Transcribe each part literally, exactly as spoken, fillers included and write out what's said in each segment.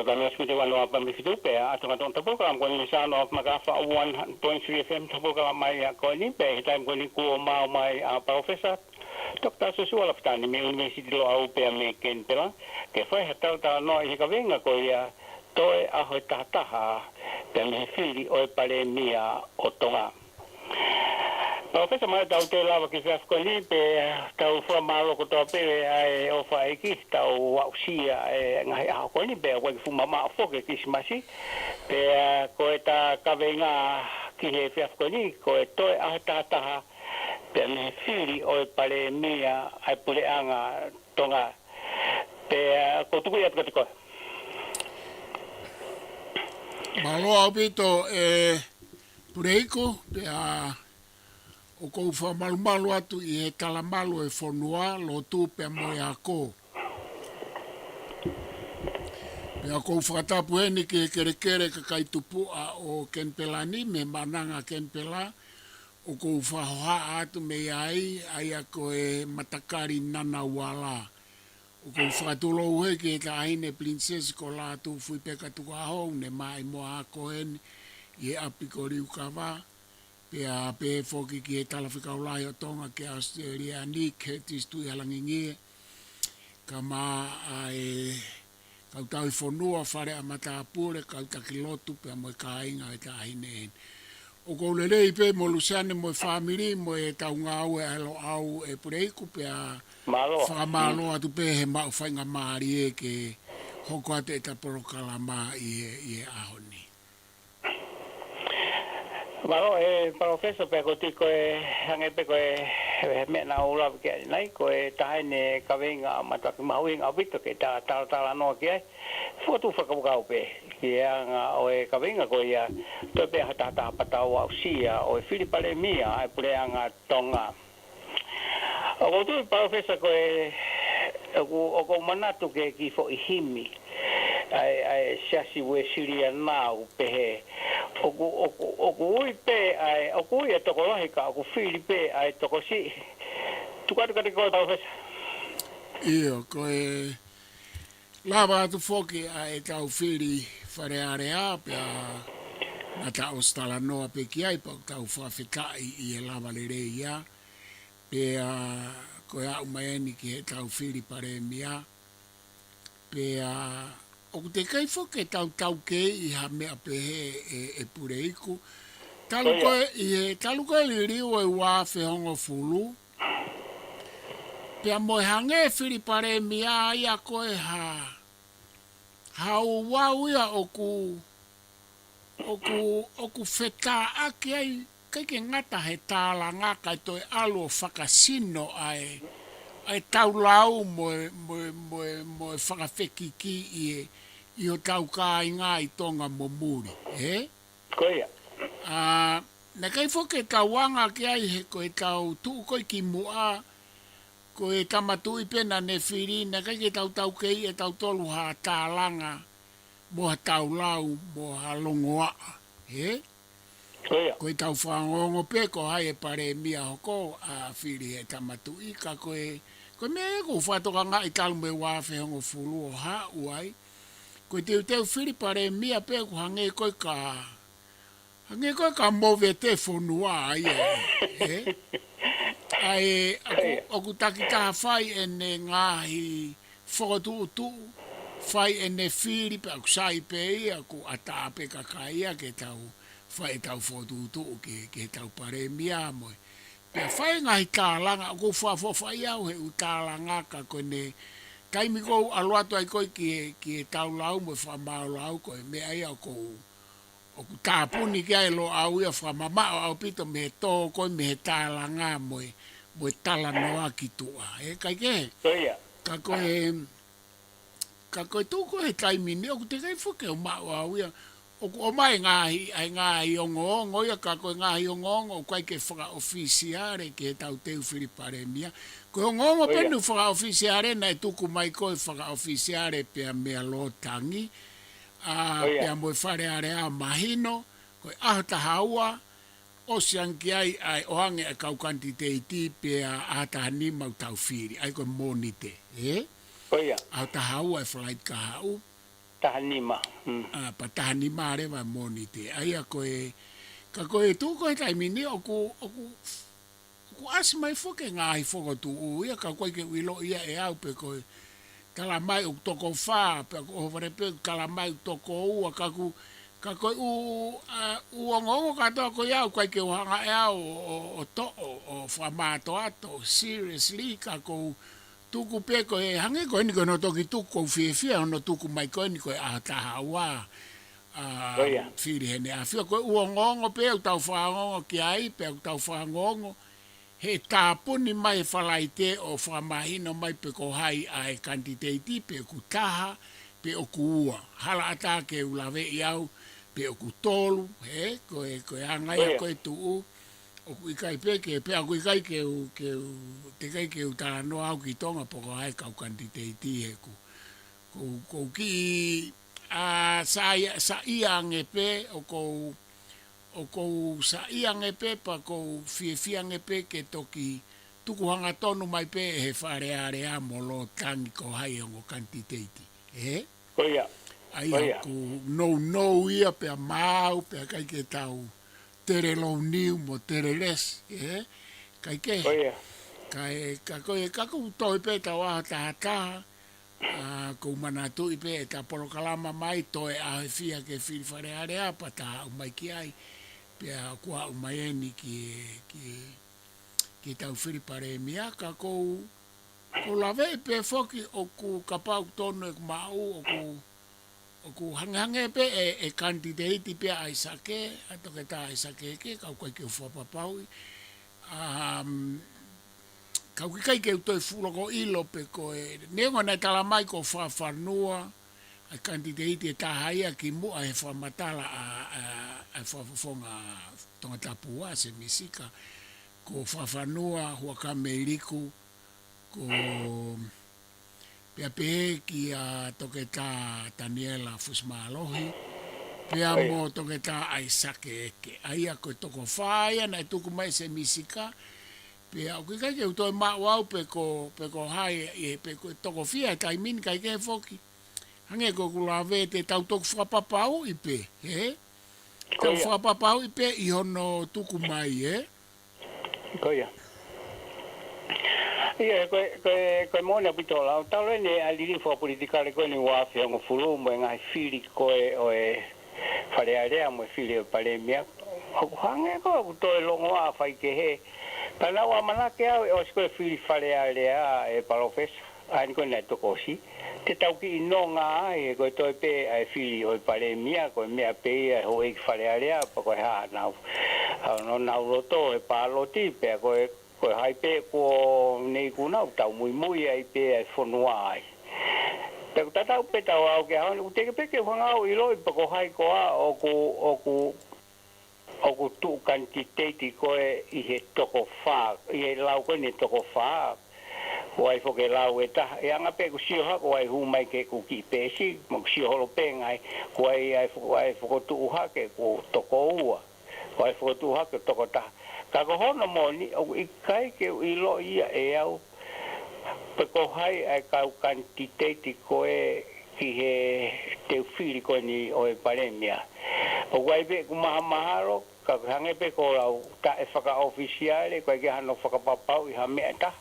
Pea mei Sikuti Vanu ʻa Pambi Fitu pea ʻa Tonga Tonga Tapu Kalam ko ni Sano ʻa Makafa One Point Three F M Tapu Kalam mai ʻa ko ni pea he taimi ko ni kuo maʻu mai ʻa Palōfesa Doctor Joshua Lafitani mei ʻUnivēsiti Loʻau pea mei Kenipela ke fai ha talatalanoa ʻi he kaveinga ko ia toe ʻaho ʻe tahataha pea mei he fili ʻo e Palēmia ʻo Tonga. Palōfesa, mai tau toe lava ki he efiafi ko ni pea tau fakamālō kotoa pē ʻa e ʻofa ʻEiki tau aʻusia e ngaahi ʻaho ko ni pea ʻoku ʻikai ke fuʻu mamaʻo foki e Kilisimasi. Pea ko e ta kaveinga ki he efiafi ko ni ko e toe ʻaho ʻe tahataha pea mei he fili ʻo e Palēmia ʻa e Puleʻanga Tonga. Pea ko tuku ia atu kiate koe. Mālō ʻaupito e Puleiku, pea ʻoku ou fakamalumalu atu ʻi he talamalu e fonua, lotu pea mo e ako. Pea ʻoku ou fakatapu heni ki he kelekele kakai tupuʻa ʻo Kenipela ni, mei Maʻananga Kenipela, ʻoku ou fakahohaʻa atu mei ai, ʻa ia ko e matakali Ngunnawal. ʻOku ou fakatulou heni ki he Taʻahine Pilinisesi ko Lātūfuipeka Tukuʻaho, ʻoku ne maʻu mo ako heni ʻi he ʻapi ko Liukava, pea pehē foki ki he Talafekau Lahi ʻo Tonga ki ʻAositelēlia ni, Curtis Tuʻihalangingie, kae ʻumaʻā e kau tauhi fonua, fale ʻa matāpule, kau taki lotu, pea mo e kāinga e Taʻahine heni. ʻOku ou lelei pē mo Luseane mo e fāmili, mo e tau ngāue ʻa e Loʻau e Puleiku, pea Mālō. Fakamālō atu pē he maʻu faingamālie ke hoko atu e ta polokalama ʻi he, ʻi he ʻaho ni. Mālō e Palōfesa, pea ko tiko e hangē pē ko e, e meʻa naʻa ku lave ki ai ʻanenai, ko e taha eni e kaveinga ʻa mataki mahuʻinga ʻaupito ke ta talatalanoa ki ai. Fokotuʻu fakakaukau pē ki he anga ʻo e kaveinga ko ia, toe pē ʻaho ʻe tahataha pea tau aʻusia ʻo e fili Palēmia ʻa e Puleʻanga Tonga. ʻOku ou tui Palōfesa ko e, ʻoku, ʻoku ou manatu ki he kiʻi foʻi himi ʻa e, ʻa e Siasi Uēsiliana ʻoku pehē, ʻoku, ʻoku, ʻoku ui pē ʻa e, ʻoku ui e tokolahi ka ʻoku fili pē ʻa e tokosiʻi. Tuku atu kiate koe Palōfesa. ʻIo, ko e lava atu foki ʻa e tau fili Fale Alea, pea naʻa ta ʻosi talanoa pē ki ai, pea ʻoku tau fakafetaʻi ʻi he lava lelei ia. Pea ko e aʻu mai eni ki he tau fili Palēmia. Pea ʻoku teʻeki ai foki ke tau taukei ʻi ha meʻa pehē e, e Puleiku. Talu ko ē, ʻi he, talu ko ē liliu e ua afe hongofulu. Pea mo e hangē fili Palēmia ia ko e hā, ha ouau ia ʻoku, ʻoku, ʻoku fetāʻaki ai, ʻikai ke ngata he tālanga kae toe ʻalu ʻo fakasino ʻa e, ʻa e tau lau mo e, mo e, mo e, mo e fakafekiki ʻi he, ʻi hotau kāinga ʻi Tonga mo muli, ē? Ko ia. ʻA, naʻe ʻikai foki ke tau anga ki ai he ko e tau tuʻu ko ē ki muʻa, ko e Tama Tuʻi pē naʻa ne fili, naʻe ʻikai ke tau taukei ʻe tautolu ha tālanga mo ha tau lau, mo ha longoaʻa, ē? Ko ia. Ko e tau fakaongoongo pē ko hai e Palēmia hoko ʻa fili he Tama Tuʻi, ka ko e, ko e meʻa ē ʻoku ou fakatokangaʻi talu mei he ua afe hongofulu ʻo haʻu ai. Ko e teuteu fili Palēmia pē ʻoku hangē ko e ka, hangē ko e ka movete fonua ai ē. ʻA e, ʻoku, ʻoku takitaha fai ʻene ngaahi fokotuʻutuʻu, fai ʻene fili pea ʻoku sai pē ia, ʻoku ʻatā pē kakai ia ke tau fai e tau fokotuʻutuʻu ki, ki he tau Palēmia mo e. Pea fai ngaahi tālanga, ʻoku ou fakaʻofoʻofaʻia au he ʻū tālanga ka ko ʻene taimi ʻoku ou ʻalu atu ai ko ē ki he, ki he tau lau mo e fakamālō au ko e meʻa ia ʻoku ou ʻoku tāpuni ki ai e Loʻau ia fakamamaʻo ʻaupito mei he tō ko ē mei he tālanga mo e, mo e talanoa ki tuʻa. Ē, kaikehe? Ko ia. Ka ko e, ka ko e tuʻu ko ē he taimi ni, ʻoku teʻeki ai foki ke u maʻu au ia. ʻOku ʻomai ngaahi, ʻa e ngaahi ongoongo ia, ka ko e ngaahi ongoongo, ʻoku ʻikai ke fakaʻofisiale ki he tau teu fili Palēmia. Ko e ongoongo Ko ia. pē naʻe fakaʻofisiale, naʻe tuku mai ko ē fakaʻofisiale pea meia Lord Tangi. ʻA, Ko ia. pea mo e Fale Alea mahino, ko e ʻaho taha ua, ʻosi ange ki ai ʻa e ʻoange ʻa e kau kanititeiti pea ʻaho taha nima ʻoku tau fili, ʻa ia ko e Mōnite, ē? Ko ia. ʻAho taha ua e falaite kahaʻu. Taha nima. Mm. A, pea taha nima leva Mōnite. ʻA ia ko e, ka ko e tuʻu ko e taimi ni ʻoku, ʻoku, ʻoku ʻasi mai foki e ngaahi fokotuʻu ia, ka ʻoku ʻikai ke u ʻilo ia ʻe au pe ko e tala mai ʻoku toko fā, pea ko ʻohovale pē ʻoku tala mai ʻoku toko ua, ka ʻoku, ka ko e ʻū, a, ʻū ongoongo kātoa ko ia ʻoku ʻikai ke u hanga ʻe au ʻo, ʻo, ʻo toʻo, ʻo fakamātoato, seriously, ka ʻoku ou tuku pē ko e hangē ko eni ko hono toki tuku, ʻoku ou fiefia hono tuku mai ko eni ko e ʻaho taha ua, a, Ko ia. Fili Heʻene ʻAfio. Ko e ʻū ongoongo pē ʻoku tau fakaongoongo ki ai, pea ʻoku tau fakaongoongo he tāpuni mai e Falaite ʻo fakamahino mai pe ko hai ʻa e kanititeiti, pe ʻoku taha, pe ʻoku ua. Hala ʻatā ke u laveʻi au, pe ʻoku tolu, he, ko e, ko e anga ia Ko ia. ko e tuʻu, ʻoku ʻikai pē ke, pea ʻoku ʻikai ke u, ke u, teʻeki ai ke u talanoa au ki Tonga pe ko hai e kau kanititeiti he ʻoku, ʻoku ou, ʻoku ou kiʻi, a, saiʻia, saiʻia ange pē, ʻoku ou, ʻoku ou saiʻia ange pē, pea ʻoku ou fiefia ange pē ke toki tuku hangatonu mai pē ʻe he Fale Alea mo Lord Tangi ko hai e ongo kanititeiti. Ē? Ko ia. ʻA ia Ko ia. ʻoku nounou ia pea maau pea ʻikai ke tau telelou niu mo telelesi, ē? ʻIkai ke. Ko ia. Ka e, ka ko e, ka ʻoku toe pē tau ʻaho taha taha, a, ʻoku ou manatuʻi pē ʻeta polokalama mai, toe ʻaho ʻe fiha ke fili Fale Alea, pea ta aʻu mai ki ai, pea kuo aʻu mai eni ki, ki, ki heʻetau fili Palēmia, ka ʻoku ou, ʻoku ou laveʻi pē foki ʻoku kapau ʻoku tonu ʻeku maʻu, ʻoku, ʻoku hangehangē pē e, e kanititeiti pē ʻa ʻAisake, ʻa Toketā ʻAisake Eke, ka ʻoku ʻikai ke u fakapapauʻi. Um, ka ʻoku ʻikai ke u toe fuʻu loko ʻilo pe ko e, neongo naʻe tala mai ko Fakafanua ʻa e kanititeiti ʻe taha ia kimuʻa he fakamatala ʻa, ʻa, ʻa e Fakafofonga Tongatapu ua, Sēmisi Sika, ko Fakafanua, Huʻakavameiliku, ko, pea pehē kia Toketā Taniela Fusimālohi, pea ʻA ia. mo Toketā ʻAisake Eke. ʻA ia ko e toko fā ia naʻe tuku mai ʻe Sēmisi Sika, pea ʻoku ʻikai ke u toe maʻu au pe ko, pe ko hai, ʻi he pe ko e toko fiha he taimi ni, ʻikai ke foki. Hangē ko ʻeku lave te tau toki fakapapauʻi pē, ē? Ko Tau ia. fakapapauʻi pē ʻi hono tuku mai, ē? Ko ia. Ia, ko e, ko e, ko e moʻoni ʻaupito lau. Talu eni ʻa e liliu fakapolitikale ko eni ua afe hongofulu mo e ngaahi fili ko ē ʻo e Fale Alea mo e fili ʻo e Palēmia. ʻOku hangē ko ʻeku toe longoaʻa faikehe. Ka naʻá ku ʻamanaki au ʻe ʻosi ko e fili Fale Alea ʻe Palōfesa. ʻA eni ko ē naʻe toko ʻosi. Te tau kiʻi nonga ai, he ko e toe pē ʻa e fili ʻo e Palēmia, ko e meʻa pē ia ʻa e houʻeiki Fale Alea, pea ko e hā ʻenau, ʻa hono nau loto he pāloti, pea ko e, ko e hai pē kuo ne ikunaʻi, tau muimui ai pē ʻa e fonua ai. Pea ʻoku tatau pē ʻetau aʻu ki he ʻaho ni, ʻoku teʻeki pē ke u hanga au ʻo ʻiloʻi pe ko hai koā ʻoku, ʻoku ʻoku tuʻu kanititeiti ko ē ʻi he toko fā, ʻi he lau ko eni toko fā. ʻOku ʻi ai foki e lau ʻe taha, ʻe anga pē ʻeku sio hake, ʻoku ʻi ai hū mai ki heʻeku kiʻi peesi, mo ʻeku sio holo pē ngaahi, ʻoku ʻi ai, ʻoku ʻi ai fokotuʻu hake, ʻoku toko ua. ʻOku ʻi ai fokotuʻu hake, toko taha. Ka ko hono moʻoni, ʻoku ʻikai ke u ʻiloʻi ia ʻe au, pe ko hai ʻa e kau kanititeiti ko ē ki he teu fili ko eni ʻo e Palēmia. ʻOku ʻi ai pē ʻeku mahamahalo, ka hangē pē ko e lau taʻefakaʻofisiale, ʻoku ʻikai ke hano fakapapauʻi ha meʻa ʻe taha.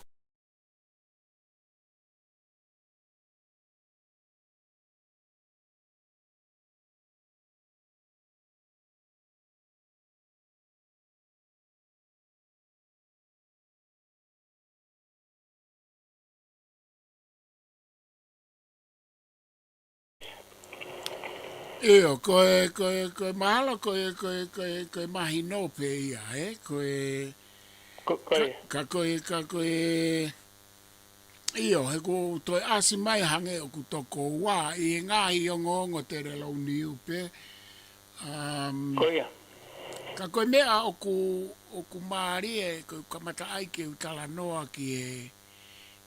ʻIo, ko e, ko e, ko e mahalo, ko e, ko e, ko e, ko e mahino pē ia, ē? Ko e, Ko, ko ka, e. ka ko e, ka ko e, ʻio, he ʻoku toe ʻasi mai hangē ʻoku toko ua ʻi he ngaahi ongoongo telelou niu pē. Um, Ko ia. ka ko e meʻa ʻoku, ʻoku mālie, ko e kamata ai ke u talanoa ki he,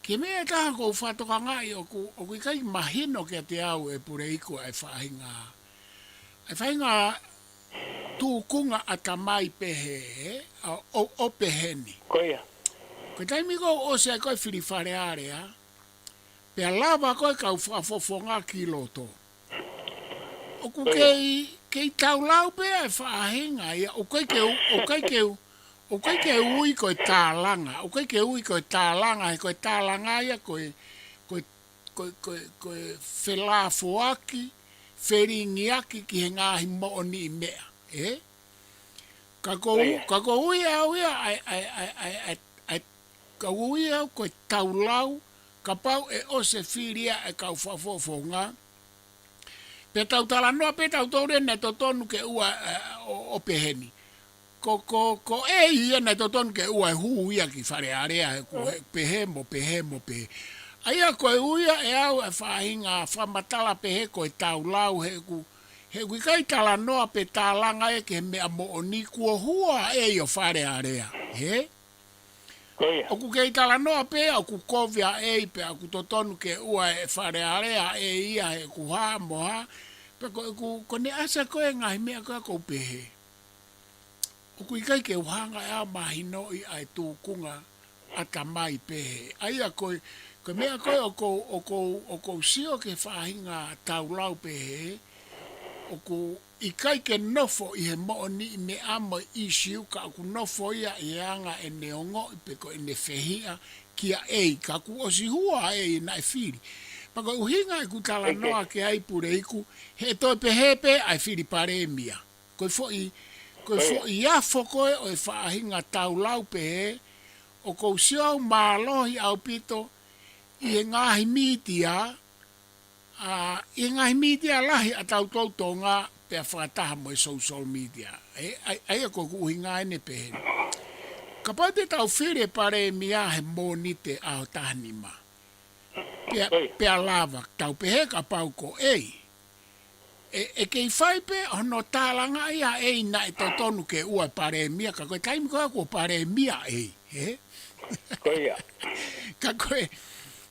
ki he meʻa ʻe taha ʻoku ou fakatokangaʻi ʻoku, ʻoku ʻikai mahino kiate au ʻe Puleiku ʻa e faʻahinga, ʻa e faʻahinga tūkunga ʻatamai pehē, ʻa, ʻo, ʻo pehē ni. Ko ia. Ko e taimi ko ē ʻoku ʻosi ai ko ē fili Fale Alea, pea lava ko ē kau fakafofonga ki loto. ʻOku kei, kei taulau pē ʻa e faʻahinga ia, ʻoku ʻikai ke u, ʻoku ʻikai ke u, ʻoku ʻikai ke ui ko e tālanga, ʻoku ʻikai ke ui ko e tālanga, he ko e tālanga ia ko e, ko e, ko e, ko e, ko e felāfoaki, felingiaki ki he ngaahi moʻoniʻi meʻa, ē? Ka ko u, ka ko u ui au ia, ʻa e, ʻa e, ʻa e, ʻa e, ʻa e, ʻa e, ka u ui au ko e taulau, kapau ʻe ʻosi e fili ia ʻe he kau fakafofonga. Pea tau talanoa pē tautolu ʻe naʻe totonu ke ʻoua, ē, ʻo, ʻo pehē ni. Ko, ko, ko e ia naʻe totonu ke ʻoua ʻe hū ia ki Fale Alea he ʻoku, ē, pehē mo pehē mo pehē. ʻA ia ko e ui ia ʻe au e faʻahinga fakamatala pehē ko e taulau he ʻoku, he ʻoku ʻikai talanoa pe tālanga ia ki he meʻa moʻoni kuo hua ʻa e ʻi ʻo Fale Alea. Hē? Ko ia. ʻOku kei talanoa pē ʻoku kovi ʻa e pea ʻoku totonu ke ʻoua ʻe Fale Alea ʻe ia he ʻoku hā mo hā. Pea ko ʻeku, ko ʻene ʻasi ko e ngaahi meʻa ko ē ʻoku ou pehē. ʻOku ʻikai ke u hanga ʻe au mahinoʻi ʻa e tūkunga ʻatamai pehē. ʻA ia ko e, ko e meʻa ko ē ʻoku ou, ʻoku ou, ʻoku ou sio ki he faʻahinga taulau pehē, ʻoku ʻikai ke nofo ʻi he moʻoniʻi meʻa mo e ʻisiu ka ʻoku nofo ia ʻi he anga ʻene ongoʻi pe ko ʻene fehiʻa kia e, ka kuo ʻosi hua ʻa e naʻe fili. Pea ko e ʻuhinga ʻeku talanoa ki ai Puleiku, he toe pehē pē ʻa e fili palēmia. Ko e foʻi, ko e foʻi afo ko ē ʻo e faʻahinga taulau pehē, ʻoku ou sio au mālohi ʻaupito ʻi he ngaahi mītia, ʻa, ʻi he ngaahi mītia lahi ʻa tautolu Tonga pea fakataha mo e social media. ʻE, ʻa, ʻa ia ko ʻeku ʻuhinga ʻene pehē ni. Kapau te tau fili e palēmia he Mōnite ʻaho taha nima. Pea, pea lava, tau pehē kapau ko e. ʻE, ʻe kei fai pē hono tālanga ia ʻe naʻe totonu ke ʻoua ʻe palēmia, ka ko e taimi ko ē kuo palēmia ʻe, hē? Ko ia. Ka ko e,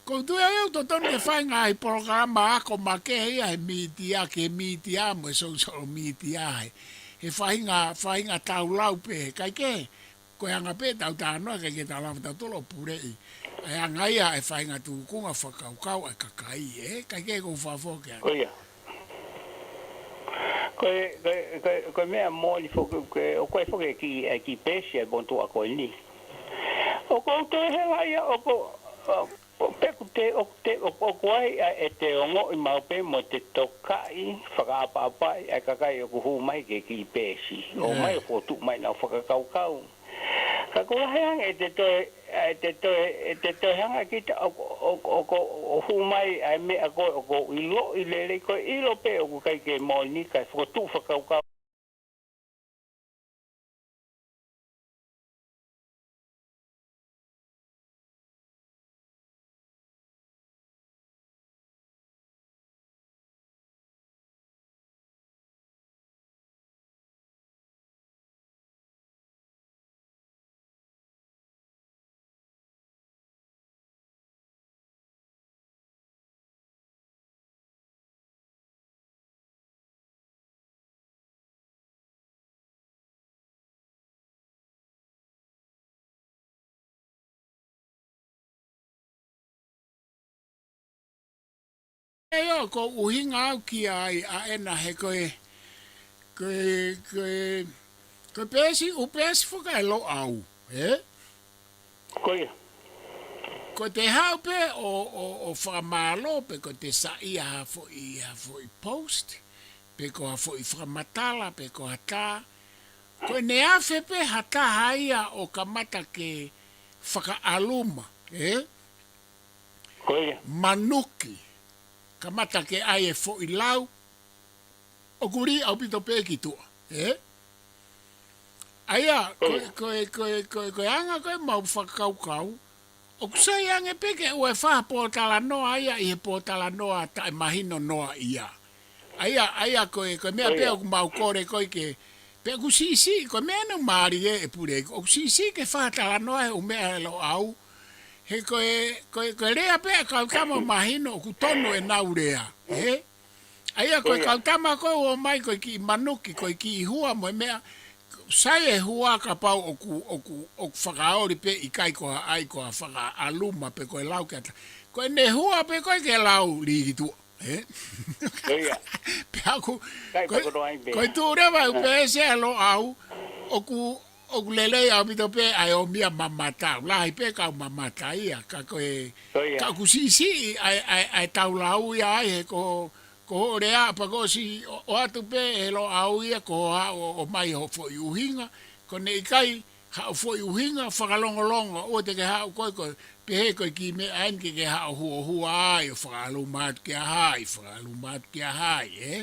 ko u tui au ʻoku totonu ke fai ngaahi polokalama ako makehe ia he mītia, ki he mītia mo e social media he, he faʻahinga, faʻahinga taulau pē, he ʻikai ke, ko e anga pē ʻetau talanoa, ʻikai ke tau lava tautolu ʻo puleʻi ʻa e anga ia e faʻahinga tūkunga fakakaukau ʻa e kakai, ē? ʻIkai ke ko u fafo ke anga. Ko ia. Ko e, ko e, ko e, ko e meʻa moʻoni foki, ko e, ʻoku ʻi ai foki e kiʻi, e kiʻi peesi ʻa e motuʻa ko eni. ʻOku ou toe hela ia, ʻoku, ʻo, ʻo, pe ʻoku te, ʻoku te, ʻo, ʻoku ʻi ai ʻa e te ongoʻi maʻu pē mo te tokaʻi, fakaʻapaʻapaʻi ʻa e kakai ʻoku hū mai ki he kiʻi peesi. ʻOmai ʻo fokotuʻu mai ʻenau fakakaukau. Ka ʻoku lahi ange ʻete toe, ʻete toe, ʻete toe hanga kita ʻo, ʻo, ʻo, ʻo, ʻo hū mai ʻa e meʻa ko ē ʻoku ou ʻiloʻi lelei, ʻoku ou ʻilo pē ʻoku ʻikai ke moʻoni kae fokotuʻu fakakaukau. ʻE ʻio, ko u ʻuhinga au ki ai ʻa ena he ko e, ko e, ko e, ko e peesi, ʻū peesi fakaeloʻau, ē? Ko ia. Ko te haʻu pē ʻo, ʻo, ʻo fakamālō, pe ko te saiʻia ha foʻi, ha foʻi post, pe ko ha foʻi fakamatala, pe ko ha tā. Ko ʻene afe pē ha taha ia ʻo kamata ke fakaʻaluma, ē? Ko ia. Manuki. Kamata ke ʻai e foʻi lau. ʻOku lī ʻaupito pē ki tuʻa, ē? ʻA ia, ko, ko, ko, ko, ko e anga ko ē ʻemau fakakaukau, ʻoku sai ange pē ke ʻoua ʻe fai ha pōtalanoa ia ʻi he pōtalanoa taʻemahino noa ia. ʻA ia, ʻa ia ko e, ko e meʻa pē ʻoku mau kole ko ē ke, pea ʻoku siʻisiʻi, ko e meʻa naʻe mālie ʻe Puleiku, ʻoku siʻisiʻi ke fai ha talanoa he ʻū meʻa ʻe loʻau, he ko e, ko e, ko e lea pē ʻa e kau tama mahino ʻoku tonu ʻenau lea, ē? ʻA ia ko e kau tama ko ē ʻoku ō mai ko e kiʻi manuki, ko e kiʻi hua mo e meʻa, sai e hua kapau ʻoku, ʻoku, ʻoku fakaoli pē ʻikai ko ha ʻai ko ha fakaʻaluma pe ko e lau ke ata. Ko ʻene hua pē ko ē ke lau lī ki tuʻa. Ē? Pea ʻoku, ko e tuʻu leva ʻa e upesi ʻa Loʻau, ʻoku, ʻoku lelei ʻaupito pē ʻa e ʻomai ʻa e mamata, lahi pē kau mamata ia, ka ko e, ka ʻoku siʻisiʻi ʻa e, ʻa e, ʻa e tau lau ia ai he ko, ko hoʻo lea, pea ko e ʻosi ʻo, ʻoatu pē ʻe Loʻau ia ko hoʻo ʻomai hoʻo foʻi ʻuhinga, ko ʻene ʻikai haʻo foʻi ʻuhinga fakalongolongo, ʻoua te ke haʻu koe ko e, pehē ko e kiʻi meʻa eni ke ke haʻo huohua ai ʻo fakaʻaluma atu kia hai, fakaʻaluma atu kia hai, ē?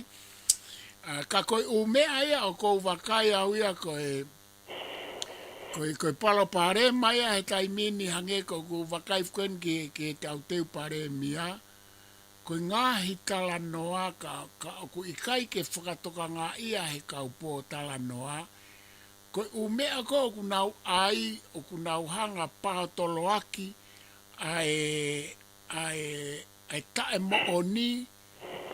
ʻA, ka ko e ʻū meʻa ia ʻoku ou vakai au ia ko e, ko e, ko e palopalema ia he taimi ni hangē ko ʻeku vakai foki eni ki he, ki he tauteu palēmia, ko e ngaahi talanoa ka, ka ʻoku ʻikai ke fakatokangaʻi ia he kau pōtalanoa, ko e ʻū meʻa ko ē ʻoku nau ʻai, ʻoku nau hanga ʻo paotoloaki ʻa e, ʻa e, ʻa e taʻemoʻoni,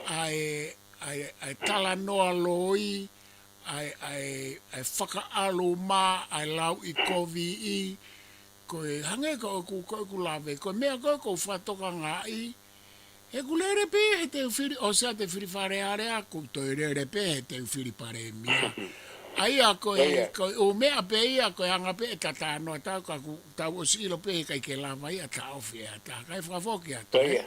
ʻa e, ʻa e, ʻa e talanoa loi, ʻa e, ʻa e, ʻa e fakaʻaluma, ʻa e lauʻikoviʻi, ko e hangē ko ʻeku, ko ʻeku lave, ko e meʻa ko ē ʻoku ou fakatokangaʻi, he ʻoku lele pē he teu fili, ʻosi ʻa e teu fili Fale Alea, ʻoku toe lele pē he teu fili palēmia. ʻA ia ko e, ko e ʻū meʻa pē ia, ko e anga pē ʻeta talanoa ʻatautolu, ka ʻoku tau ʻosi ʻilo pē he ʻikai ke lava ia ʻo taʻofi ʻe ha taha, kae fakafoki atu, ē?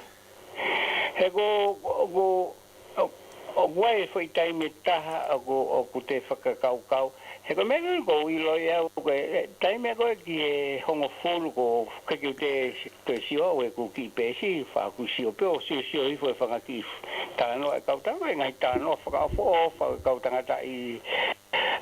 He ko, ko, ko, ʻoku ʻi ai e foʻi taimi ʻe taha ʻoku, ʻoku te fakakaukau. He ko e meʻa ko ē ʻoku ou ʻilo ia, ko e, e, taimi ko ē ki he hongofulu ko ē ke u te, te sio au ʻeku kiʻi peesi, faʻa ku sio pē ʻo siosio hifo he fanga kiʻi talanoa ʻa e kau tangata, ko e ngaahi talanoa fakaʻofoʻofa ʻa e kau tangataʻeiki,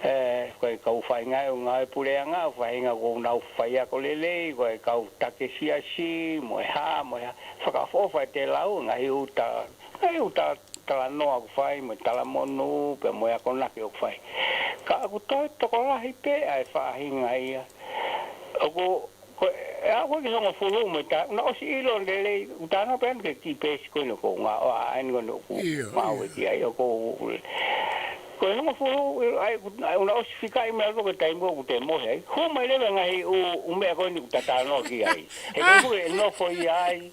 ē, ko e kau faʻahinga ʻo e ngāue puleʻanga, faʻahinga ʻoku nau faiako lelei, ko e kau take siasi, mo e hā, mo e hā, fakaʻofoʻofa ʻete lau, ngaahi ʻū ta-, ngaahi ʻū ta-, talanoa ʻoku fai, mo e talamonū, pea mo e akonaki ʻoku fai. Ka ʻoku toe tokolahi pē ʻa e faʻahinga ia. ʻOku, ko e, ʻa, ko e ki he hongofulu mo e taha, naʻa ku ʻosi ʻilo lelei, ʻoku talanoa pē eni ki he kiʻi peesi ko eni ʻoku ou ngā-, ʻo, ʻa, eni ko eni ʻoku ou ngāueʻaki ai, ʻoku ou, ko e hongofulu, ʻa, ʻoku, ʻa, naʻa ku ʻosi fikaʻi mai ʻa e taimi ko ē ʻoku te mohe ai. Hū mai leva e ngaahi ʻū, ʻū meʻa ko eni ʻoku ta talanoa ki ai. He ko e, ʻoku ou nofo ia ai,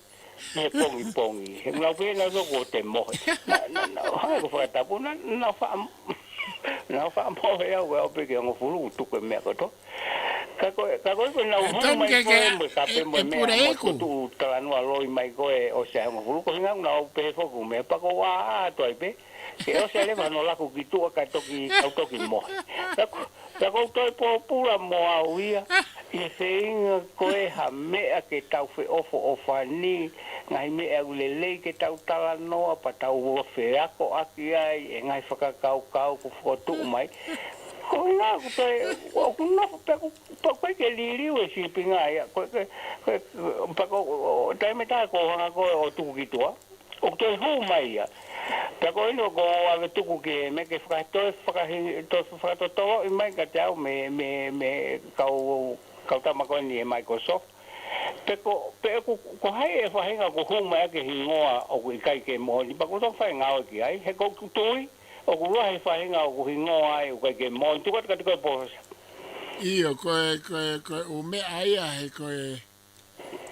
he pongipongi. He ʻoku nau pehē naʻa ku te mohe. Naʻa, naʻa, naʻa, hangē ko e fakatapu, naʻa, naʻa faʻa, naʻa faʻa mohe au, au pē ki he hongofulu, tuku e meʻa kotoa. Ka ko e, ka ko e, ko ʻenau hū mai ko ē mo e kape mo e meʻa mo e tuʻu talanoa loi mai ko ē ʻosi ʻa e hongofulu, ko e ʻuhinga ʻoku nau pehē foki ʻū meʻa pea ʻoku ou ʻā atu ai pē. Ke ʻosi ʻa e leva hono laku ki tuʻa kae toki, kau toki mohe. Ka ko, ka ʻoku ou toe pōpula mo au ia, ʻi he feinga ko ē ha meʻa ke tau feʻofoʻofani, ngaahi meʻa ʻoku lelei ke tau talanoa, pea tau feakoʻaki ai, e ngaahi fakakaukau ʻoku fokotuʻu mai. Ko e ʻuhinga ʻoku toe, ʻoku nofo pē ʻoku, pea ʻoku ʻikai ke liliu e sīpinga ia, ko e, ko e, ko e, pea ko, ʻo, taimi ʻe taha ʻoku ou hanga ko ē ʻo tuku ki tuʻa. ʻOku toe hū mai ia. Pea ko eni ʻoku ou ʻave tuku ki he meʻa ke faka-, toe fakahi-, toe fakatotoloʻi mai kiate au mei, mei, mei he kau, kau tama ko eni ʻi he Microsoft. Pe ko, pe ko, ko hai e faʻahinga ʻoku hū mai ʻaki e hingoa ʻoku ʻikai ke moʻoni. Pea ʻoku ou toe fai ngāue ki ai. He ʻoku ou tui, ʻoku lahi e faʻahinga ʻoku hingoa ai ʻoku ʻikai ke moʻoni. Tuku atu kiate koe Polosa. ʻIo, ko e, ko e, ko e ʻū meʻa ia he ko e,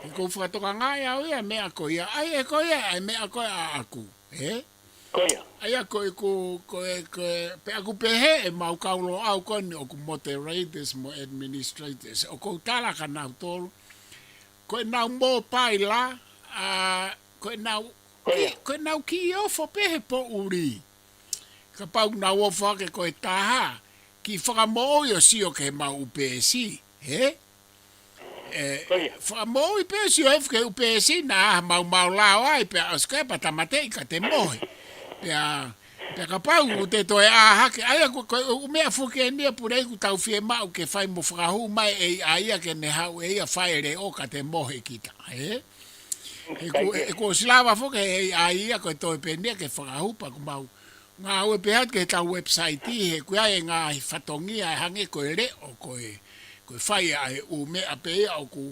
he ʻoku ou fakatokangaʻi au ia e meʻa ko ia, ʻa ia ko ia, ʻa e meʻa ko ē ʻaʻaku, ē? Ko ia. ʻA ia ko e, ko, ko e, ko e, pea ʻoku pehē ʻe mau kau Loʻau ko eni ʻoku moderators mo administrators, ʻoku ou tala kia nautolu, ko ʻenau mōpaila, ʻa, ko ʻenau, ko ia, ko ʻenau kiʻi ofo pē he poʻuli. Kapau ʻoku nau ofo hake ko e taha, kiʻi fakamoʻui ʻo sio ki he mau upesi, ē? Ē, ko ia. Fakamoʻui pē ʻo sio hifo ki he upesi naʻa mau mau lao ai, pea ʻosi ko ia pea tāmateʻi ka te mohe. Pea, pea kapau ʻoku te toe ʻā hake, ʻa ia ko, ko e ʻū meʻa foki eni ia Puleiku ʻoku tau fiemaʻu ke fai mo fakahū mai ʻe he ʻAi ia ke ne haʻu ʻe ia ʻo fai e leʻo ka te mohe kita, ē? He ʻoku, ʻikai ke, he ʻoku ʻosi lava foki ʻe he ʻAi ia ko e toe pē eni ia ke fakahū pea ʻoku mau ngāue pē atu ki heʻetau website, he ʻoku ʻi ai e ngaahi fatongia ʻe hangē ko e leʻo, ko e, ko e fai ʻa e ʻū meʻa pē ia ʻoku,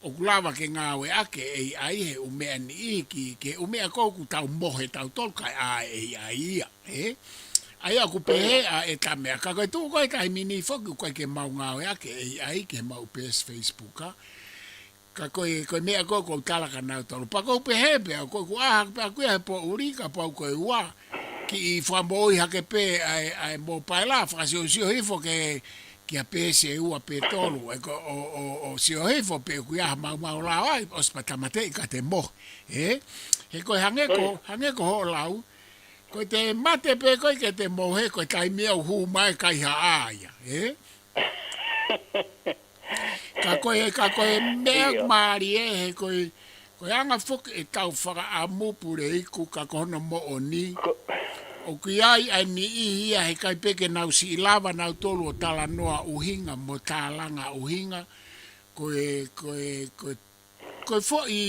ʻoku lava ke ngāueʻaki ʻe he ʻAi he ʻū meʻa ni ki, ki he ʻū meʻa ko ē ʻoku tau mohe tautolu kae ʻā ʻe he ʻAi ia, ē? ʻA ia ʻoku pehē ʻa ʻeta meʻa, ka ko e tuʻu ko ē he taimi ni foki ʻoku ʻikai ke mau ngāueʻaki ʻe he ʻAi ki he mau peesi Facebook, ā? Ka ko e, ko e meʻa ko ē ʻoku ou tala kia nautolu. Pea ʻoku ou pehē pē, ʻoku, ʻoku ʻā hake pē ʻaʻaku ia he poʻuli, kapau ko e ua, kiʻi fakamoʻui hake pē ʻa e, ʻa e mōpaela, fakasiosio hifo ke, kia pē se ua pe tolu, ʻe ko ʻo, ʻo, ʻo sio hifo pē ʻoku ʻi ai ha maumau lao ai, ʻosi pē tāmateʻi ka te mohe. Ē? He ko e hangē ko, hangē ko hoʻo lau, ko e te mate pē koe ke te mohe, ko e taimi ʻoku hū mai e kaihaʻa ia. Ē? Ka ko e, ka ko e meʻa mālie he ko e, ko e anga foki ʻetau fakaʻamu Puleiku ka ko hono moʻoni. ʻOku ʻi ai ʻa e niʻihi ia he ʻikai pē ke nau siʻi lava nautolu ʻo talanoa ʻuhinga mo tālanga ʻuhinga. Ko e, ko e, ko e, ko e foʻi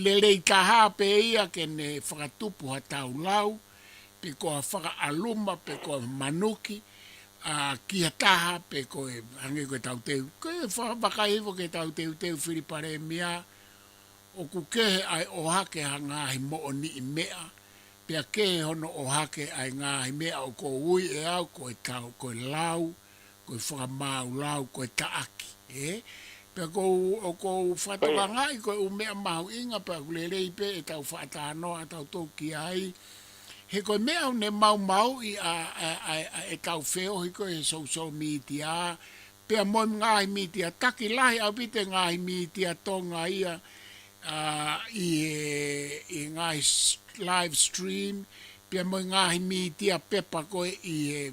lelei taha pē ia ke ne fakatupu ha tau lau, pe ko ha fakaʻaluma, pe ko ha manuki, ʻa, ki ha taha, pe ko e, hangē ko e tau teu, ko e fa-, vakai hifo ke tau teuteu fili palēmia, ʻoku kehe ʻa e ʻohake ha ngaahi moʻoniʻi meʻa, pea kehe hono ʻohake ʻa e ngaahi meʻa ʻoku ou ui ʻe au, ko e tau, ko e lau, ko e fakamaau lau, ko e taʻaki, ē? Pea ʻoku ou, ʻoku ou fakatokangaʻi ko e ʻū meʻa mahuʻinga, pea ʻoku lelei pē ʻetau fakatalanoa ʻa tautolu ki ai. He ko e meʻa ʻoku ne maumauʻi ʻa, ʻa, ʻa, ʻa ʻetau feohi ko ē he social media, pea mo e ngaahi mītia, taki lahi ʻaupito e ngaahi mītia Tonga ia, ʻa, ʻi he, ʻi he ngaahi s-, live stream, pea mo e ngaahi mītia pepa ko ē ʻi he,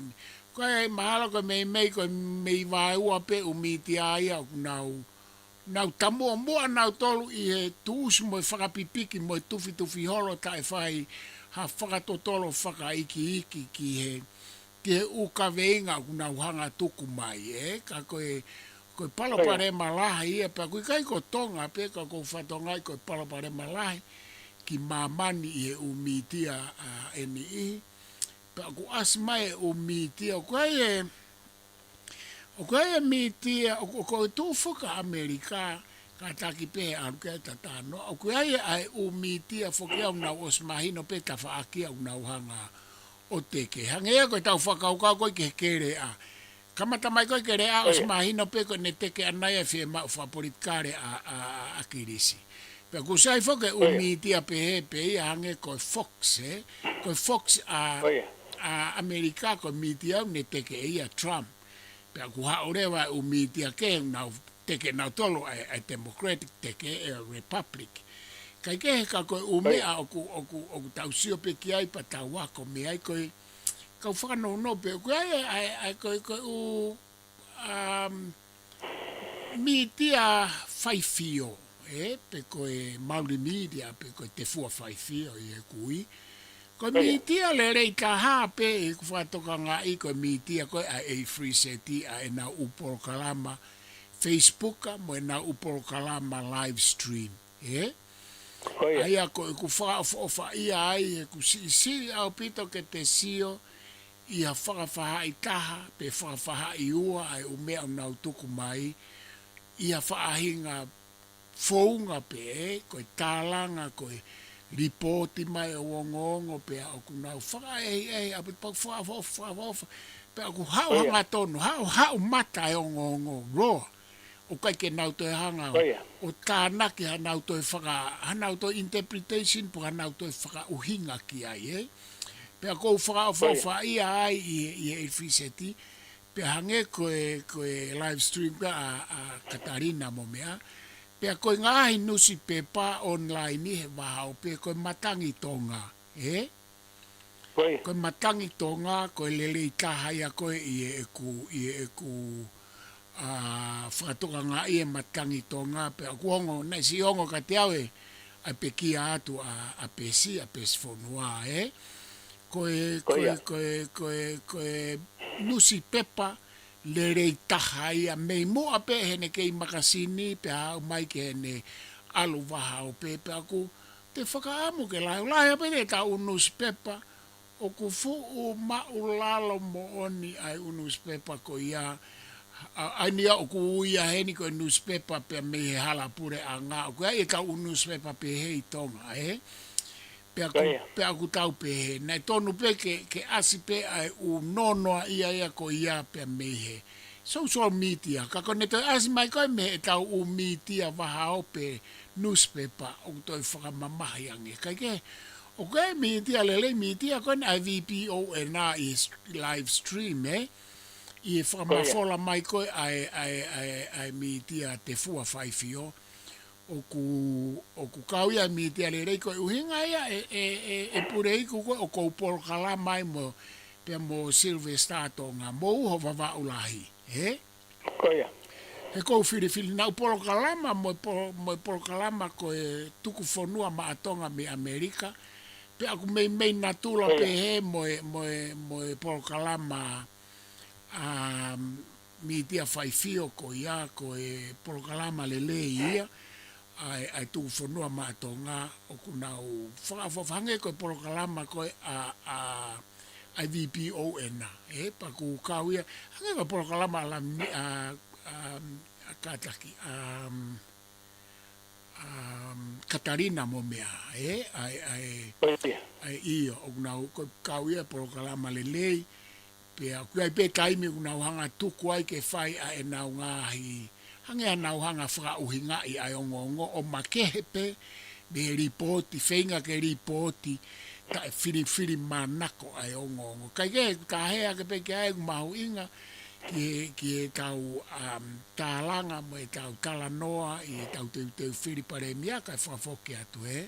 ko e mahalo ko e meimei, ko e meimei vaeua pē ʻū mītia ia ʻoku nau, nau tamuʻomuʻa nautolu ʻi he tuʻusi mo e fakapipiki mo e tufitufi holo taʻe fai ha fakatotolo fakaikiiki ki he, ki he ʻū kaveinga ʻoku nau hanga tuku mai, ē? Ka ko e, ko e palopalema lahi ia, pea ʻoku ʻikai ko Tonga pē, ka ʻoku ou fakatokangaʻi ko e palopalema lahi ki māmani ʻi he ʻū mītia, ʻa, ʻe niʻihi. Pea ʻoku ʻasi mai e ʻū mītia, ʻoku ʻi ai e, ʻoku ʻi ai e mītia, ʻoku, ʻoku ou tuʻu foki ʻAmelika, kātaki pē ʻalu ki ai tatano. ʻOku ʻi ai e ʻa e ʻū mītia foki ʻoku nau ʻosi mahino pē tafaʻaki ʻoku nau hanga ʻo teke. Hangē ia ko e tau fakakaukau ko ē ki he keleʻa. Kamata mai ko ē keleʻa ʻosi mahino pē ko ʻene teke ʻana ia e fiemaʻu fakapolitikale ʻa, ʻa, ʻa ʻAkilisi. Pea ʻoku sai foki e ʻū mītia pehē pē ia hangē ko e Fox, ē? Ko e Fox ʻa, ʻa ʻAmelika ko e mītia ʻoku ne teke ʻe ia Trump. Pea ʻoku haʻu leva e ʻū mītia kehe ʻoku nau teke nautolu ʻa e, ʻa e Democratic teke e Republic. Kae kehe ka ko e ʻū meʻa ʻoku, ʻoku, ʻoku tau sio pē ki ai pea tau ako mei ai ko e, kau fakanounou pē, ʻoku ʻi ai e, ʻa e, ʻa e, ko e, ko e ʻū, um, mītia faifio, ē, pe ko e mauli mītia, pe ko e tefua faifio ʻi he kui. Ko e mītia lelei taha pē ʻi heʻeku fakatokangaʻi ko e mītia ko ē ʻa e Free City ʻa ʻenau ʻū polokalama Facebook mo ʻenau ʻū polokalama live stream, ē? ʻA ia ko ʻeku fakaʻofoʻofaʻia ai, ʻeku siʻisiʻi ʻaupito ke te sio ʻi ha fakafaʻahi taha, pe fakafaʻahi ua, ʻa e ʻū meʻa ʻoku nau tuku mai, ʻi ha faʻahinga founga pē, ē, ko e tālanga, ko e lipooti mai ʻo ongoongo, pea ʻoku nau fakaʻehiʻehi, ʻaupito pea fakaʻofoʻofa, fakaʻofoʻofa, pea ʻoku haʻu hangatonu, haʻu, haʻu mata e ongoongo, roa. ʻOku ʻikai ke nau toe hanga ʻo tānaki hanau toe faka-, hanau toe interpretation, pe hanau toe fakaʻuhinga ki ai, ē. Pea ʻoku ou fakaʻofoʻofaʻia ai ʻi he, ʻi he Free City, pea hangē ko e, ko e live stream ka ʻa, ʻa Katalina mo meʻa. Pea ko e ngaahi nusipepa online he vahaʻa ope ko e Matangi Tonga, ē? Ko e Matangi Tonga, ko e lelei taha ia ko ē ʻi heʻeku, ʻi heʻeku, ʻa, fakatokangaʻi e Matangi Tonga, pea ʻoku ongo, naʻe siʻi ongo kiate au ʻa e pekia atu ʻa, ʻa Pesi, ʻa Pesi Fonua, ē. Ko e, ko e, ko e, ko e, ko e nusipepa lelei taha ia mei muʻa pē heʻene kei makasini, pea haʻu mai ki heʻene ʻalu vahaʻa ope, pea ʻoku te fakaʻamu ke lahi, lahi pē ʻetau nusipepa, ʻoku fuʻu maʻulalo moʻoni ʻa e ʻū nusipepa ko ia, ʻa, ʻa ia ʻoku ui ia heni ko e nusipepa pea mei he hala puleʻanga, ʻoku ʻi ai ʻetau ʻū nusipepa pehē ʻi Tonga, ē? Pea ʻoku, pea ʻoku tau pehē, naʻe tonu pē ke, ke ʻasi pē ʻa e ʻū nonoa ia ia ko ia pea mei he, social media, ka ko ʻene toe ʻasi mai ko ē mei heʻetau ʻū mītia vahaope, newspaper, ʻoku toe fakamamahi ange. Kae kehe, ʻoku ʻi ai e mītia lelei, mītia ko eni ʻa e V P O N ʻi he st-, live stream, ē? ʻI he fakamafola mai ko ē ʻa e, ʻa e, ʻa e, ʻa e mītia Tefua Faifio. ʻOku, ʻoku kau ia e mītia lelei ko e ʻuhinga ia ʻe, ʻe, ʻe, ʻe Puleiku ko ē ʻoku ou polokalama ai mo, pea mo Sylvester Tonga, mo Uho Vavaʻu Lahi, ē? Ko ia. He ʻoku ou filifili naʻa ku polokalama mo e po-, mo e polokalama ko e Tuku Fonua Maʻa Tonga mei ʻAmelika, pea ʻoku meimei natula pehē mo e, mo e, mo e polokalama, um, mītia Faifio ko ia, ko e polokalama lelei ia ʻa e, ʻa e Tuku Fonua Maʻa Tonga, ʻoku nau fakaʻofoʻofa hangē ko e polokalama ko ē ʻa, ʻa, ʻa e V P O N, ē, pea ʻoku kau ia, hangē ko e polokalama ʻa Lamini, ʻa, ʻa, ʻa Kataki, ʻa, ʻa Katalina mo meʻa, ē, ʻa e, ʻa e, ʻa e, ʻio, ʻoku nau, ʻoku kau ia e polokalama lelei, pea ʻoku ʻi ai pē taimi ʻoku nau hanga tuku ai ke fai ʻa ʻenau ngaahi, hangē ʻenau hanga fakaʻuhingaʻi ʻa e ongoongo ʻo makehe pē mei he lipooti, feinga ke lipooti, taʻefilifili manako ʻa e ongoongo. Kae kehe, ka hea ke pē ke ʻai ʻeku mahuʻinga ki he, ki heʻetau, um, tālanga mo ʻetau talanoa ʻi heʻetau teuteu fili palēmia kae fakafoki atu, ē?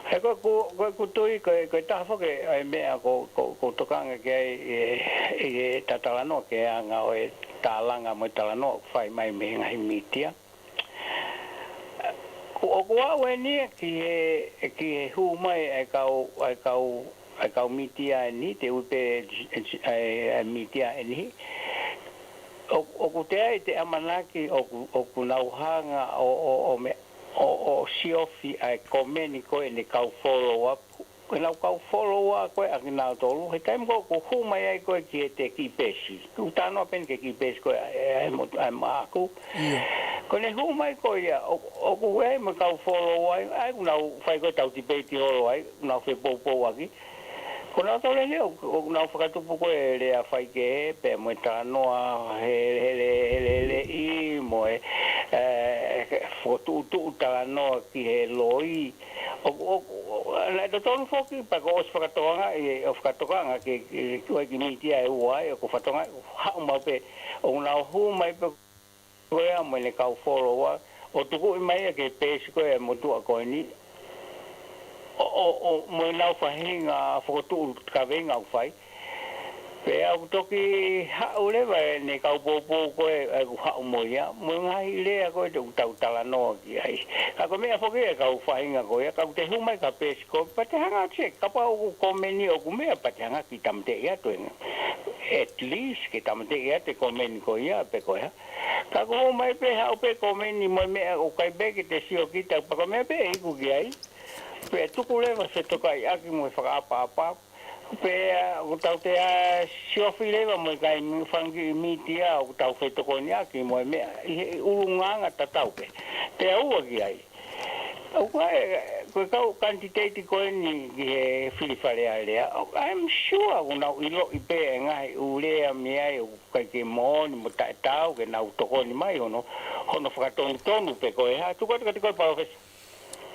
He ko ʻeku, ko ʻeku tui ko e, ko e taha foki ʻa e meʻa ʻoku, ʻoku, ʻoku ou tokanga ki ai ʻi he, ʻi heʻeta talanoa ki he anga ʻo e tālanga mo e talanoa ʻoku fai mai mei he ngaahi mītia. Ko, ʻoku ou ʻalu eni ki he, ki he hū mai ʻa e kau, ʻa e kau, ʻa e kau mītia ʻe niʻihi, te u ui pē ʻa e, ʻa e mītia ʻe niʻihi. ʻO, ʻoku ʻi ai ʻete ʻamanaki ʻoku, ʻoku nau hanga ʻo, ʻo, ʻo meʻa, ʻo, ʻo siofi ʻa e komeni ko ē ʻene kau follow up. Ko ʻenau kau follow up ko ē ʻa kinautolu. He taimi ko ē ʻoku hū mai ai ko ē ki heʻete kiʻi peesi. Ko e talanoa pē eni ki he kiʻi peesi ko ē ʻa e, ʻa e motu, ʻa e maʻaku. ʻIo. Ko ʻene hū mai ko ia, ʻo, ʻoku ʻi ai mo e kau follow up ai, ʻa ia ʻoku nau fai ko ē ʻetau tipeiti holo ai, ʻoku nau fepoupouaki. Ko nautolu eni ʻoku, ʻoku nau fakatupu ko ē lea faikehe, pea mo e talanoa he, he, he, he, he, he, mo e, ē, fokotuʻutuʻu talanoa ki he loi. ʻO, ʻo, ʻo, naʻe totonu foki, pea kuo ʻosi fakatokangaʻi, ʻo fakatokanga ki, ki, ki he kiʻi mītia ʻe ua, ʻoku fakatokangaʻi, haʻu maʻu pē, ʻoku nau hū mai pē ko ia mo ʻene kau follow up, ʻo tukuʻi mai ia ki he peesi ko ē ʻa e motuʻa ko eni. ʻO, ʻo, ʻo, mo ʻenau faʻahinga fokotuʻu kaveinga ʻoku fai. Pea ʻoku toki haʻu leva ʻene kau poupou ko ē, ē, ʻoku haʻu mo ia, mo e ngaahi lea ko ē te u tau talanoa ki ai. Ka ko e meʻa foki ʻa e kau faʻahinga ko ia, ka ʻoku te hū mai ki ha peesi ko ē, pea te hanga ʻo check, kapau ʻoku komeni ʻoku meʻa, pea te hanga ʻo kiʻi tāmateʻi atu e, at least ke tāmateʻi atu e komeni ko ia, pe ko e hā. Ka ʻoku hū mai pē haʻu pē komeni mo e meʻa ʻoku ʻikai pē ke te sio kita, pea ko e meʻa pē ʻe iku ki ai. Pea tuku leva e fetokaiʻaki mo e fakaʻapaʻapa. Pea ʻoku tau toe siofi leva mo e kakai fanga kiʻi mītia ʻoku tau fetokoniʻaki mo e meʻa ʻi he ʻulungaanga tatau pē. Pea ua ki ai. ʻOku ʻi ai, ko e kau kanititeiti ko eni ki he fili Fale Alea. I'm sure ʻoku nau ʻiloʻi pē e ngaahi ʻū lea mei ai ʻoku ʻikai ke moʻoni mo taʻetaau ke nau tokoni mai hono, hono fakatonutonu pe ko e hā. Tuku atu kiate koe Palōfesa.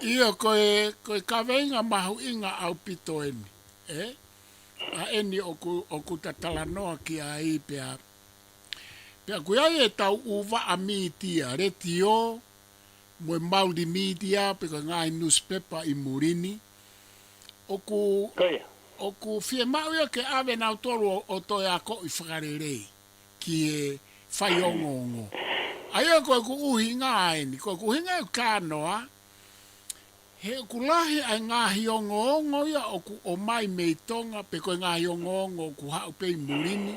ʻIo, ko e, ko e kaveinga mahuʻinga ʻaupito eni, ē? ʻA eni ʻoku, ʻoku ta talanoa ki ai pea, pea ʻoku ʻi ai ʻetau ʻū vaʻa mītia, letiō, mo e multimedia, pe ko e ngaahi newspaper ʻi muli ni. ʻOku, ko ia, ʻoku fiemaʻu ia ke ʻave nautolu ʻo, ʻo toe akoʻi fakalelei ki he faiongoongo. ʻA ia ko ʻeku ʻuhinga eni, ko ʻeku ʻuhinga ʻeku talanoa, he ʻoku lahi ʻa e ngaahi ongoongo ia ʻoku ʻomai mei Tonga, pe ko e ngaahi ongoongo ʻoku haʻu pē ʻi muli ni.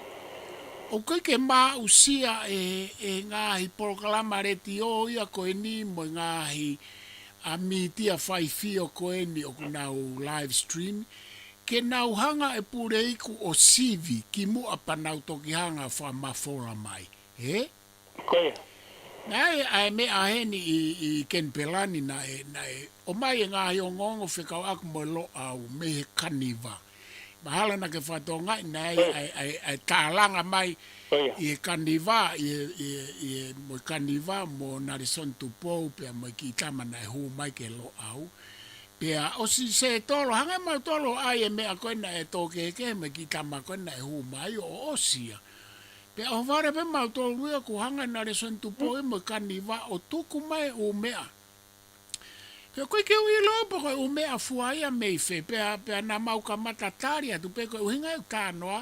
ʻOku ʻikai ke maʻusia ʻe, ʻe he ngaahi polokalama letiō ia ko eni mo e ngaahi ʻa mītia faifio ko eni ʻoku nau live stream, ke nau hanga ʻe Puleiku ʻo sivi kimuʻa pea nau toki hanga ʻo fakamafola mai. Ē? Ko ia. Naʻe ʻi ai e meʻa heni ʻi, ʻi Kenipela ni naʻe, naʻe ʻomai e ngaahi ongoongo fekauʻaki mo e Loʻau mei he Kaniva. Mahalo naʻa ke fakatokangaʻi naʻe ʻi ai ʻa e, ʻa e, ʻa e tālanga mai ʻi he Kaniva, ʻi he, ʻi he, ʻi he mo e Kaniva, mo Nalesoni Tupou, pea mo e kiʻi tama naʻe hū mai ki he Loʻau. Pea ʻosi sētolo, hangē mautolu ʻa e meʻa ko ē naʻe tō kehekehe mo e kiʻi tama ko ē naʻe hū mai ʻo ʻosi ia. Pea ʻohovale pē mautolu ia ʻoku hanga ʻe Nalesoni Tupou ia mo e Kaniva ʻo tuku mai ʻū meʻa. Pea ʻoku ʻikai ke u ʻilo pe ko e ʻū meʻa fua ia mei fē, pea, pea naʻa mau kamata tali atu pē ko e ʻuhinga ʻeku talanoa,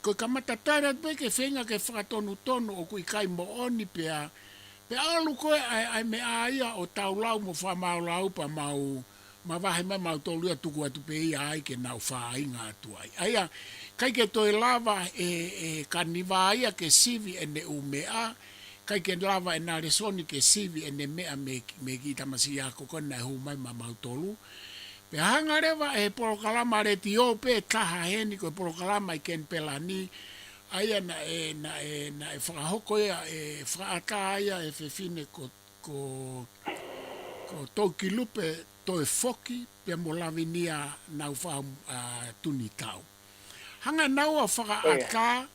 ko e kamata tali atu pē ke feinga ke fakatonutonu ʻoku ʻikai moʻoni pea, pea ʻalu ko ē ʻa e, ʻa e meʻa ia ʻo taulau mo fakamāulau pea mau, mavahe mai mautolu ia tuku atu pē ia ai ke nau fāinga atu ai. ʻA ia, ʻikai ke toe lava ʻe, ʻe Kaniva ia ke sivi ʻene ʻū meʻa, ʻikai ke lava ʻe Nalesoni ke sivi ʻene meʻa mei, mei he kiʻi tamasiʻi ako ko ē naʻe hū mai maʻa mautolu. Pea hanga leva ʻe he polokalama letiō pē taha heni ko e polokalama ʻi Kenipela ni, ʻa ia naʻe, naʻe, naʻe fakahoko ia ʻe fakaʻatā ia ʻe he fefine ko, ko, ko Toukilupe Toefoki pea mo Lavinia Naufahu, ʻa, Tunitau. Hanga naua ʻo fakaʻatā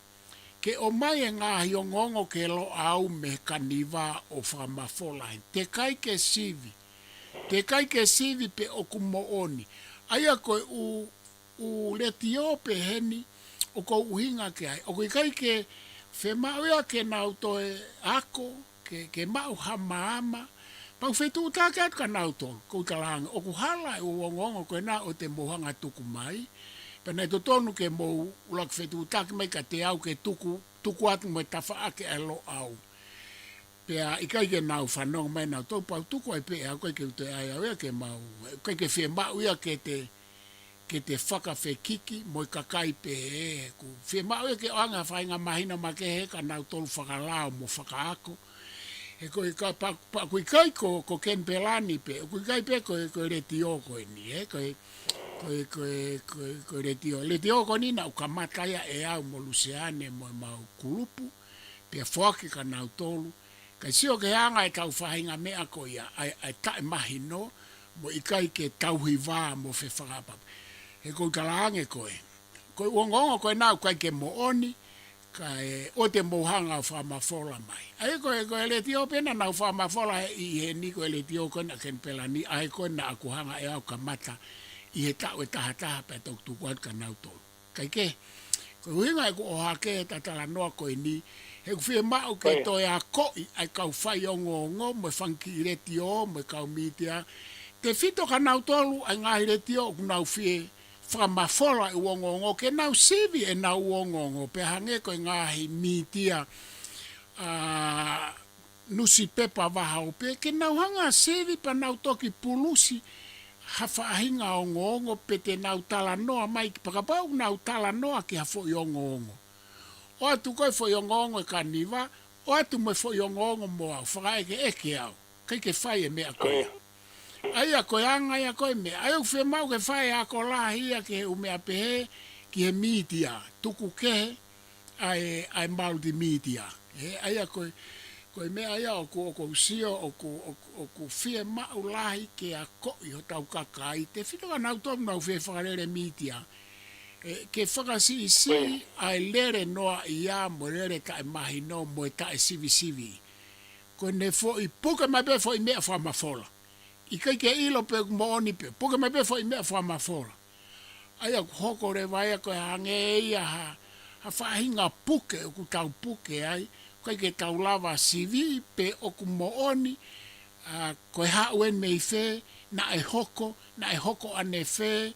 ke ʻomai e ngaahi ongoongo ki he Loʻau mei he Kaniva ʻo fakamafola heni. Teʻeki ai ke sivi. Teʻeki ai ke sivi pe ʻoku moʻoni. ʻA ia ko e ʻū, ʻū letiō pē heni ʻoku ou ʻuhinga ki ai. ʻOku ʻikai ke fiemaʻu ia ke nau toe ako, ke, ke maʻu ha maama. Pea u fetuʻutaki atu kia nautolu, ʻoku ou talaange, ʻoku hala e ʻū ongoongo ko ena ʻoku te mou hanga tuku mai. Pea naʻe totonu ke mou ʻuluaki fetuʻutaki mai kiate au ke tuku, tuku atu mo e tafaʻaki ʻa e Loʻau. Pea ʻikai ke nau fanongo mai nautolu, pea u tuku ai pē ʻe au, ʻikai ke u toe ʻai au ia ke mau, ʻikai ke fiemaʻu ia ke te, ke te fakafekiki mo e kakai pehē, ʻoku fiemaʻu ia ke ʻoange ha faʻahinga mahino makehe kia nautolu fakalao mo fakaako. He ko e ka pa, pa, ʻoku ʻikai ko, ko Kenipela ni pē, ʻoku ʻikai pē ko e, ko e letiō ko eni, ē, ko e, ko e, ko e, ko e, ko e letiō. Letiō ko eni naʻa ku kamata ia ʻe au mo Luseane mo ʻemau kulupu, pea foaki kia nautolu, kae sio ki he anga ʻetau faʻahinga meʻa ko ia, ʻa e, ʻa e taʻemahino, mo ʻikai ke tauhi vā mo fefakapapa. He ʻoku ou talaange ko e, ko e ongoongo ko ena ʻoku ʻikai ke moʻoni, kae ʻoua te mou hanga ʻo fakamafola mai. ʻA ia ko e, ko e letiō pē naʻa nau fakamafola he, ʻi heni ko e letiō ko ena Kenipela ni, ʻa ia ko ena ʻoku hanga ʻe au ʻo kamata ʻi he taʻu ʻe tahataha pea toki tuku atu kia nautolu. Kae kehe, ko e ʻuhinga ʻeku ʻohake ʻeta talanoa ko eni, he ʻoku fiemaʻu ke toe akoʻi ʻa e kau faiongoongo, mo e fanga kiʻi letiō, mo e kau mītia, tefito kia nautolu ʻa e ngaahi letiō ʻoku nau fie fakamafola e ʻū ongoongo, ke nau sivi ʻenau ʻū ongoongo, pea hangē ko e ngaahi mītia, ʻa, nusipepa vahaope, ke nau hanga ʻo sivi pea nau toki pulusi ha faʻahinga ongoongo pe te nau talanoa mai, pea kapau ʻoku nau talanoa ki ha foʻi ongoongo. ʻOatu ko e foʻi ongoongo ʻe Kaniva, ʻoatu mo e foʻi ongoongo mo au, fakaʻekeʻeke au, ʻikai ke fai e meʻa ko ia. ʻA ia ko e anga ia ko e meʻa, ʻa ia ʻoku fiemaʻu ke fai e ako lahi ia ki he ʻū meʻa pehē, ki he mītia, tuku kehe, ʻa e, ʻa e multimedia. Ē, ʻa ia ko e, ko e meʻa ia ʻoku, ʻoku ou sio, ʻoku, ʻoku, ʻoku fiemaʻu lahi ke akoʻi hotau kakai, tefito kia nautolu ʻoku nau fie fakalele mītia. Ē, ke fakasiʻisiʻi ʻa e lele noaʻia mo e lele taʻemahino mo e taʻesivisivi. Ko ʻene foʻi puke mai pē foʻi meʻa fakamafola. ʻIkai ke ʻilo pe ʻoku moʻoni pe, puke mai pē foʻi meʻa fakamafola. ʻA ia ʻoku hoko leva ia ko e hangē ia ha, ha faʻahinga puke ʻoku tau puke ai, ʻikai ke tau lava sivi pe ʻoku moʻoni, ʻa, ko e hā ʻeni mei fē, naʻe hoko, naʻe hoko ʻanefē,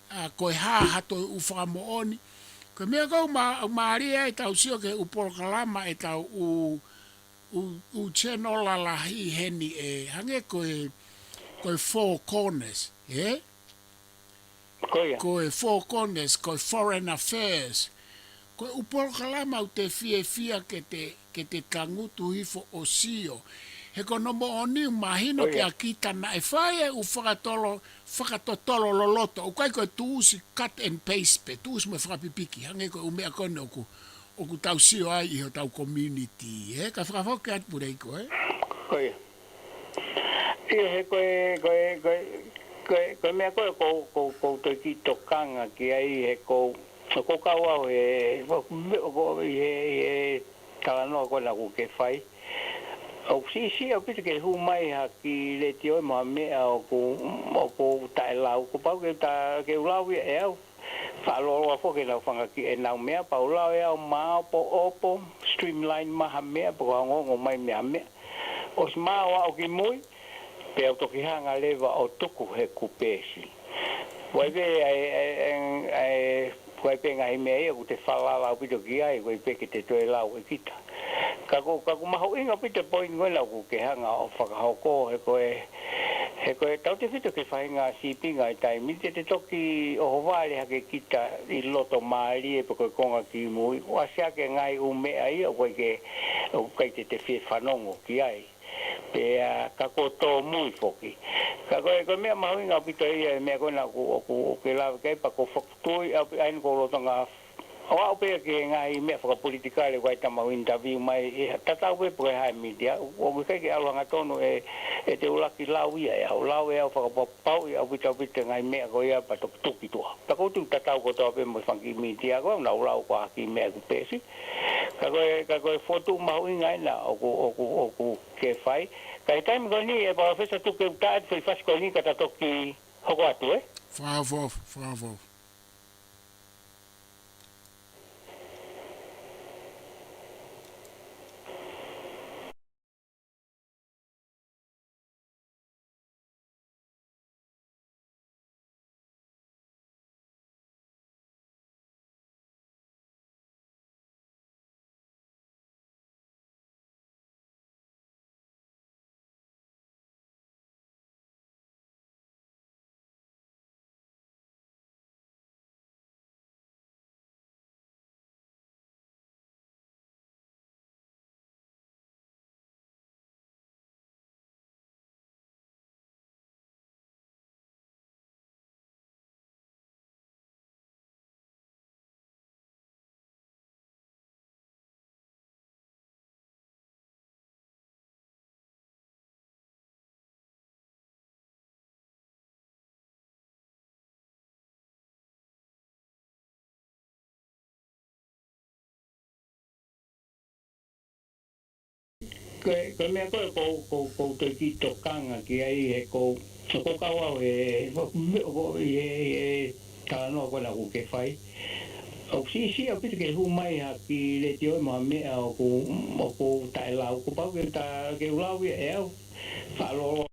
ʻa, ko e hā ha toe ʻū fakamoʻoni. Ko e meʻa ʻoku ma, mālie ai ʻetau sio ki he ʻū polokalama ʻetau ʻū, ʻū, ʻū channel lalahi heni ē, hangē ko e, ko e Four Corners, ē? Ko ia. Ko e Four Corners, ko e Foreign Affairs. Ko e ʻū polokalama ʻoku te fiefia ke te, ke te tangutu hifo ʻo sio. He ko hono moʻoni ʻoku mahino kia kita naʻe fai e ʻū fakatolo, fakatotolo loloto. ʻOku ʻikai ko e tuʻusi cut and paste pe, tuʻusi mo e fakapipiki. Hangē ko e ʻū meʻa ko eni ʻoku, ʻoku tau sio ai ʻi hotau community, ē? Ka fakafoki atu Puleiko, ē? Ko ia. ʻIo, he ko e, ko e, ko e, Ko e, ko e meʻa ko ē ʻoku ou, ʻoku ou, ʻoku ou toe kiʻi tokanga ki ai he ʻoku ou, ʻoku ou kau au he, ʻoku ou, ʻoku ou, ʻi he, ʻi he talanoa ko ena ʻoku ke fai. ʻOku siʻisiʻi ʻaupito ke hū mai ha kiʻi letiō mo ha meʻa ʻoku, ʻoku ou taʻelau. Kuo pau ke ta, ke u lau ia ʻe au. Fakalōloa foki ʻenau fanga kiʻi, ʻenau meʻa, pea u lau ʻe au maʻopoʻopo, streamline mai ha meʻa, pe ko e ongoongo mai mei ha meʻa. ʻOsi maʻu ʻaʻaku kimui, pea u toki hanga leva ʻo tuku heʻeku peesi. Ko e pē, ʻa e, ʻa e, ʻa e, ʻa e, ko e pē ngaahi meʻa ia ʻoku te falala ʻaupito ki ai, ko e pē ke te toe lau ʻe kita. Ka ʻoku, ka ʻoku mahuʻinga ʻaupito e poini ko ena ʻoku ke hanga ʻo fakahoko, he ko e, he ko e tautefito ki he faʻahinga sīpinga ʻi he taimi ni, te te toki ʻohovale hake kita ʻi loto mālie pe ko e konga kimui, ʻo ʻasi hake ngaahi ʻū meʻa ia ʻoku ʻikai ke, ʻoku ʻikai te te fie fanongo ki ai. Pea ka kuo tōmui foki. Ka ko e, ko e meʻa mahuʻinga ʻaupito ia, e meʻa ko ena ʻoku, ʻoku, ʻoku ke lave ki ai, pea ʻoku ou fakatui ʻaupito ai ʻoku ou lolotonga ʻo aʻu pē ki he ngaahi meʻa fakapolitikale ʻoku ʻi ai, tau interview mai, ʻe tatau pē pe ko e hā e mītia, ʻoku ʻikai ke ʻalu hangatonu ʻe, ʻe te ʻuluaki lau ia ʻe au, lau ʻe au fakapapauʻi ʻaupito ʻaupito e ngaahi meʻa ko ia pea toki tuku ki tuʻa. Pea ʻoku ou tui tatau kotoa pē mo e fanga kiʻi mītia, ko ʻenau lau ko ā ha kiʻi meʻa ʻeku peesi. Ka ko e, ka ko e fokotuʻu mahuʻinga ena ʻoku, ʻoku, ʻoku ke fai. Ka ʻi he taimi ko eni ʻe Palōfesa, tuku ke u tā atu e foʻi fasi ko eni ka ta toki hoko atu, ē? Fakaʻofoʻofa, fakaʻofoʻofa. Ko e, ko e meʻa ko ē ʻoku ou, ʻoku ou, ʻoku ou toe kiʻi tokanga ki ai he ʻoku ou, ʻoku ou kau au he, ʻi he, ʻi he talanoa ko ena ʻoku ke fai. ʻOku siʻisiʻi ʻaupito ke hū mai ha kiʻi letiō mo ha meʻa ʻoku, ʻoku ou taʻelau. Kuo pau ke ta, ke u lau ia ʻe au. Fakalōloa.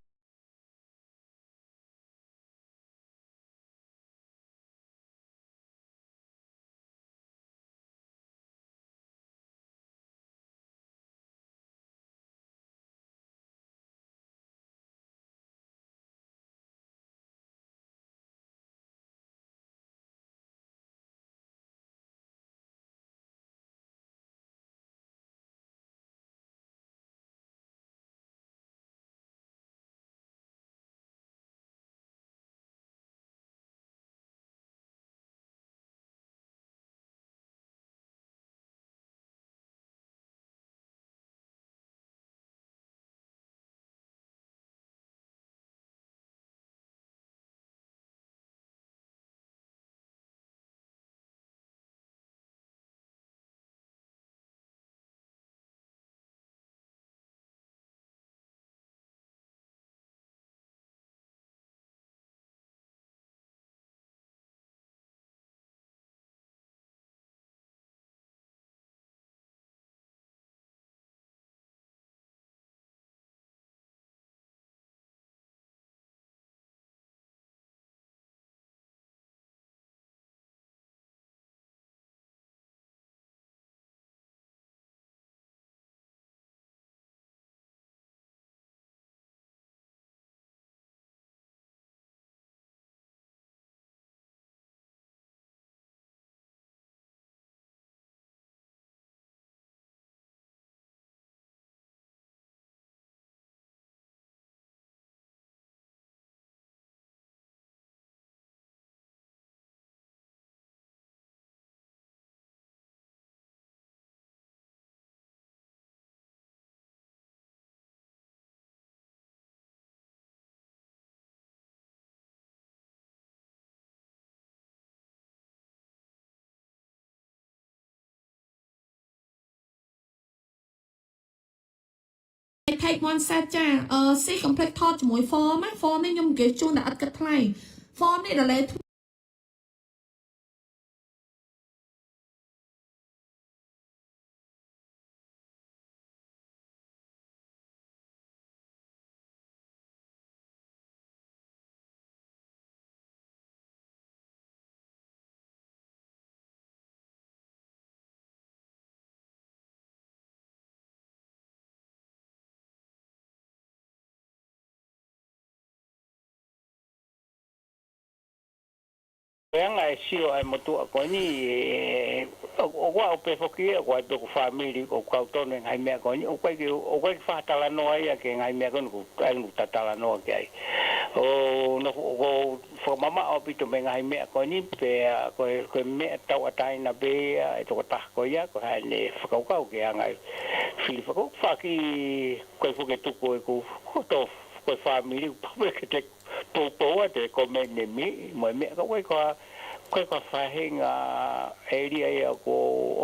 take one set down. Uh, see complete touch មួយ form, form នេះខ្ញុំនិយាយជូនតែឥតគិតថ្លៃ. Form នេះដល់លេខ Ko e anga e sio ʻa e motuʻa ko eni, ē, ʻo, ʻoku ʻi ai pē foki ia, ʻoku ʻi ai pē ʻeku fāmili ʻoku kau tonu he ngaahi meʻa ko eni, ʻoku ʻikai ke, ʻoku ʻikai ke fakatalanoa ia ki he ngaahi meʻa ko eni ʻoku, ʻoku ou talanoa ki ai. ʻO, no, ʻoku ou fakamamaʻo ʻaupito mei he ngaahi meʻa ko eni, pea ko e, ko e meʻa tauʻatāina pē ia ʻa e tokotaha ko ia, ko haʻane fakakaukau ki he anga e fili faka-, faki-, ko e foki e tuku ʻeku, ko e tō, ko e fāmili, pau ke te poupou atu e komeni mi, mo e meʻa ka ʻoku ʻikai ko ha, ʻoku ʻikai ko ha faʻahinga ʻēlia ia ʻoku,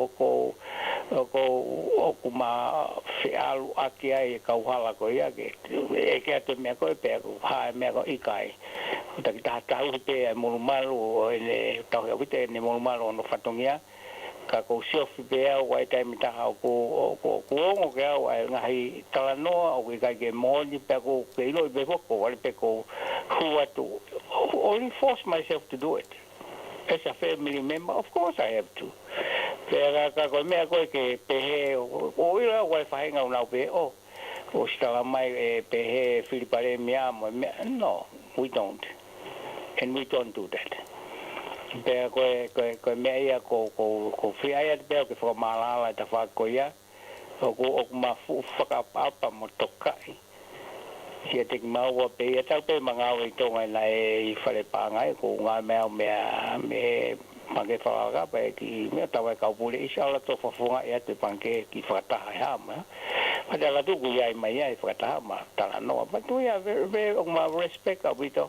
ʻoku, ʻoku, ʻoku ma feʻaluʻaki ai e kauhala ko ia ke, ʻeke atu e meʻa ko ē pea ʻoku hā e meʻa ko ē ʻikai. ʻOku taki taha tauhi pē ʻa e molumalu ʻo ʻene, tauhi ʻaupito ʻene molumalu ʻo hono fatongia. Ka ʻoku ou siofi pē au ʻa e taimi taha ʻoku, ʻoku, ʻoku ongo ke au ʻa e ngaahi talanoa ʻoku ʻikai ke moʻoni pea ʻoku ke ʻiloʻi pē foki ʻoku vale pē ʻoku ou hū atu. ʻO reinforce myself to do it. As a family member, of course I have to. Pea ka, ka ko e meʻa ko ē ke pehē, ʻo, ʻo ʻilo au ʻa e faʻahinga ʻoku nau pehē, ʻo, ʻosi tala mai ʻe pehē fili palēmia mo e meʻa, no, we don't. And we don't do that. Pea ko e, ko e, ko e meʻa ia ʻoku, ʻoku, ʻoku ou fie ʻai atu pē au ke fakamaʻalaʻala e tafaʻaki ko ia. ʻOku, ʻoku ma fuʻu fakaʻapaʻapa mo tokaʻi. Kiate kimaua pē ia talu pē ʻema ngāue ʻi Tonga naʻe ʻi fale paʻanga ai, ʻoku ou ngāue mai au mei, mei he pangikē fakalaka pē ki he meʻa tava e kau pule ʻi Saula to fafunga ia te pangikē ki fakataha e hama. Pea te ala tuku ia ʻi mai ia ʻi fakataha ma talanoa. But we are very, very, ʻoku ma respect ʻaupito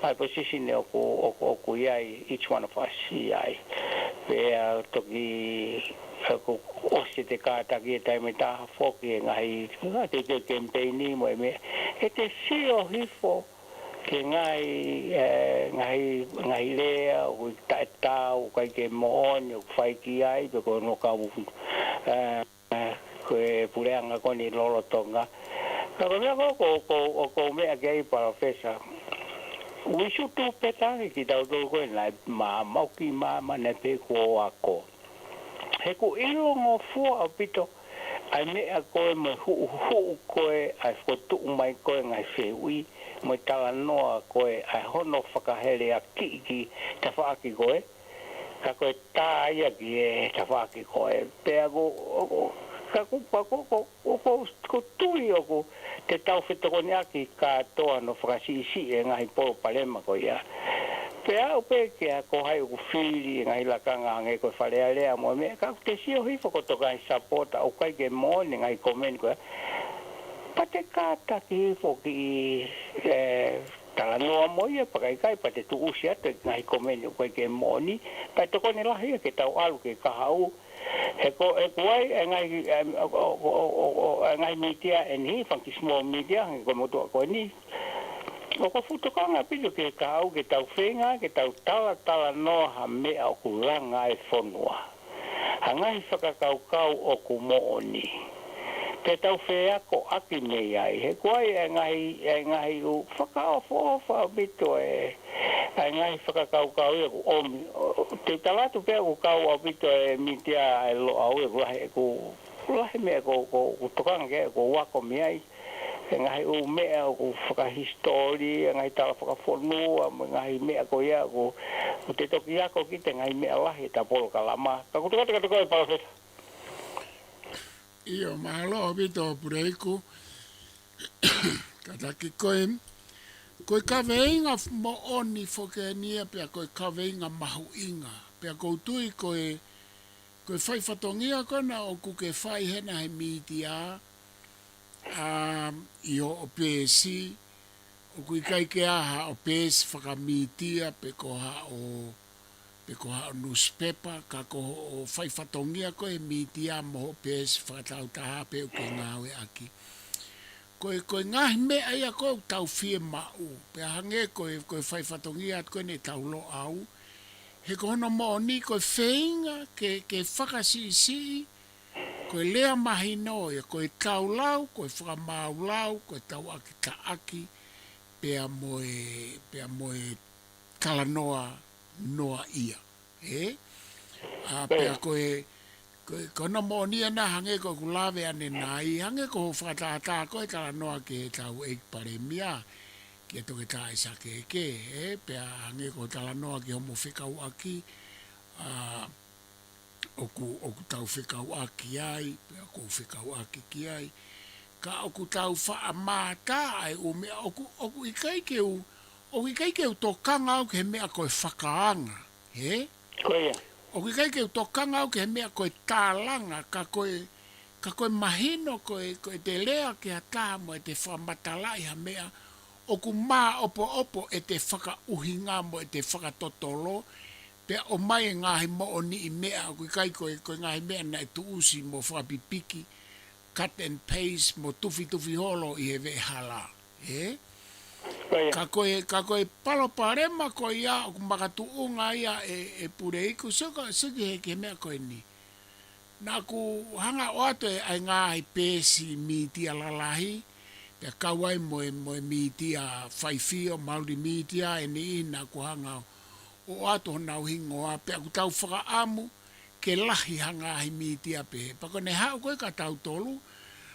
ʻa e position ʻoku, ʻoku, ʻoku ʻi ai each one of us ʻi ai. Pea toki ʻoku ʻosi te kātaki e taimi taha foki e ngaahi, ngaahi te, te kemipeini mo e meʻa. ʻE te sio hifo ki he ngaahi, ē, ngaahi, ngaahi lea ʻoku taʻetaau, ʻoku ʻikai ke moʻoni, ʻoku fai ki ai, pe ko hono kau, ē, ko e puleʻanga ko eni lolotonga. Ka ko e meʻa ko, ko, ko, ʻoku ou meʻa ki ai Palōfesa. We should do better kitautolu ko ē naʻe ma, mau ki ma, ma ne pe ko ako. He ʻoku ʻilongofua ʻaupito ʻa e meʻa ko ē mo e huʻuhuʻu ko ē ʻa e fokotuʻu mai ko ē ngaahi fehuʻi mo e talanoa ko ē ʻa e hono fakaheleakiʻi ki he tafaʻaki ko ē. Ka ko e tā ia ki he tafaʻaki ko ē. Pea ko, ko, ka ko, ka ko, ko, ko, ko, ko tui ʻoku te tau fetokoniʻaki kātoa hono fakasiʻisiʻi e ngaahi palopalema ko ia. Pea aʻu pē ki he ko hai ʻoku fili e ngaahi lakanga hangē ko e Fale Alea mo e meʻa, ka ʻoku te sio hifo ko e tokaʻi sapota ʻoku ʻikai ke moʻoni e ngaahi komeni ko ia. Pea te kātaki hifo ki, ē, talanoa mo ia, pea ka ʻikai pea te tuʻusi atu e ngaahi komeni ʻoku ʻikai ke moʻoni, pea tokoni lahi ia ke tau ʻalu ki he kahaʻu. He ko, he ko e ngaahi, ē, ʻo, ʻo e ngaahi mītia ʻe niʻihi, fanga kiʻi small media, hangē ko e motuʻa ko eni. ʻOku ou fuʻu tokanga ʻaupito ki he kahaʻu ke tau feinga, ke tau talatalanoa ha meʻa ʻoku langa e fonua. Ha ngaahi fakakaukau ʻoku moʻoni. Te tau feakoʻaki mei ai. He ko e ngaahi, e ngaahi ʻū fakaʻofoʻofa ʻaupito e, e ngaahi fakakaukau ia ʻoku ʻomi. ʻO, te u tala atu pē ʻoku kau ʻaupito e mītia ʻa e Loʻau ʻoku lahi ʻeku, lahi meʻa ʻoku, ʻoku, ʻoku tokanga ki ai ʻoku ou ako mei ai. E ngaahi ʻū meʻa ʻoku fakahisitōlia, e ngaahi tala fakafonua, mo e ngaahi meʻa ko ia ʻoku, ʻoku te toki ako ki he ngaahi meʻa lahi ʻeta polokalama. Ka ʻoku tokanga atu ko e Palōfesa. ʻIo, mālō ʻaupito Puleiku. Kātaki ko e, ko e kaveinga f-, moʻoni foki eni ia, pea ko e kaveinga mahuʻinga. Pea ʻoku ou tui ko e, ko e fai fatongia ko ena ʻoku ke fai hena he mītia, ā, ʻi hoʻo peesi, ʻoku ʻikai ke ʻi ai haʻo peesi fakamītia pe ko haʻo, pe ko haʻo newspaper, ka ko hoʻo fai fatongia ko e mītia mo hoʻo peesi fakatautaha pē ʻoku ke ngāueʻaki. ko e, ko e ngaahi meʻa ia ko ē ʻoku tau fiemaʻu. Pea hangē ko e, ko e fai fatongia atu ko eni ʻetau Loʻau. He ko hono moʻoni ko e feinga ke, ke fakasiʻisiʻi, ko e lea mahino ia, ko e taulau, ko e fakamaaulau, ko e tauʻaki taʻaki, pea mo e, pea mo e talanoa noa ia. Ē? ʻA, pea ko e, ko e, ko hono moʻoni ʻena hangē ko ʻeku lave ʻanenai, hangē ko hoʻo fakatātā ko e talanoa ki heʻetau ʻEiki Palēmia, kia Toketā ʻAisake Eke, ē? Pea hangē ko e talanoa ki homo fekauʻaki, ʻa, ʻoku, ʻoku tau fekauʻaki ai, pea ʻoku ou fekauʻaki ki ai. Ka ʻoku tau faʻa mātā ʻa e ʻū meʻa, ʻoku, ʻoku ʻikai ke u, ʻoku ʻikai ke u tokanga au ki he meʻa ko e fakaanga, ē? Ko ia. ʻOku ʻikai ke u tokanga au ki he meʻa ko e tālanga, ka ko e, ka ko e mahino, ko e, ko ʻete lea ki ha taha mo ʻete fakamatalaʻi ha meʻa, ʻoku māʻopoʻopo ʻete fakaʻuhinga mo ʻete fakatotolo, pea ʻomai e ngaahi moʻoniʻi meʻa, ʻoku ʻikai ko e, ko e ngaahi meʻa naʻe tuʻusi mo fakapipiki, cut and paste, mo tufitufi holo ʻi he veʻehala. Ē? Ko ia. Ka ko e, ka ko e palopalema ko ia, ʻoku makatuʻunga ia ʻe, ʻe Puleiku, sio ka, sio ki he, ki he meʻa ko eni. Naʻa ku hanga ʻo ʻoatu e, ʻa e ngaahi peesi mītia lalahi, pea kau ai mo e, mo e mītia faifio, multimedia, ʻe niʻihi naʻa ku hanga ʻo ʻoatu honau hingoa, pea ʻoku tau fakaʻamu ke lahi ha ngaahi mītia pehē. Pea ko ʻene haʻu ko ē kia tautolu,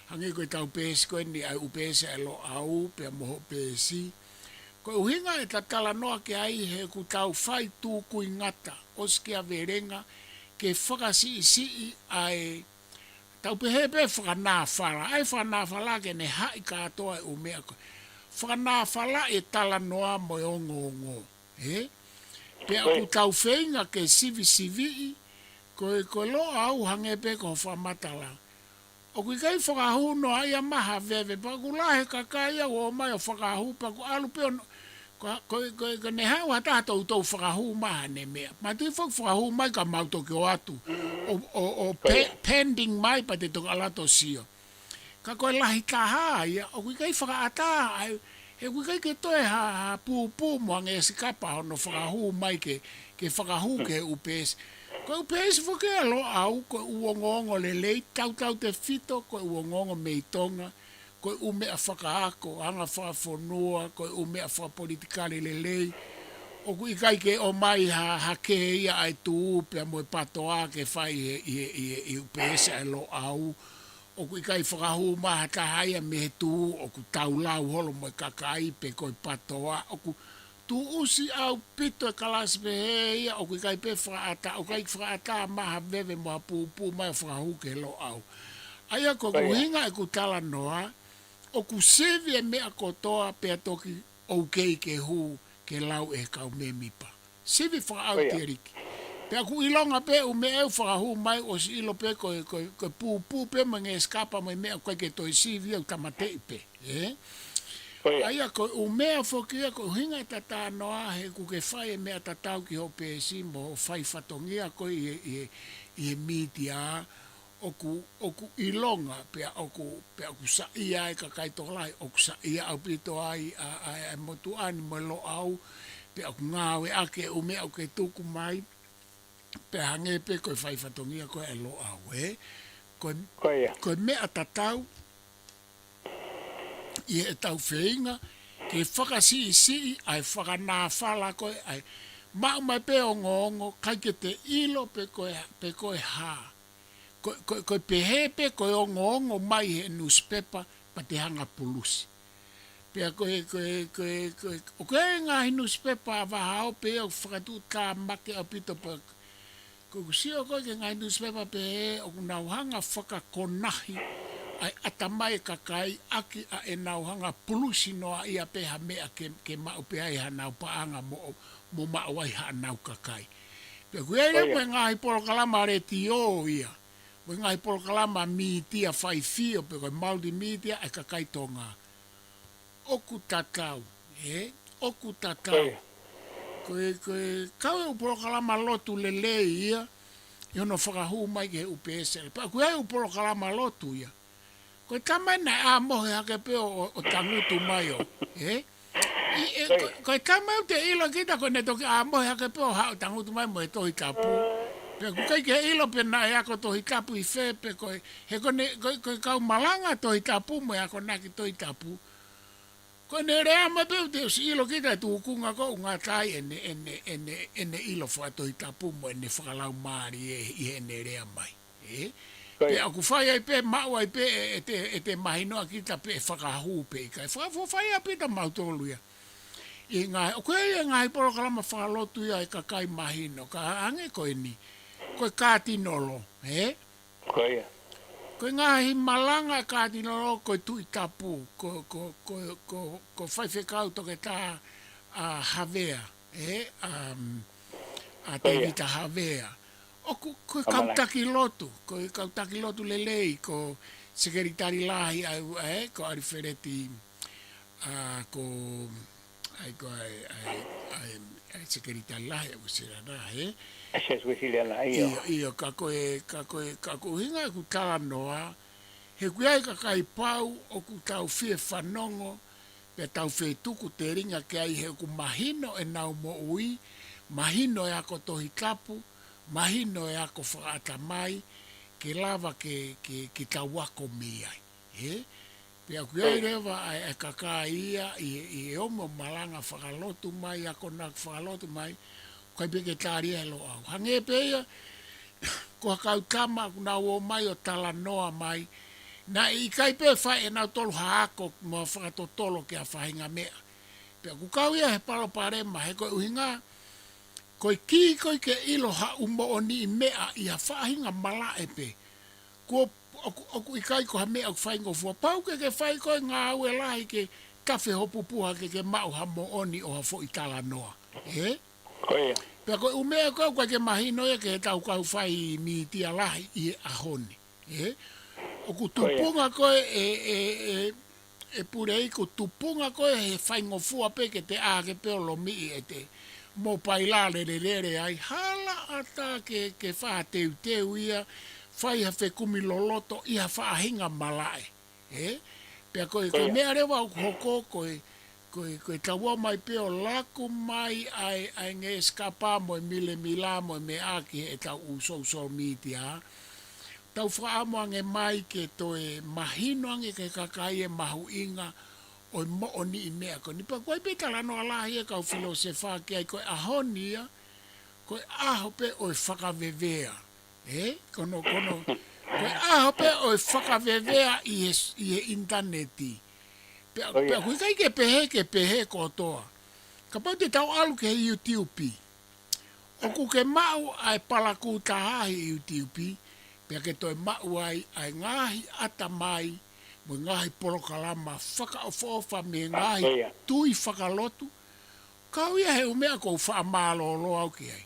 hangē ko ʻetau peesi ko eni ʻa e ʻū peesi ʻa e Loʻau, pea mo hoʻo peesi. Ko e ʻuhinga ʻeta talanoa ki ai he ʻoku tau fai tūkuingata, ʻosi kia Velenga, ke fakasiʻisiʻi ʻa e, tau pehē pē fakanāfala, ʻa e fakanāfala ke ne haʻi kātoa e ʻū meʻa ko ē. Fakanāfala e talanoa mo e ongoongo, ē? Pea ʻoku tau feinga ke sivisiviʻi, ko e, ko e Loʻau hangē pē ko hoʻo fakamatala. ʻOku ʻikai fakahū noa ia maha veve, pea ʻoku lahi e kakai ia ʻoku ō mai ʻo fakahū, pea ʻoku ʻalu pē ʻo, ko, ko, ko, ko ʻene haʻu ha taha toutou fakahū mai haʻane meʻa. Mātuʻaki fakahū mai ka mau toki ō atu. ʻO, ʻo, ʻo pe-, pending mai pea te toki ʻalu atu ʻo sio. Ka ko e lahi taha ia, ʻoku ʻikai fakaʻatā, ʻa e, he ʻoku ʻikai ke toe ha, ha pūpū mo ha ngeʻesi kapa hono fakahū mai ke, ke fakahū ki he ʻū peesi. Ko e ʻū peesi foki ʻa e Loʻau, ko e ʻū ongoongo lelei, tautautefito, ko e ʻū ongoongo mei Tonga, ko e ʻū meʻa fakaako, anga fakafonua, ko e ʻū meʻa fakapolitikale lelei. ʻOku ʻikai ke ʻomai ha, ha kehe ia ʻa e tuʻu pea mo e patoa ke fai he, ʻi he, ʻi he, ʻi he ʻū peesi ʻa e Loʻau. ʻOku ʻikai fakahū mai ha taha ia mei he tuʻu, ʻoku taulau holo mo e kakai pe ko e patoa, ʻoku tuʻusi ʻaupito e kalasi pehē ia, ʻoku ʻikai pē fakaʻatā, ʻoku ʻikai fakaʻatā mai ha veve mo ha pūpū mai ʻo fakahū ki he Loʻau. ʻA ia ko ʻeku ʻuhinga ʻeku talanoa, ʻoku sivi e meʻa kotoa pea toki ʻoku ʻikai ke hū ke lau ʻe he kau mēmipa. Sivi fakaʻauteliki. Pea ʻoku ʻilonga pē ʻū meʻa ʻoku fakahū mai ʻosi ʻilo pē ko e, ko e, ko e pūpū pē mo e ngeʻesi kapa mo e meʻa ʻoku ʻikai ke toe sivi ʻoku tāmateʻi pē. Ē? ʻA ia ko e ʻū meʻa foki ia ko e ʻuhinga ʻeta talanoa he ʻoku ke fai e meʻa tatau ki hoʻo peesi mo hoʻo fai fatongia ko ē ʻi he, ʻi he, ʻi he mītia. ʻOku, ʻoku ʻilonga, pea ʻoku, pea ʻoku saiʻia ai e kakai tokolahi, ʻoku saiʻia ʻaupito ai ʻa, ʻa, ʻa e motuʻa ni mo e Loʻau, pea ʻoku ngāueʻaki e ʻū meʻa ʻoku ke tuku mai, pea hangē pē ko e fai fatongia ko ē ʻa e Loʻau, ē? Ko e, ko e meʻa tatau, ʻi heʻetau feinga, ke fakasiʻisiʻi ʻa e fakanāfala ko ē, ʻa e maʻu mai pē ongoongo, ʻikai ke te ʻilo pe ko e, pe ko e hā. Ko, ko, ko e pehē pē ko e ongoongo mai he newspaper, pea te hanga pulusi. Pea ko e, ko e, ko e, ko e, ʻoku ʻi ai e ngaahi newspaper ʻa Vahaope ʻoku fakatuʻutāmaki ʻaupito pea ko ʻeku sio ko ē ki he ngaahi newspaper pehē ʻoku nau hanga fakakonahi ʻa e ʻatamai e kakai ʻaki ʻa ʻenau hanga pulusi noa ia pē ha meʻa ke, ke maʻu pē ai hanau paʻanga mo, mo maʻu ai hanau kakai. Pea ʻoku ʻi ai ia mo e ngaahi polokalama letiō ia, mo e ngaahi polokalama mītia faifio pe ko e multimedia ʻa e kakai Tonga. ʻOku tatau, ē? ʻOku tatau. Ko e, ko e, kau e ʻū polokalama lotu lelei ia, ʻi hono fakahū mai ki he ʻū peesi. Pea ʻoku ʻi ai e ʻū polokalama lotu ia. Ko e tama naʻe ʻā mohe hake pē ʻo, ʻo, ʻo tangutu mai ʻo, ē? ʻI, ē, ko, ko e tama ʻoku te ʻilo kita ko ʻene toki ʻā mohe hake pē ʻo haʻu ʻo tangutu mai mo e Tohi Tapu. Pea ʻoku ʻikai ke ʻilo pe naʻe ako Tohi Tapu ʻi fē pe ko e, he ko ʻene, ko, ko e kau malanga Tohi Tapu mo e akonaki Tohi Tapu. Ko ʻene lea mai pē ʻoku te ʻosi ʻilo kita e tūkunga ko ʻoku ngata ai ʻene, ʻene, ʻene, ʻene ʻilo fakatohitapu mo ʻene fakalaumālie ʻi heʻene lea mai. Ē? Ko ia. Pea ʻoku fai ai pē, maʻu ai pē ʻe, ʻe te, ʻe te mahinoʻi kita pe ʻe fakahū pe ʻikai. Faka-, fo-, fai ai pē ʻe mautolu ia. ʻI he ngaahi, ʻoku ʻi ai e ngaahi polokalama fakalotu ia ʻa e kakai mahino. Ka hangē ko eni. Ko e kātinolo, ē? Ko ia. Ko e ngaahi malanga ʻa e kātinolo ko e Tuʻi Tapu, ko, ko, ko, ko, ko Faifekau Toketā, ʻa, Havea, ē, um, ʻa, ko ia. Tēvita Havea. ʻOku, ko e kau taki lotu, ko e kau taki lotu lelei, ko Sekelitali Lahi ʻa, ē, ko ʻAlifeleti, ʻa, ko, ʻai ko ʻai, ʻai, ʻai, ʻai Sekelitali Lahi ʻa Uēsiliana, ē? ʻA Siasi Uēsiliana, ʻio. ʻIo, ʻio, ka ko e, ka ko e, ka ko e ʻuhinga ʻeku talanoa, he ʻoku ʻi ai e kakai pau ʻoku tau fie fanongo, pea tau fetuku telinga ki ai he ʻoku mahino ʻenau moʻui, mahino e ako Tohitapu, mahino e ako fakaʻatamai, ke lava ke, ke, ke tau ako mei ai. Ē? Pea ʻoku ʻi ai leva ʻa e, ʻa e kakai ia ʻi, ʻi he ʻomi ʻo malanga fakalotu mai, akonaki fakalotu mai, ʻoku ʻikai pē ke tali ʻe Loʻau. Hangē pē ia, ko ha kau tama ʻoku nau ō mai ʻo talanoa mai, naʻe ʻikai pē fai ʻe nautolu ha ako mo ha fakatotolo ki ha faʻahinga meʻa. Pea ʻoku kau ia he palopalema, he ko e ʻuhinga, ko e kī ko ē ke ʻilo ha ʻū moʻoniʻi meʻa ʻi ha faʻahinga malaʻe pē. Kuo, ʻoku, ʻoku ʻikai ko ha meʻa ʻoku faingofua. Pau ke ke fai ko e ngāue lahi ke tafe ho pupuha ke ke maʻu ha moʻoni ʻo ha foʻi talanoa. Ē? Ko ia. Pea ko e ʻū meʻa ko ē ʻoku ʻikai ke mahino ia ki he tau kau fai mītia lahi ʻi he ʻaho ni. Ē? ʻOku tupunga ko ē, ē, ē, ē, ē Puleiku, tupunga ko ē he faingofua pē ke te ʻā hake pē ʻo lomiʻi ʻete mōpaila lelelele ai, hala ʻatā ke, ke fakateuteu ia, fai ha fekumi loloto ʻi ha faʻahinga malaʻe. Ē? Pea ko e, ko e meʻa leva ʻoku hoko ko e, ko e, ko e tau ō mai pē ʻo laku mai ʻa e, ʻa e ngeʻesi kapa mo e milemila mo e meʻa ki heʻetau ʻū social media. Tau fakaʻamu ange mai ke toe mahino ange ki he kakai e mahuʻinga ʻo e moʻoniʻi meʻa ko eni. Pea ʻoku ʻi ai pē talanoa lahi e kau filōsefa ki ai ko e ʻaho ni ia, ko e ʻaho pē ʻo e fakavevea. Ē? Ko hono, ko hono, ko e ʻaho pē ʻo e fakavevea ʻi he, ʻi he ʻinitaneti. Pea, pea ʻoku ʻikai ke pehē, ke pehē kotoa. Kapau te tau ʻalu ki he YouTube. ʻOku ke maʻu ʻa e palakū taha ʻi he YouTube, pea ke toe maʻu ai ʻa e ngaahi ʻatamai, mo e ngaahi polokalama fakaʻofoʻofa mei he ngaahi tui fakalotu, kau ia he ʻū meʻa ʻoku ou faʻa mālōlō au ki ai.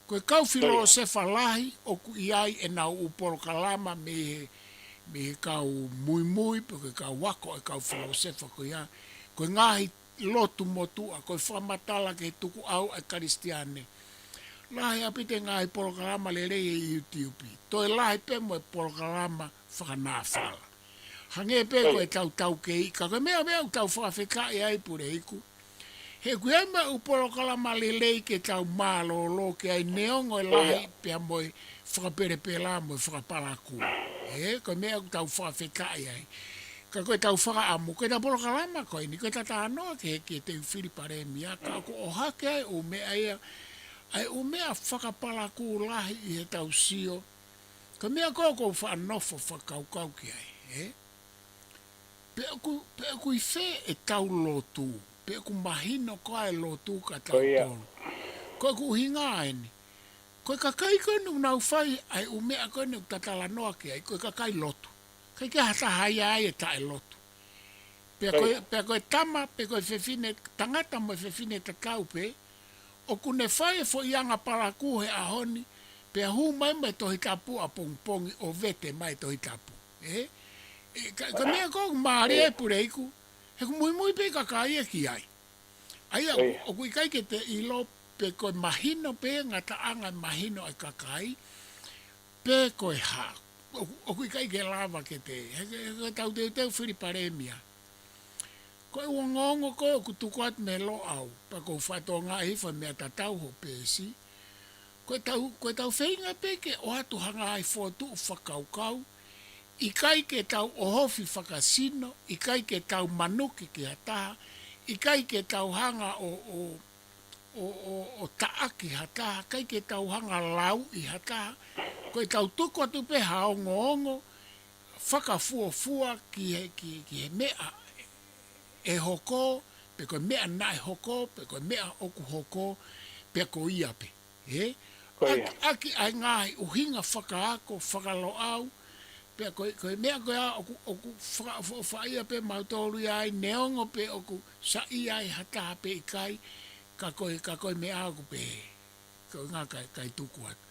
Ko e kau filōsefa lahi ʻoku ʻi ai ʻenau ʻū polokalama mei he, mei he kau muimui, pe ko e kau ako e kau filōsefa ko ia. Ko e ngaahi lotu motuʻa, ko e fakamatala ki he tukuʻau ʻa e Kalisitiane. Lahi ʻaupito e ngaahi polokalama lelei ʻi he YouTube. Toe lahi pē mo e polokalama fakanāfala. Hangē pē ko e tau tau kei, ka ko e meʻa meʻa ʻoku tau fakafetaʻi ai Puleiku. He ʻoku ʻi ai mo e ʻū polokalama lelei ke tau mālōlō ki ai neongo e lahi pea mo e fakapelepela mo e fakapalakū. Ē, ko e meʻa ʻoku tau fakafetaʻi ai. Ka ko e tau fakaʻamu, ko e tau polokalama ko eni, ko e tau talanoa ki he, ki he teu fili palēmia, ka ʻoku ʻohake ai ʻū meʻa ia, ʻa e ʻū meʻa fakapalakū lahi ʻi he tau sio. Ko e meʻa ko ē ʻoku ou faʻa nofo fakakaukau ki ai, ē? Pe ʻoku, pe ʻoku ʻi fē ʻetau lotu, pe ʻoku mahino ko ā e lotu kia tautolu. Ko ʻeku ʻuhinga eni. Ko e kakai ko eni ʻoku nau fai ʻa e ʻū meʻa ko eni ʻoku ta talanoa ki ai, ko e kakai lotu. ʻIkai ke ʻi ai ha taha ia ai ʻe taʻelotu. Pea ko e, pea ko e tama, pe ko e fefine, tangata mo e fefine tatau pē, ʻoku ne fai e foʻi anga palakū he ʻaho ni, pea hū mai mo e Tohi Tapu ʻapongipongi ʻo vete mai e Tohi Tapu. Ē? Ē, ka, ka meʻa ko ē ʻoku mālie ai Puleiku, he ʻoku muimui pē kakai ia ki ai. ʻA ia, ʻoku, ʻoku ʻikai ke te ʻilo pe ko e mahino pē ngataʻanga e mahino e kakai, pe ko e hā. ʻoku, ʻoku ʻikai ke lava ke te, he, he, he tau teuteu fili palēmia. Ko e ongoongo ko ē ʻoku tuku atu mei Loʻau, pea ʻoku ou fakatokangaʻi hifo e meʻa tatau hoʻo peesi. Ko e tau, ko e tau feinga pē ke ʻoatu ha ngaahi fokotuʻu fakakaukau, ʻikai ke tau ʻohofi fakasino, ʻikai ke tau manuki ki ha taha, ʻikai ke tau hanga ʻo, ʻo, ʻo, ʻo, ʻo taʻaki ha taha, ʻikai ke tau hanga lauʻi ha taha, ko e tau tuku atu pē ha ongoongo, fakafuofua ki he, ki, ki he meʻa ʻe hoko, pe ko e meʻa naʻe hoko, pe ko e meʻa ʻoku hoko, pe ko ia pē. Ē? Ko ia. ʻAki, ʻaki ʻa e ngaahi ʻuhinga fakaako, faka-Loʻau, pea ko e, ko e meʻa ko ia ʻoku, ʻoku faka-, fo-, faʻia pē mautolu ia ai, neongo pē ʻoku saiʻia ai ha taha pe ʻikai, ka ko e, ka ko e meʻa ʻoku pehē. Ko e ngaahi kai, kai tuku atu.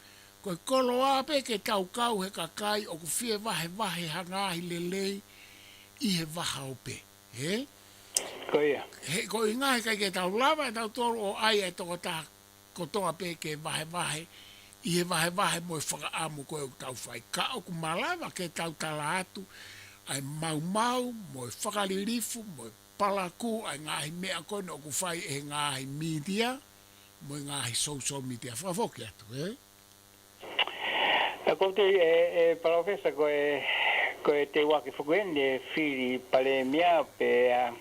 Ko e koloa pē ke tau kau he kakai ʻoku fie vahevahe ha ngaahi lelei ʻi he vahaope. Ē? Ko ia. He, ko e ngaahi kai ke tau lava ʻe tautolu ʻo ʻai e tokotaha kotoa pē ke vahevahe, ʻi he vahevahe mo e fakaʻamu ko ē ʻoku tau fai. Ka ʻoku malava ke tau tala atu, ʻa e maumau, mo e fakalilifu, mo e palakū, ʻa e ngaahi meʻa ko eni ʻoku fai ʻe he ngaahi mītia, mo e ngaahi social media. Fakafoki atu, ē? ʻA ko te, e, e, Palōfesa ko e, ko e te wake fuku eni e fili palēmia pea,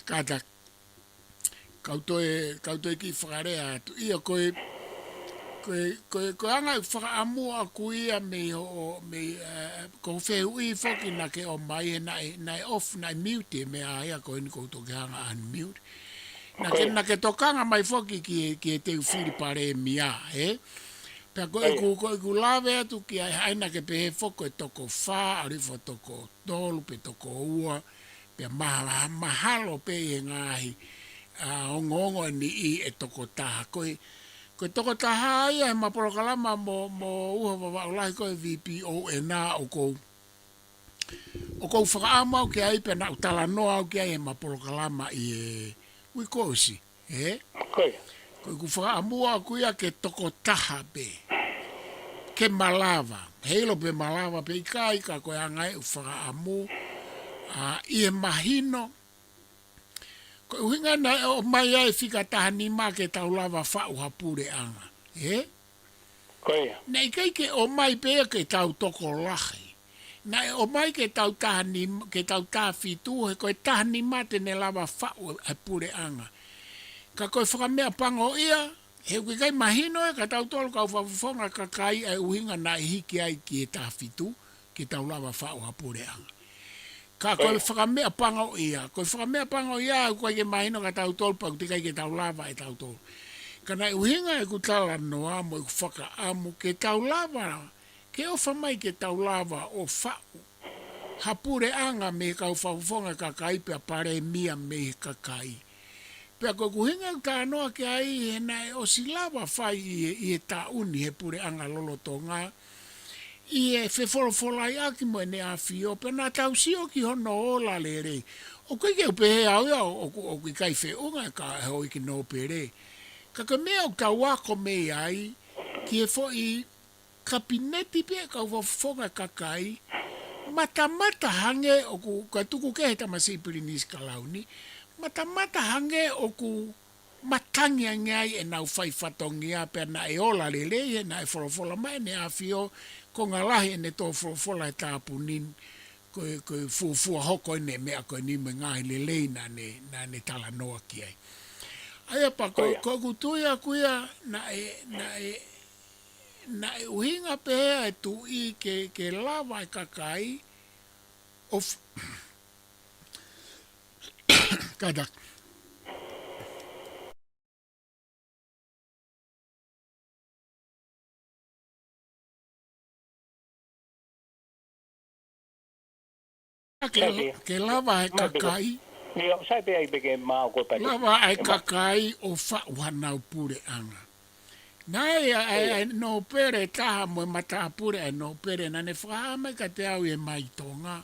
Kātaki. Kau toe, kau toe kiʻi fakalea atu. ʻIo ko e, ko e, ko e, ko e anga e fakaʻamu ʻaku ia mei ho, ʻo, mei, ē, ko e fehuʻi foki naʻa ke ʻomai he naʻe, naʻe off, naʻe mute e meʻa ia ko eni ʻoku ou toki hanga unmute. Naʻa ke, naʻa ke tokanga mai foki ki he, ki he teu fili palēmia, ē? Pea ko ʻeku, ko ʻeku lave atu ki ai, ʻa ia naʻa ke pehē foki ko e toko fā, ʻalu hifo toko tolu pe toko ua, pea maha-, mahalo pē ʻi he ngaahi, ā, ongoongo ʻe niʻihi ʻe toko taha. Ko e, ko e toko taha ia ʻi heʻema polokalama mo, mo Uho Vavaʻu Lahi ko e V P O ena ʻoku ou, ʻoku ou fakaʻamu au ki ai pea naʻa ku talanoa au ki ai heʻema polokalama ʻi he uike kuo ʻosi. Ē? Ko ia. Ko ʻeku fakaʻamu ʻaku ia ke toko taha pē. Ke malava. Heiʻilo pe malava pe ʻikai ka ko e anga ʻeku fakaʻamu. Ā, ʻi he mahino. Ko e ʻuhinga naʻe ʻomai ai e fika taha nima ke tau lava faʻu ha puleʻanga. Ē? Ko ia. Naʻe ʻikai ke ʻomai pē ia ke tau tokolahi. Naʻe ʻomai ke tau taha nim-, ke tau taha fitu, he ko e taha nima te ne lava faʻu e puleʻanga. Ka ko e fakameʻapango ia, he ʻoku ʻikai mahino ia kia tautolu kau fakafofonga kakai ʻa e ʻuhinga naʻe hiki ai ki he taha fitu, ke tau lava faʻu ha puleʻanga. Ka ko e fakameʻa pango ia, ko e fakameʻa pango ia, ʻoku ʻikai ke mahino kia tautolu, pea ʻoku teʻeki ai ke tau lava ʻe tautolu. Ka naʻe ʻuhinga ʻeku talanoa mo ʻeku fakaʻamu ke tau lava, ke ʻofa mai ke tau lava ʻo faʻu ha puleʻanga mei he kau fakafofonga kakai pea palēmia mei he kakai. Pea ko ʻeku ʻuhinga ʻeku talanoa ki ai he naʻe ʻosi lava fai ʻi he, ʻi he taʻu ni he puleʻanga lolotonga, ʻi he fefolofolaiʻaki mo ʻEne ʻAfio, pea naʻa tau sio ki hono ola lelei. ʻOku ʻikai ke u pehē au ia ʻoku, ʻoku ʻikai feʻunga ka he houʻeiki nōpele. Ka ko e meʻa ʻoku tau ako mei ai, ki he foʻi kapineti pē kau fakafofonga kakai, matamata hangē ʻoku, ka tuku kehe tamasiʻi Pilinisi Kalauni, matamata hangē ʻoku matangi ange ai ʻenau fai fatongia pea naʻe ola lelei he naʻe folofola mai ʻEne ʻAfio, ko e ngaahi lahi ʻene tō folofola he tāpuni ni, ko e, ko e fuofua hoko ʻene meʻa ko eni mo e ngaahi lelei naʻa ne, naʻa ne talanoa ki ai. ʻA ia pea ko, ko ʻeku tui ʻaʻaku ia naʻe, naʻe, naʻe ʻuhinga pehē ʻa e tuʻi ke, ke lava e kakai ʻo f-, kātaki. Ke, ke lava he kakai, ʻio, sai pē ai pē ke mau ko e pē. Lava ai kakai ʻo faʻu hanau puleʻanga. Naʻe ʻi ai ʻa e, ʻa e nōpele taha mo e matāpule ʻa e nōpele naʻa ne fakahā mai kiate au ʻi he Mai Tonga.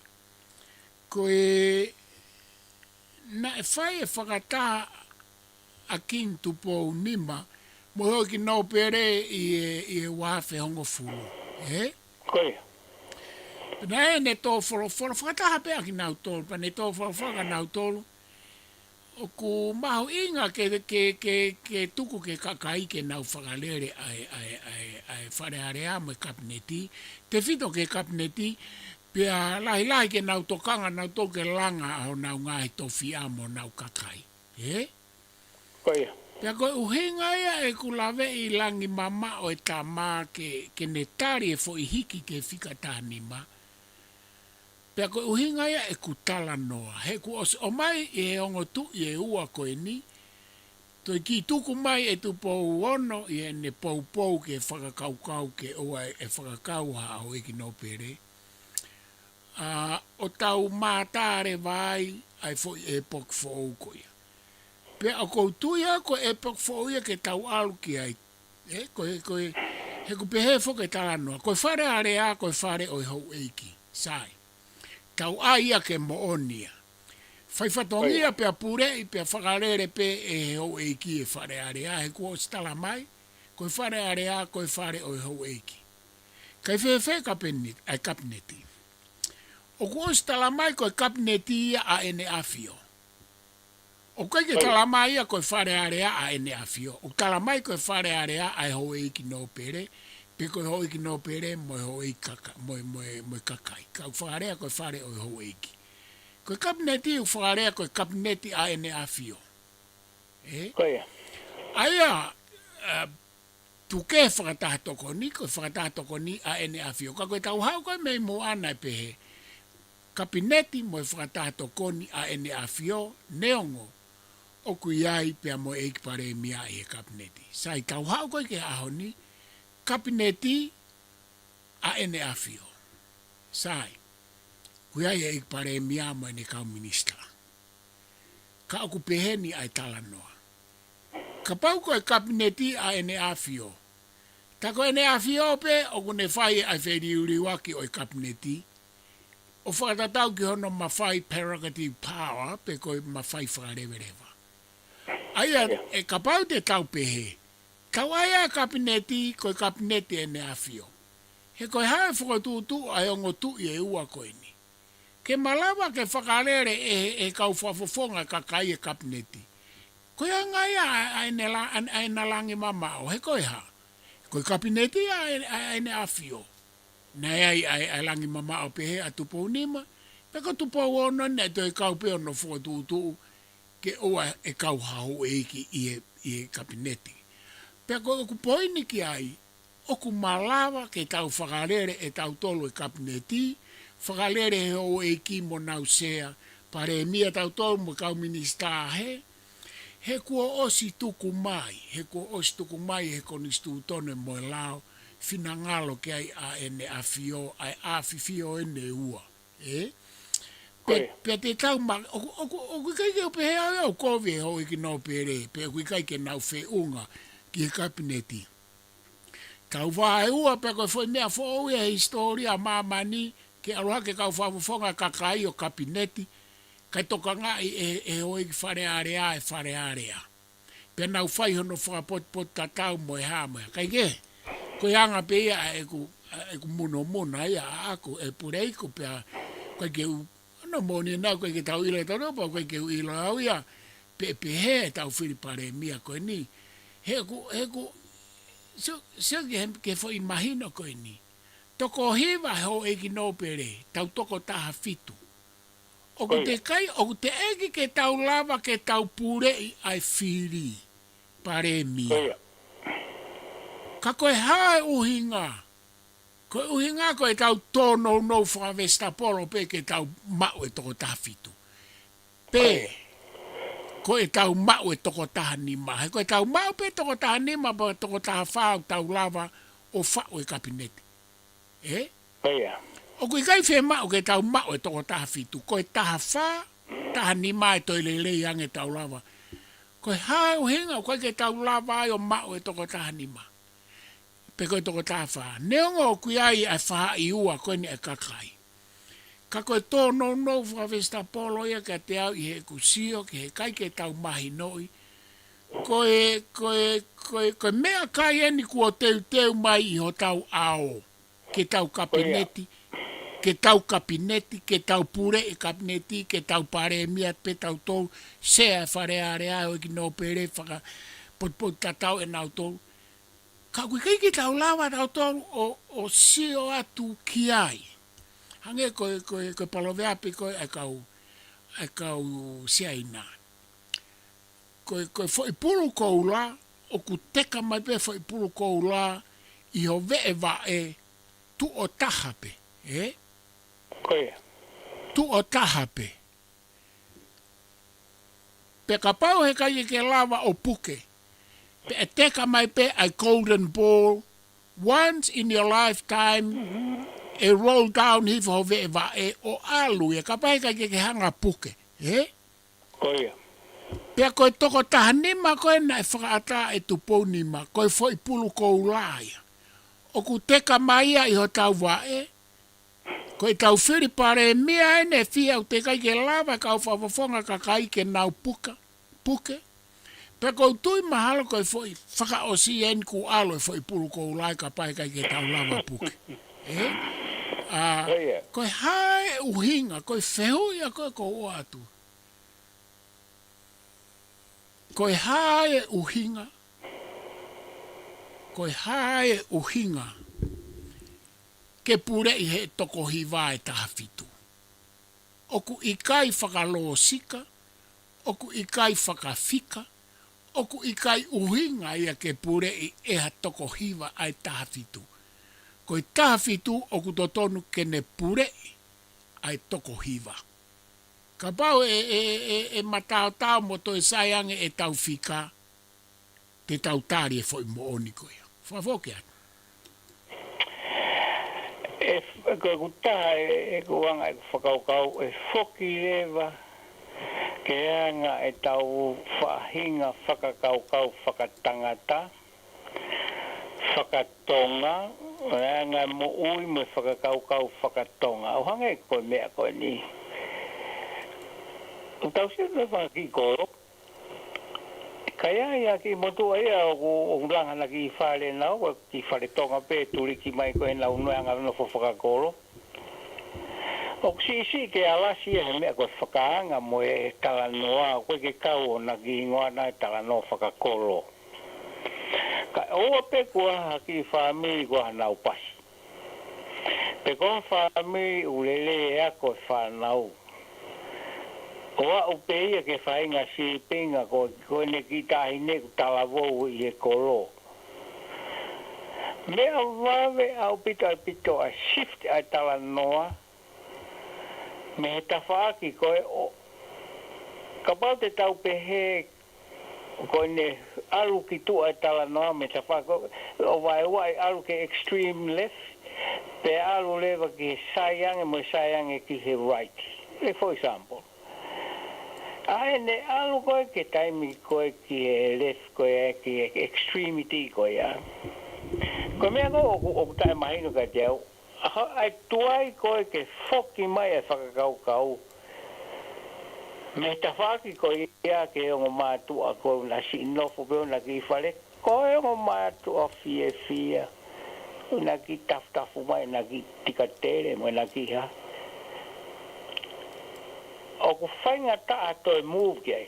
Ko e naʻe fai e fakataha ʻa Kingi Tupou Nima mo e houʻeiki nōpele ʻi he, ʻi he ua afe hongofulu. Ē? Ko ia. Naʻa ne tō folofola, fakataha pē ʻa kinautolu, pea ne tō folofola kia nautolu. ʻOku mahuʻinga ke, ke, ke, ke tuku ki he kakai ke nau fakalele ʻa e, ʻa e, ʻa e, ʻa e Fale Alea mo e Kapineti, tefito ki he Kapineti, pea lahilahi ke nau tokanga nautolu ke langa ʻa honau ngaahi tofiʻa mo honau kakai. Ē? Ko ia. Pea ko e ʻuhinga ia ʻeku laveʻi Langi Mamaʻo e Tama ke, ke ne tali e foʻi hiki ki he fika taha nima. Pea ko e ʻuhinga ia ʻeku talanoa. He kuo ʻosi ʻomai ʻe he ongo tuʻi ʻe ua ko eni, toe kiʻi tuku mai ʻe Tupou Ono ʻi heʻene poupou ke fakakaukau ke ʻoua ʻe fakakau ha houʻeiki nōpele. ʻA, ʻo tau mātā leva ai ʻa e foʻi ʻepoki foʻou ko ia. Pea ʻoku ou tui au ko e ʻepoki foʻou ia ke tau ʻalu ki ai. Ē, ko e, ko e, he ʻoku pehē foki e talanoa. Ko e Fale Alea, ko e fale ʻo e houʻeiki. Sai. Tau ʻai ia ke moʻoni ia. Fai fatongia pea puleʻi, pea fakalele pē ʻe he houʻeiki e Fale Alea, he kuo ʻosi tala mai, ko e Fale Alea, ko e fale ʻo e houʻeiki. Kae fēfē Kapineti, ʻa e Kapineti. ʻOku ʻosi tala mai ko e Kapineti ia ʻa ʻEne ʻAfio. ʻOku ʻikai ke tala mai ia ko e Fale Alea ʻa ʻEne ʻAfio. ʻOku tala mai ko e Fale Alea ʻa e houʻeiki nōpele, pe ko e houʻeiki nōpele mo e houʻeiki kaka-, mo e, mo e, mo e kakai. Ka ʻoku fakalea ko e fale ʻo e houʻeiki. Ko e Kapineti ʻoku fakalea ko e Kapineti ʻa ʻEne ʻAfio. Ē? Ko ia. ʻA ia, ā, tuku e fakataha tokoni, ko e fakataha tokoni ʻa ʻEne ʻAfio. Ka ko e tau haʻu ko e mei muʻa naʻe pehē, Kapineti mo e fakataha tokoni ʻa ʻEne ʻAfio, neongo ʻoku ʻi ai pea mo e ʻEiki Palēmia ʻi he Kapineti. Sai, tau haʻu ko ē ki he ʻaho ni, Kapineti ʻa ʻEne ʻAfio. Sai, ʻoku ʻi ai e ʻEiki Palēmia mo ʻene kau minisitā. Ka ʻoku pehē ni ʻa e talanoa. Kapau ko e Kapineti ʻa ʻEne ʻAfio, tā ko ʻEne ʻAfio pē ʻoku ne fai ʻa e feliuliuaki ʻo e Kapineti, ʻo fakatatau ki hono mafai prerogative power, pe ko e mafai fakaleveleva. ʻA ia, ʻe kapau te tau pehē, tau ʻai ʻa e Kapineti, ko e Kapineti ʻa ʻEne ʻAfio. He ko e hā e fokotuʻutuʻu ʻa e ongo tuʻi ʻe ua ko eni. Ke malava ke fakalele ʻe, ʻe he kau fakafofonga kakai e Kapineti. Ko e anga ia ʻa, ʻa ʻEne la-, ʻa, ʻa ʻEna Langi Mamaʻo, he ko e hā. Ko e Kapineti ʻa, ʻa, ʻa ʻEne ʻAfio. Naʻe ʻi ai ʻa e, ʻa e Langi Mamaʻo pehē ʻa Tupou Nima, pe ko Tupou Ono naʻe toe kau pē hono fokotuʻutuʻu, ke ʻoua ʻe kau ha houʻeiki ʻi he, ʻi he Kapineti. Pea ko ʻeku poini ki ai, ʻoku malava ke tau fakalele ʻe tautolu e kapineti, fakalele he houʻeiki mo nau sea, palēmia tautolu mo e kau minisitā he, he kuo ʻosi tuku mai, he kuo ʻosi tuku mai he konisitūtone mo e lao, finangalo ki ai ʻa ʻEne ʻAfio, ʻa e ʻAfifio ʻEne Ua. Ē? Pea, pea te tau ma, ʻoku, ʻoku, ʻoku ʻikai ke u pehē au ʻe au kovi e houʻeiki nōpele, pe ʻoku ʻikai ke nau feʻunga ki he kapineti. Tau vaeua pea ko e foʻi meʻa foʻou ia he hisitōlia ʻa māmani, ke ʻalu hake kau fakafofonga kakai ʻo kapineti, kae tokangaʻi ʻe, ʻe houʻeiki Fale Alea, ʻe Fale Alea. Pea nau fai hono fakapotopoto tatau mo e hā mo e hā. Kaikehe, ko e anga pē ia ʻa ʻeku, ʻa ʻeku munomuna ia ʻaʻaku ʻe Puleiku pea, ʻikai ke u, ʻoku moʻoni ʻeku ʻikai ke tau ʻilo ʻe tautolu pea ʻikai ke u ʻilo au ia, pe, pehē ʻetau fili palēmia ko eni. He ʻoku, he ʻoku, sio, sio ki he, ki he foʻi mahino ko eni. Toko hiva houʻeiki nōpele, tau toko taha fitu. ʻOku teʻeki ai, ʻoku teʻeki ke tau lava ke tau puleʻi ʻa e fili palēmia. Ka ko e hā e ʻuhinga? Ko e ʻuhinga ko ʻetau tōnounou fakavesitapolo pē ke tau maʻu e toko taha fitu. Pe, ko ʻetau maʻu e toko taha nima. He ko ʻetau maʻu pē toko taha nima, pe toko taha fā ʻoku tau lava ʻo faʻu e kapineti. Ē? ʻOku ʻikai fiemaʻu ke tau maʻu e toko taha fitu. Ko e taha fā, taha nima ʻe toe lelei ange tau lava. Ko e hā e ʻuhinga, ʻoku ʻikai ke tau lava ai ʻo maʻu e toko taha nima. Pe ko e toko taha fā. Neongo ʻoku ʻi ai ʻa e faʻahi ua ko eni ʻa e kakai. Ka ko e tōnounou fakavesitapolo ia kiate au ʻi heʻeku sio, ki he ʻikai ke tau mahinoʻi. Ko e, ko e, ko e, ko e meʻakai eni kuo teuteu mai ʻi hotau ʻao. Ke tau kapineti, ke tau kapineti, ke tau puleʻi kapineti, ke tau palēmia pē tautolu, sea e Fale Alea, houʻeiki nōpele, fakapotopoto tatau ʻe nautolu. Ka ʻoku ʻikai ke tau lava tautolu ʻo, ʻo sio atu ki ai. Hangē ko e, ko e, ko e paloveape ko e ʻa e kau, ʻa e kau Siaina. Ko e, ko e foʻi pulu koula, ʻoku teka mai pē foʻi pulu koula ʻi ho veʻe vaʻe tuʻo taha pē, ē? Tuʻo taha pē. Pea kapau he ʻikai ke ke lava ʻo puke. Pea ʻe teka mai pē ʻa e golden ball, once in your lifetime, ʻe roll down hifo ho veʻe vaʻe ʻo ʻalu ia kapau he ʻikai ke ke hanga puke, ē? Pea ko e toko taha nima ko ē naʻe fakaʻatā ʻe Tupounima, ko e foʻi pulu koula ia. ʻOku teka mai ia ʻi hotau vaʻe, ko ʻetau fili palēmia eni ʻe fie ʻoku teʻeki ai ke lava e kau fakafofonga kakai ke nau puka, puke. Pea ʻoku ou tui mahalo ko e foʻi fakaʻosi eni kuo ʻalu e foʻi pulu koula ia kapau he ʻikai ke tau lava puke. Ē? ʻA, ko e hā e ʻuhinga, ko e fehuʻi ia ko ē ʻoku ou ʻoatu. Ko e hā e ʻuhinga, ko e hā e ʻuhinga ke puleʻi he toko hiva e taha fitu. ʻOku ʻikai fakalōsika, ʻoku ʻikai fakafika, ʻoku ʻikai ʻuhinga ia ke puleʻi ʻe ha toko hiva ʻa e taha fitu. Ko e taha fitu ʻoku totonu ke ne puleʻi ʻa e toko hiva. Kapau ʻe, ʻe, ʻe, ʻe mataotao mo toe sai ange ʻetau fika, te tau tali e foʻi moʻoni ko ia. Fakafoki atu. ʻE, ko ʻeku taha ʻe, ʻeku anga ʻeku fakakaukau, ʻe foki leva ke anga ʻetau faʻahinga fakakaukau fakatangata, fakatonga, ʻe anga moʻui mo e fakakaukau fakatonga. ʻO hangē ko e meʻa ko eni. ʻOku tau sio ki he fanga kiʻi kolo. Ka ʻi ai ʻa e kiʻi motuʻa ia ʻoku, ʻoku langa ʻena kiʻi fale ʻenau, ko e kiʻi fale Tonga pē tuliki mai ko ʻenau noe anga nofo fakakolo. ʻOku siʻisiʻi ke alasi ia he meʻa ko e fakaanga mo e talanoa, ʻoku ʻikai ke kau ʻona kiʻi hingoa ʻana e talanoa fakakolo. Ka ʻoua pē kuo ʻi ai ha kiʻi fāmili kuo ʻi ai hanau pasi. Pe ko ha fāmili ʻoku lelei e ako e fānau. ʻO aʻu pē ia ki he faʻahinga sīpinga ko, ko ʻene kiʻi taʻahine ʻoku talavou ʻi he kolo. Meʻa vave ʻaupito ʻaupito ʻa e shift ʻa e talanoa mei he tafaʻaki ko ē ʻo, kapau te tau pehē ko ʻene ʻalu ki tuʻa e talanoa mei he tafaʻaki ko ē ʻo vaeua ʻi ʻalu ki he extreme left, pe ʻalu leva ki he sai ange mo e sai ange ki he right. E, for example, ʻa ʻene ʻalu ko ē ki he taimi ko ē ki he left ko ē ki he extremity ko ia. Ko e meʻa ko ē ʻoku, ʻoku taʻemahino kiate au, ʻa e tuai ko ē ke foki mai e fakakaukau mei he tafaʻaki ko ia ki he ongo mātuʻa ko ē naʻe siʻi nofo pē ʻo naʻe kiʻi fale, ko e ongo mātuʻa fiefia ʻo naʻe kiʻi tafutafu mai, naʻe kiʻi tikatele mo naʻe kiʻi hā. ʻOku faingataʻa toe move ki ai.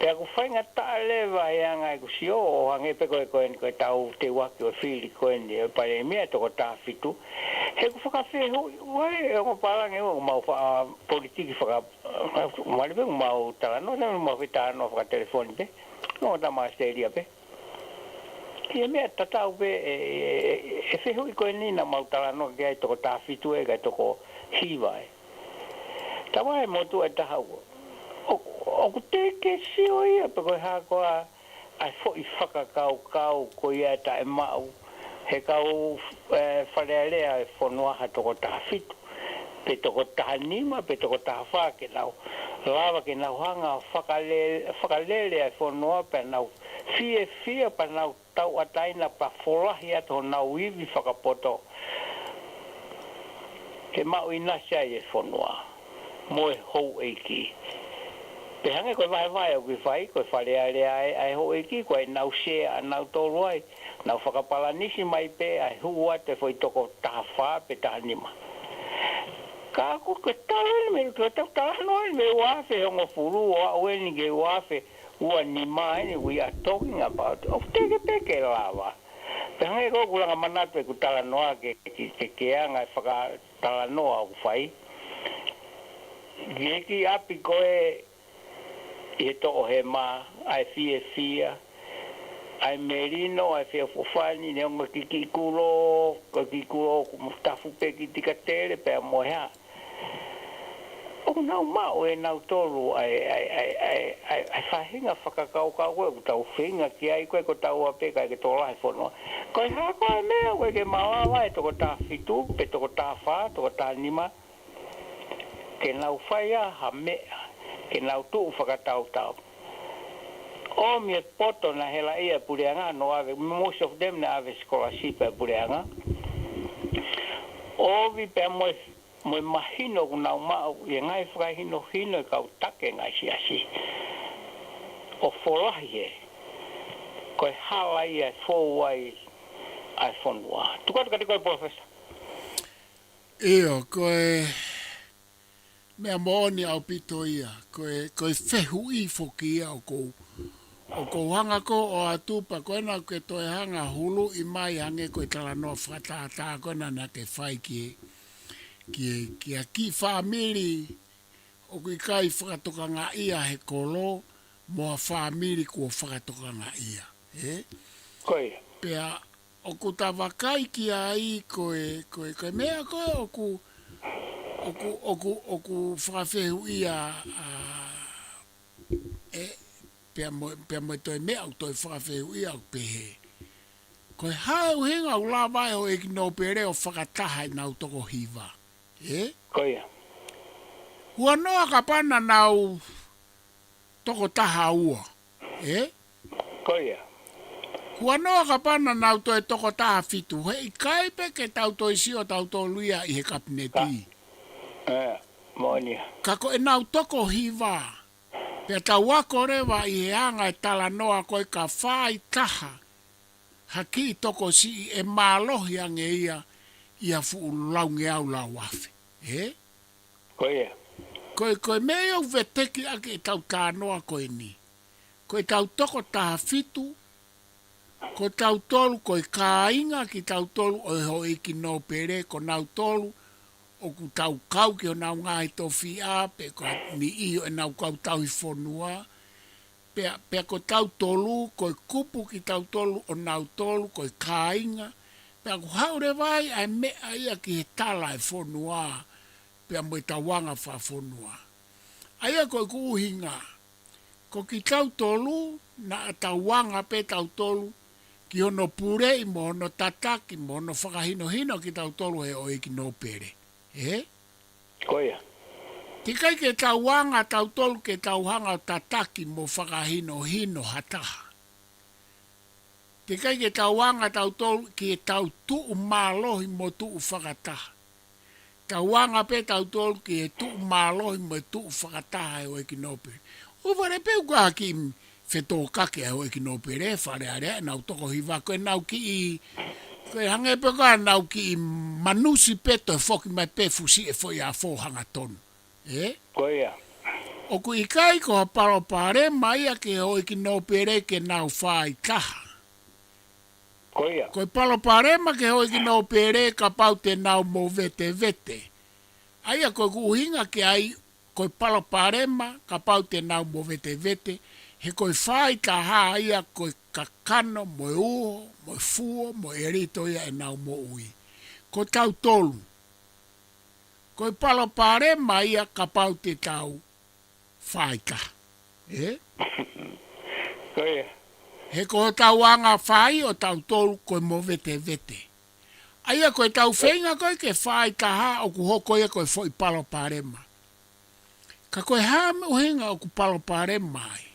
Pea ʻoku faingataʻa leva e anga ʻeku sio ʻo hangē pē ko e, ko e, ko e tau teuaki ʻo e fili ko eni ʻo e palēmia ʻe toko taha fitu. He ʻoku fakafehuʻi, ʻoku ʻi ai e ongo pālangi ʻoku mau faʻa politiki faka-, mali pē ʻoku mau talanoa, taimi ʻoku mau fetalanoa fakatelefoni pē. Ongo tama ʻAositelēlia pē. Ki he meʻa tatau pē e, e, e, e fehuʻi ko eni naʻa mau talanoa ki ai toko taha fitu ē, kae toko hiva ē. Tau ʻai e motuʻa ʻe taha ua. ʻO, ʻoku teʻeki ke sio ia pe ko e hā koā ʻa e foʻi fakakaukau ko ia ʻe taʻemaʻu he kau, e, Fale Alea ʻo e fonua ha toko taha fitu, pe toko taha nima, pe toko taha fā ke nau lava ke nau hanga ʻo fakale-, fakalele ʻa e fonua pea nau fiefia pea nau tauʻatāina pea folahi atu honau ivi fakapoto ke maʻu ʻinasi ai e fonua mo e houʻeiki. Pea hangē ko e vahevahe ʻoku fai, ko e Fale Alea ʻa e, ʻa e houʻeiki, ko ʻenau sea ʻanautolu ai, nau fakapalanisi mai pē ʻa e hū atu e foʻi toko taha fā pe taha nima. Ka ko e tala eni mei, ko e tau talanoa eni mei ua afe hongofulu ʻo aʻu eni ki he ua afe ua nima eni, we are talking about, ʻoku teʻeki pē ke lava. Pea hangē ko ʻeku langa manatu ʻeku talanoa ke, ke, ke, ke anga e fakatalanoa ʻoku fai. Ki he kiʻi ʻapi ko ē ʻi he Toʻohema, ʻa e fiefia, ʻa e melino, ʻa e feʻofoʻofani, neongo e kiʻi kulo, ko e kiʻi kulo ʻoku tafu pē kiʻi tikatele pea mo e hā. ʻOku nau maʻu ʻe nautolu ʻa e, ʻa e, ʻa e, ʻa e, ʻa e, ʻa e faʻahinga fakakaukau ko ē ʻoku tau feinga ki ai ko ē ko taua pē kae ʻikai ke tokolahi e fonua. Ko e hā koā e meʻa ʻoku ʻikai ke malava e toko taha fitu, pe toko taha fā, toko taha nima, ke nau fai ʻa ha meʻa, ke nau tuʻu fakatautau. ʻOmi e poto naʻe helaʻia e puleʻanga, nau ʻave, most of them naʻe ʻave scholarship e puleʻanga. ʻOmi pea mo e, mo e mahino ʻoku nau maʻu ʻi he ngaahi fakahinohino e kau taki e ngaahi siasi ʻo folahi he ko e hala ia e fou ai ʻa e fonua. Tuku atu kiate koe Professor. ʻIo, ko e meʻa moʻoni ʻaupito ia, ko e, ko e fehuʻi foki ia ʻoku ou, ʻoku ou hanga ko ē ʻo ʻoatu pea ko ena ke toe hanga huluʻi mai hangē ko e talanoa fakatātā ko ena naʻa ke fai ki he, ki he, ki he kiʻi fāmili ʻoku ʻikai fakatokangaʻia he kolo, mo ha fāmili kuo fakatokangaʻia, ē? Ko ia. Pea ʻoku ta vakai ki ai ko e, ko e, ko e meʻa ko ē ʻoku, ʻoku, ʻoku, ʻoku fakafehuʻia, ʻa, ē, pea mo, pea mo e toe meʻa ʻoku toe fakafehuʻia ʻoku pehē. Ko e hā e ʻuhinga ʻoku lava ai e houʻeiki nōpele ʻo fakataha ʻenau toko hiva, ē? Ko ia. Huanoa kapau naʻa nau toko taha ua, ē? Ko ia. Huanoa kapau naʻa nau toe toko taha fitu, he ʻikai pē ke tau toe sio tautolu ia ʻi he kapineti. Ka, ē, moʻoni ia. Ka ko ʻenau toko hiva, pea tau ako leva ʻi he anga e talanoa ko ē ka fai taha ha kiʻi tokosiʻi ʻe mālohi ange ia ʻi ha fuʻu laungeau lauafe. Ē? Ko ia. Ko e, ko e meʻa ia ʻoku veteki ʻaki ʻetau talanoa ko eni. Ko ʻetau toko taha fitu, ko tautolu, ko e kāinga kitautolu ʻo e houʻeiki nōpele, ko nautolu ʻoku tau kau ki honau ngaahi tofiʻa, pe ko e niʻihi ʻo ʻenau kau tauhi fonua, pea, pea ko tautolu, ko e kupu kitautolu ʻo nautolu, ko e kāinga, Pea ʻoku haʻu leva ai ʻa e meʻa ia ki he tala ʻa e fonua, pea mo e tauanga fakafonua. ʻA ia ko ʻeku ʻuhinga, ko kitautolu, naʻa tauanga pē tautolu ki hono puleʻi mo hono tataki mo hono fakahinohino kitautolu ʻe he houʻeiki nōpele. Ē? Ko ia. Teʻeki ai ke tauanga tautolu ke tau hanga ʻo tataki mo fakahinohino ha taha. Teʻeki ai ke tauanga tautolu ki he tau tuʻu mālohi mo tuʻu fakataha. Tauanga pē tautolu ki he tuʻu mālohi mo e tuʻu fakataha ʻa e houʻeiki nōpele. ʻOku vale pē ʻoku ʻi ai ha kiʻi fetōkaki ʻa e houʻeiki nōpele, Fale Alea, ʻenau toko hiva, ko ʻenau kiʻi, ko e hangē pē ko ʻenau kiʻi manusi pē toe foki mai pē fusi e foʻi afo hangatonu. Ē? Ko ia. ʻOku ʻikai ko ha palopalema ia ki he houʻeiki nōpele ke nau fāitaha. Ko ia. Ko e palopalema ki he houʻeiki nōpele kapau te nau movetevete. ʻA ia ko ʻeku ʻuhinga ki ai, ko e palopalema kapau te nau movetevete, he ko e fāitaha ia ko e kakano mo e uho, mo e fuo, mo e ʻelito ia ʻenau moʻui. Ko tautolu, ko e palopalema ia kapau te tau fāitaha. Ē? Ko ia. He ko hotau anga fai ʻo tautolu ko e movetevete. ʻA ia ko e tau feinga ko ē ke fāitaha ʻoku hoko ia ko e foʻi palopalema. Ka ko e hā e ʻuhinga ʻoku palopalema ai?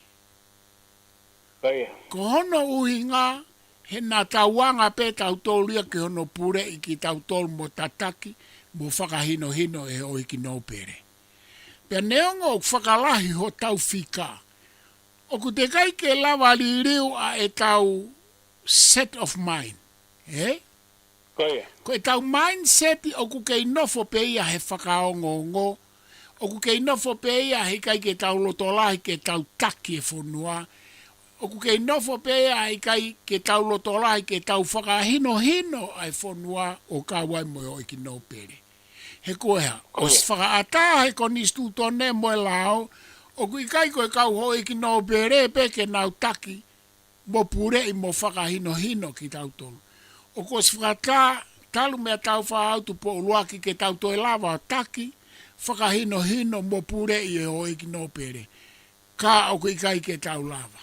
Ko ia. Ko hono ʻuhinga, he naʻa tauanga pē tautolu ia ki hono puleʻi kitautolu mo tataki, mo fakahinohino ʻe he houʻeiki nōpele. Pea neongo ʻoku fakalahi hotau fika, ʻoku teʻeki ai ke lava liliu ʻa ʻetau set of mind. Ē? Ko ia. Ko ʻetau mindset ʻoku kei nofo pē ia he fakaongoongo. ʻOku kei nofo pē ia heʻikai ke tau loto lahi ke tau taki e fonua. ʻOku kei nofo pē ia heʻikai ke tau loto lahi ke tau fakahinohino ʻa e fonua ʻo kau ai mo e houʻeiki nōpele. He ko e hā, ʻosi fakaʻatā he konisitūtone mo e lao, ʻoku ʻikai ko e kau houʻeiki nōpele pē ke nau taki, mo puleʻi mo fakahinohino kitautolu. ʻOku ʻosi fakaʻatā, talu mei he Taufaʻāhau Tupou ʻUluaki ke tau toe lava ʻo taki, fakahinohino mo puleʻi e houʻeiki nōpele. Ka ʻoku ʻikai ke tau lava.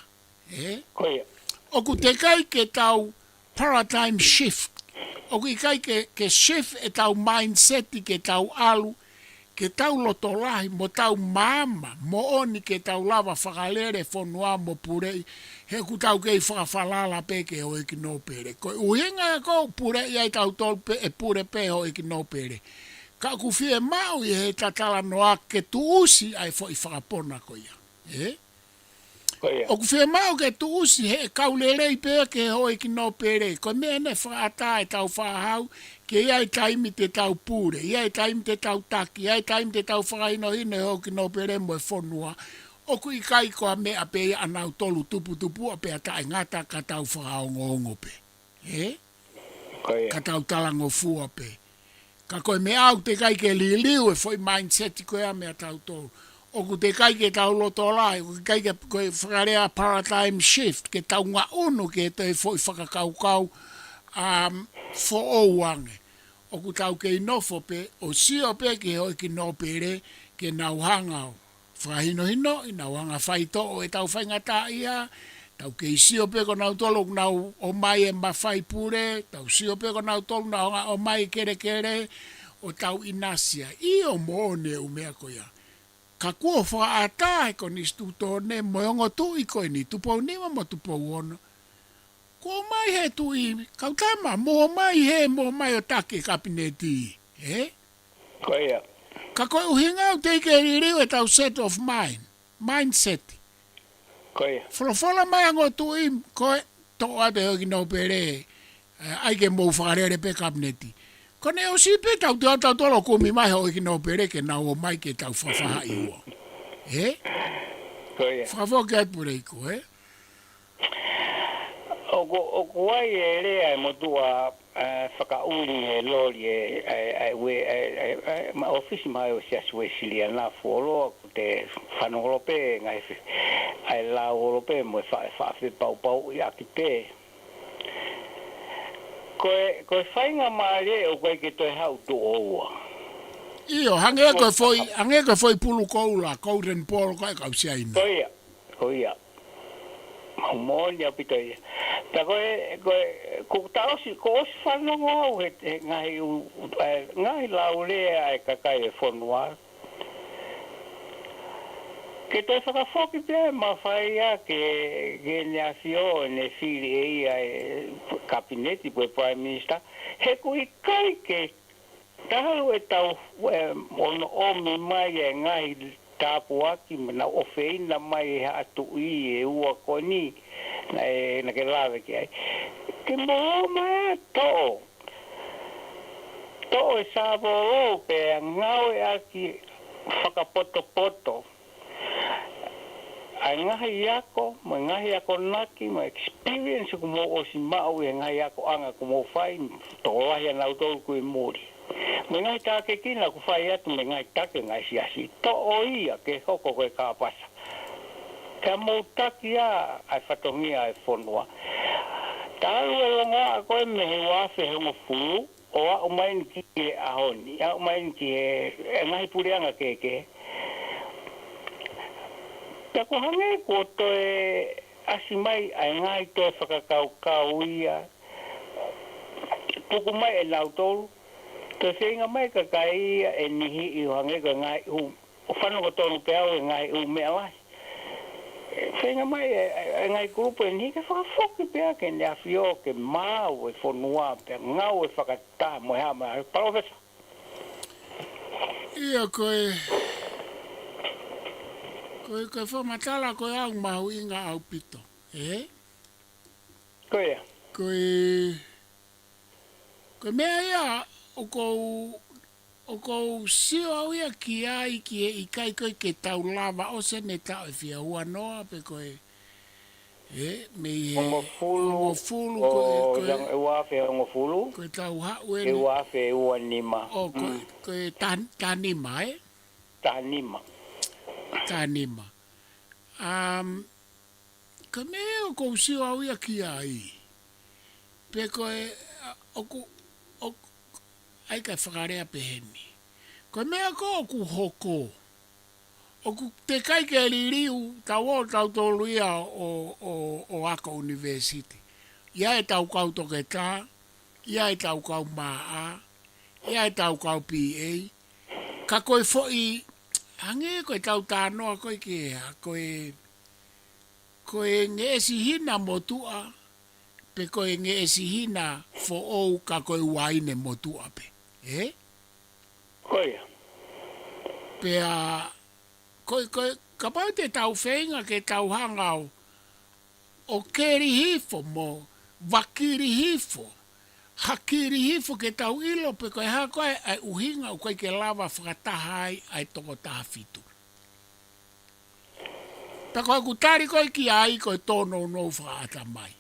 Ē? Ko ia. ʻOku teʻeki ai ke tau paradigm shift. ʻOku ʻikai ke, ke shift ʻetau mindset ke tau ʻalu, ke tau loto lahi, mo tau maama, moʻoni ke tau lava fakalele fonua mo puleʻi, he ʻoku tau kei fakafalala pē ki he houʻeiki nōpele. Ko e ʻuhinga ia ko ē puleʻi ai tautolu pē, ʻe pule pē houʻeiki nōpele. Ka ʻoku fiemaʻu ʻi he talanoa ke tuʻusi ʻa e foʻi fakapona ko ia. Ē? Ko ia. ʻOku fiemaʻu ke tuʻusi he kau lelei pē ki he houʻeiki nōpele. Ko e meʻa naʻe fakaʻatā ʻe he Taufaʻāhau, ke ʻi ai e taimi te tau pule, ʻi ai e taimi te tau taki, ʻi ai e taimi te tau fakahinohino e houʻeiki nōpele mo e fonua. ʻOku ʻikai ko ha meʻa pē ia ʻa nautolu tuputupuʻa pea taʻengata ka tau fakaongoongo pē. Ē? Ko ia. Ka tau talangofua pē. Ka ko e meʻa ʻoku teʻeki ai ke liliu e foʻi mindset ko ia mei a tautolu. ʻOku teʻeki ai ke tau loto lahi, ʻoku teʻeki ai ke, ko e fakalea paradigm shift, ke tau ngaʻunu ki he toe foʻi fakakaukau, um, foʻou ange. ʻOku tau kei nofo pē, ʻo sio pē ki he houʻeiki nōpele, ke nau hanga ʻo fakahinohinoʻi, nau hanga ʻo faitoʻo ʻetau faingataʻaʻia, tau kei sio pē ko nautolu ʻoku nau ʻomai e mafai pule, tau sio pē ko nautolu nau hanga ʻo ʻomai e kelekele, ʻo tau ʻinasi ai. ʻIo, moʻoni e ʻū meʻa ko ia. Ka kuo fakaʻatā ʻe he konisitūtone mo e ongo tuʻi ko eni, Tupou Nima mo Tupou Ono. Kuo ʻomai ʻe he tuʻi, kau tama, mou ō mai hē, mou ō mai ʻo taki e kapineti. Ē? Ko ia. Ka ko e ʻuhinga ʻoku teʻeki ke liliu ʻetau set of mind, mindset. Ko ia. Folofola mai ongo tuʻi, ko e toʻo atu e houʻeiki nōpele, ē, ʻai ke mou fakalele pē kapineti. Ko ʻene ʻosi pē tau te tau tolo kumi mai houʻeiki nōpele ke nau ō mai ke tau fafahaʻi ua. Ē? Ko ia. Fakafoki atu Puleiku, ē? ʻOku, ʻoku ʻi ai e lea ʻa e motuʻa, ē, fakaʻuli he loli e, ē, ē, ue, ē, ē, ē, ma ʻōfisi mai ʻo e Siasi Uēsiliana Fuoloa, ʻoku te fanongo pē ngaahi fe-, ʻa e lau ʻolo pē mo e fa-, faʻa fepaupauʻi ʻaki pē. Ko e, ko e faingamālie ʻoku ʻikai ke toe haʻu tuʻo ua. ʻIo, hangē ko e foʻi, hangē ko e foʻi pulu koula, Golden Ball, ko e kau Siaina. Ko ia, ko ia. Moʻoni ʻaupito ia. Tā ko e, ko e, ko tā ʻosi, kuo ʻosi fanongo au he, he ngaahi ʻū, ʻe, ngaahi laulea ʻa e kakai e fonua. Ke toe fakafoki pē ʻa e mafai ia ke, ke ne ʻafio ʻene fili ʻe ia e kapineti pe Prime Minister. He ʻoku ʻikai ke talu ʻetau, ʻe, ʻomi mai e ngaahi tāpuaki mo e ʻofeina mai ʻe haʻa tuʻi ʻe ua ko eni naʻe, naʻa ke lave ki ai. Ke mou ō mai ʻo toʻo, toʻo e sāvolo pea ngāueʻaki fakapotopoto ʻa e ngaahi ako, mo e ngaahi akonaki, mo e experience kuo mou ʻosi maʻu ʻi he ngaahi akoʻanga kuo mou fai, tokolahi ʻanautolu kuo muli. Mo e ngaahi tākiekina kuo fai atu mei he ngaahi taki ʻo e ngaahi siasi. Toʻo ia ke hoko ko e kāpasa. Kae mou taki ʻa e fatongia ʻa e fonua. Talu e longoaʻa ko ē mei he ua afe hongofulu, ʻo aʻu mai eni ki he ʻaho ni, aʻu mai eni ki he, e ngaahi puleʻanga kehekehe. Pea ʻoku hangē kuo toe ʻasi mai ʻa e ngaahi toe fakakaukau ia, tuku mai ʻe nautolu, toe feinga mai kakai ia ʻe niʻihi ʻo hangē ko e ngaahi ʻū ʻo fanongo tonu pē au he ngaahi ʻū meʻa lahi. Feinga mai e, e, e ngaahi kulupu ʻe niʻihi ke fakafoki pē ke ne ʻafio ke maau e fonua pea ngāue fakataha mo e hā mo e hā. Palōfesa. ʻIo ko e, ko e, ko e fakamatala ko e ʻoku mahuʻinga ʻaupito. Ē? Ko ia. Ko e, ko e meʻa ia ʻoku ou ʻoku ou sio au ia ki ai ki he ʻikai ko ē ke tau lava ʻosi ʻene taʻu ʻe fiha, ua noa pe ko e, ē, mei he hongofulu, hongofulu, ko e, ʻo ko e, ʻi he ua afe hongofulu, ko e tau haʻu ʻi he eni ua afe ua nima. ʻO ko e, mm, ko e taha, taha nima, ē? Taha nima. Taha nima. Um, Ko e meʻa ʻoku ou sio au ia ki ai. Pe ko e, ʻa, ʻoku, ʻoku, ʻai ke fakalea pehē ni. Ko e meʻa ko ē ʻoku hoko. ʻOku teʻeki ai ke liliu, tau ō tautolu ia ʻo, ʻo, ʻo ako ʻunivēsiti. ʻI ai ʻetau kau toketā, ʻi ai ʻetau kau M A, ʻi ai ʻetau kau P A. Ka ko e foʻi, hangē ko ʻetau talanoa ko ē ki he, ko e, ko e ngeʻesi hina motuʻa, pe ko e ngeʻesi hina foʻou ka ko e uaine motuʻa pē. Ē? Ko ia. Pea, ko e, ko e, kapau te tau feinga ke tau hanga ʻo, ʻo keli hifo mo, vakili hifo, hakili hifo ke tau ʻilo pe ko e hā ko ē ʻa e ʻuhinga ʻoku ʻikai ke lava fakataha ai ʻa e toko taha fitu. Pea ko ʻeku tali ko ē ki ai ko e tōnounou fakaʻatamai.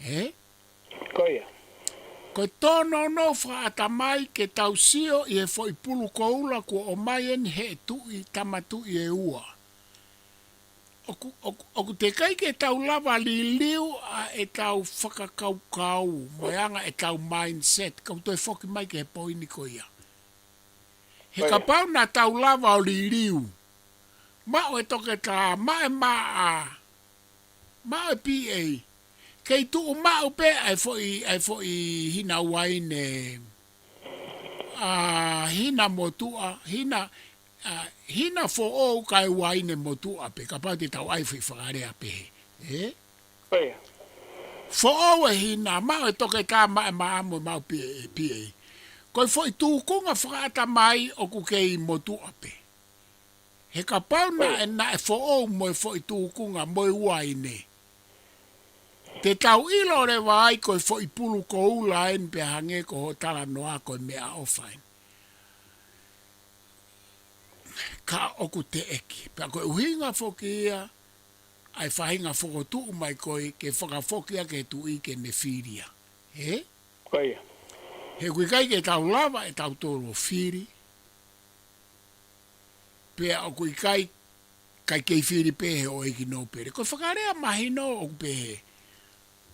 Ē? Ko ia. Ko e tōnounou fakaʻatamai ke tau sio ʻi he foʻi pulu koula kuo ʻomai eni he tuʻi, tama tuʻi ʻe ua. ʻOku, ʻoku, ʻoku teʻeki ai ke tau lava liliu ʻa ʻetau fakakaukau, mo e anga ʻetau mindset, kau toe foki mai ki he poini ko ia. He, ko ia, kapau naʻa tau lava ʻo liliu, maʻu e toketā, maʻu e M A, maʻu e P A, kei tuʻu maʻu pē ʻa e foʻi, ʻa e foʻi hina uaine, ʻa, hina motuʻa, hina, ʻa, hina foʻou kae uaine motuʻa pē, kapau te tau ʻai foʻi fakalea pehē. Ē? Ko ia. Foʻou e hina, maʻu e toketā, maʻu e M A mo e maʻu P A, P A. Ko e foʻi tūkunga fakaʻatamai ʻoku kei motuʻa pē. He kapau naʻe, naʻe foʻou mo e foʻi tūkunga mo e uaine, te tau ʻilo leva ai ko e foʻi pulu koula eni pea hangē ko hoʻo talanoa ko e meʻaʻofa eni. Ka ʻoku teʻeki. Pea ko e ʻuhinga foki ia, ʻa e faʻahinga fokotuʻu mai ko ē ke fakafoki ia ki he tuʻi ke ne fili ia. Ē? Ko ia. He ʻoku ʻikai ke tau lava ʻe tautolu ʻo fili. Pea ʻoku ʻikai, ʻikai kei fili pē he ʻo e ki nō pele. Ko e fakalea mahino ʻoku pehē.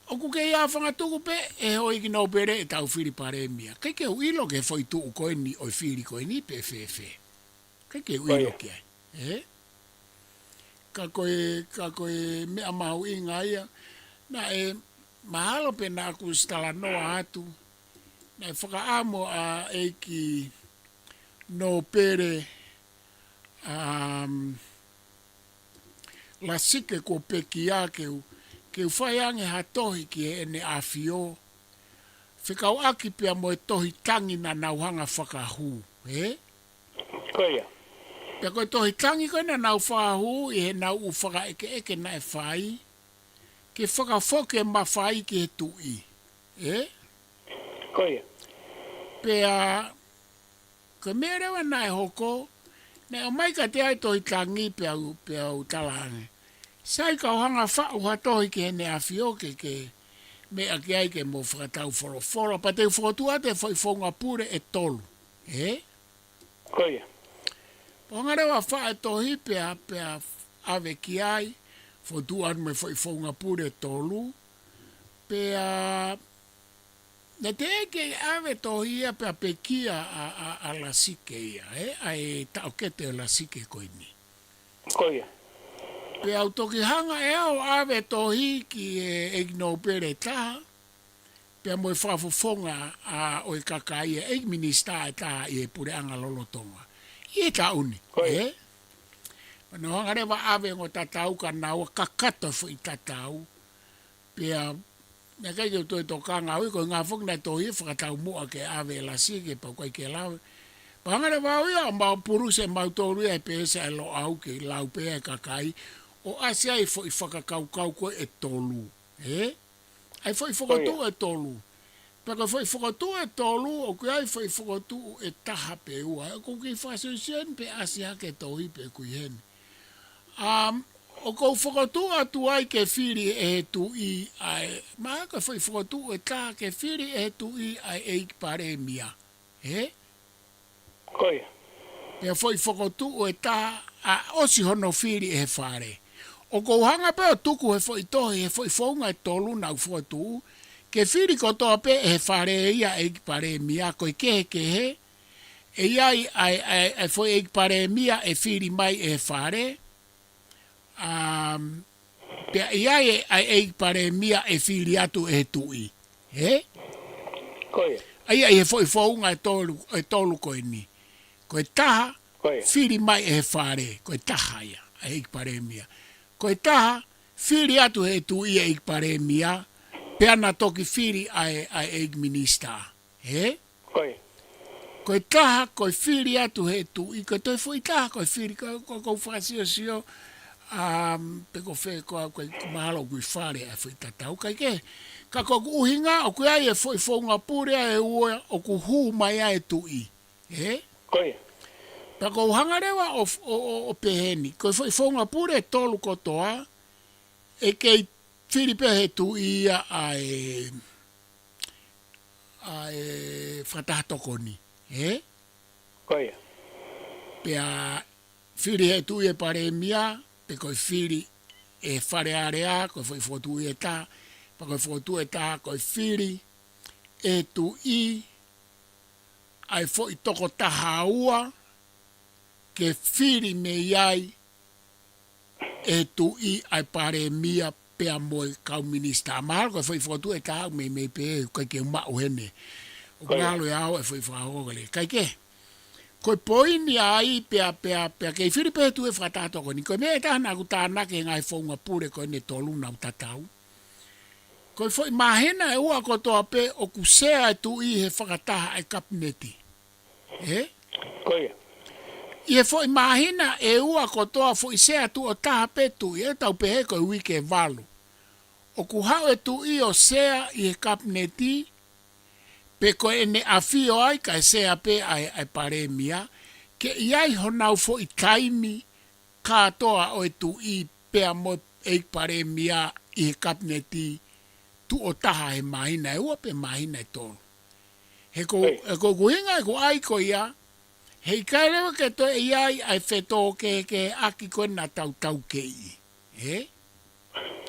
ʻOku kei ʻafangatuku pē ʻe he houʻeiki nōpele ʻetau fili palēmia. ʻIkai ke u ʻilo ki he foʻi tuʻu ko eni ʻo e fili ko eni pe fēfē. ʻIkai ke u ʻilo ki ai. Ē? Ka ko e, ka ko e meʻa mahuʻinga ia. Naʻe mahalo pē naʻa ku ʻosi talanoa atu. Naʻe fakaʻamu ʻa ʻEiki Nōpele, um, Lasike kuo pekia ke u, ke u fai ange ha tohi ki heʻene ʻAfio. Fekauʻaki pea mo e tohi tangi naʻa nau hanga fakahū, ē? Ko ia. Pea ko e tohi tangi ko ē naʻa nau fakahū ʻi heʻenau ʻū fakaʻekeʻeke naʻe fai, ke fakafoki e mafai ki he tuʻi, ē? Ko ia. Pea, ko e meʻa leva naʻe hoko, naʻe ʻomai kiate au e tohi tangi pea u, pea u talaange. Sai, kau hanga faʻu ha tohi ki heʻene ʻAfio ke, ke meʻa ki ai ke mo fakatau folofola. Pea te u fokotuʻu atu e foʻi founga pule ʻe tolu. Ē? Ko ia. Pea u hanga leva faʻu e tohi pea, pea ʻave ki ai. Fokotuʻu atu mo e foʻi founga pule ʻe tolu. Pea, naʻe teʻeki ke ʻave tohi ia pea pekia ʻa, ʻa, ʻa Lasike ia, ē? ʻA e taʻokete ʻo Lasike ko eni. Ko ia. Pea u toki hanga ʻe au ʻo ʻave tohi ki he ʻEiki Nōpele ʻe taha, pea mo e fakafofonga ʻa, ʻo e kakai ʻa e ʻEiki Minisitā ʻe taha ʻi he puleʻanga lolotonga. ʻI he taʻu ni, ko ia, ē? Pea nau hanga leva ʻo ʻave ongo tatau ka nau kakato e foʻi tatau. Pea, naʻe ʻikai ke u toe tokanga au, ko e ngaahi foki naʻe tohi fakataumuʻa ke ʻave ʻe Lasike pea ʻoku ʻikai ke lave. Pea hanga leva au ia ʻo mau pulusi ʻe mautolu ia e peesi ʻa e Loʻau ke lau pē ʻe he kakai, ʻo ʻasi ai e foʻi fakakaukau ko ē ʻe tolu. Ē? ʻA e foʻi fokotuʻu ʻe tolu. Pea ko e foʻi fokotuʻu ʻe tolu, ʻoku ʻi ai e foʻi fokotuʻu ʻe taha pe ua. ʻOku ou kei fakasiosio eni pea ʻasi hake e tohi pea ʻoku ʻi heni. Um, ʻoku ou fokotuʻu atu ai ke fili ʻe he tuʻi ʻa e, mahalo ko e foʻi fokotuʻu ʻe taha ke fili ʻe he tuʻi ʻa e ʻEiki Palēmia. Ē? Ko ia. Pea foʻi fokotuʻu ʻe taha ʻa ʻosi hono fili ʻe he Fale. ʻOku ou hanga pē ʻo tuku he foʻi tohi, he foʻi founga ʻe tolu naʻa ku fokotuʻu, ke fili kotoa pē ʻe he Fale ia e ʻEiki Palēmia, ko e kehekehe, ʻe ʻi ai ʻa e, ʻa e, ʻa e foʻi ʻEiki Palēmia ʻe fili mai ʻe he Fale, um, pea ʻi ai e, ʻa e ʻEiki Palēmia ʻe fili atu ʻe he tuʻi. Ē? Ko ia. ʻA ia ʻi he foʻi founga ʻe tolu, ʻe tolu ko eni. Ko e taha, ko ia, fili mai ʻe he Fale, ko e taha ia, ʻa e ʻEiki Palēmia. Ko e taha, fili atu ʻe he tuʻi ʻa e ʻEiki Palēmia, pea na toki fili ʻa e, ʻa e ʻEiki Minisitā. Ē? Ko ia. Ko e taha, ko e fili atu ʻe he tuʻi, ko e toe foʻi taha, ko e fili, ko, ko, ko e fakasiosio, um, pe ko fē, ko, ko, ko mahalo ʻoku ʻi Fale ʻa e foʻi tatau, ʻikai ke. Ka ko ʻeku ʻuhinga, ʻoku ʻi ai e foʻi founga pule ʻe ua, ʻoku hū mai ai e tuʻi. Ē? Ko ia. Pea ʻoku ou hanga leva ʻo, ʻo, ʻo, ʻo pehē ni. Ko e foʻi founga pule ʻe tolu kotoa, ʻe kei fili pē ʻe he tuʻi ia ʻa e, ʻa e fakataha tokoni. Ē? Ko ia. Pea fili ʻe he tuʻi e Palēmia, pe ko e fili ʻe he Fale Alea, ko e foʻi fokotuʻu ʻe taha, pea ko e fokotuʻu ʻe taha, ko e fili ʻe he tuʻi ʻa e foʻi toko taha ua, ke fili mei ai ʻe he tuʻi ʻa e Palēmia pea mo e kau minisitā. Mahalo ko e foʻi fokotuʻu ʻe taha ʻoku meimei pehē, ʻikai ke u maʻu heni. ʻOku, ko ia, mahalo ʻe au e foʻi fakahoko ko ē. ʻIkai ke. Ko e poini ai pea, pea, pea kei fili pē ʻe he tuʻi e fakataha tokoni. Ko e meʻa ʻe taha naʻa ku tānaki he ngaahi founga pule ko eni ʻe tolu naʻa ku tatau. Ko e foʻi māhina ʻe ua kotoa pē ʻoku sea e tuʻi he fakataha ʻa e Kapineti. Ē? Ko ia. ʻI he foʻi māhina ʻe ua kotoa, foʻi sea tuʻo taha pē tuʻi, ʻe tau pehē ko e uike ʻe valu. ʻOku haʻu e tuʻi ʻo sea ʻi he Kapineti, pe ko ʻene ʻafio ai kae sea pē ʻa e, ʻa e Palēmia, ke ʻi ai honau foʻi taimi kātoa ʻo e tuʻi pea mo e ʻEiki Palēmia ʻi he Kapineti tuʻo taha he māhina ʻe ua pe māhina ʻe tolu. He ko, ʻio, he ko ʻeku ʻuhinga ʻeku ʻai ko ia, heʻikai leva ke toe ʻi ai ʻa e fetōkehekeheʻaki ko ē naʻa tau taukeiʻi. Ē?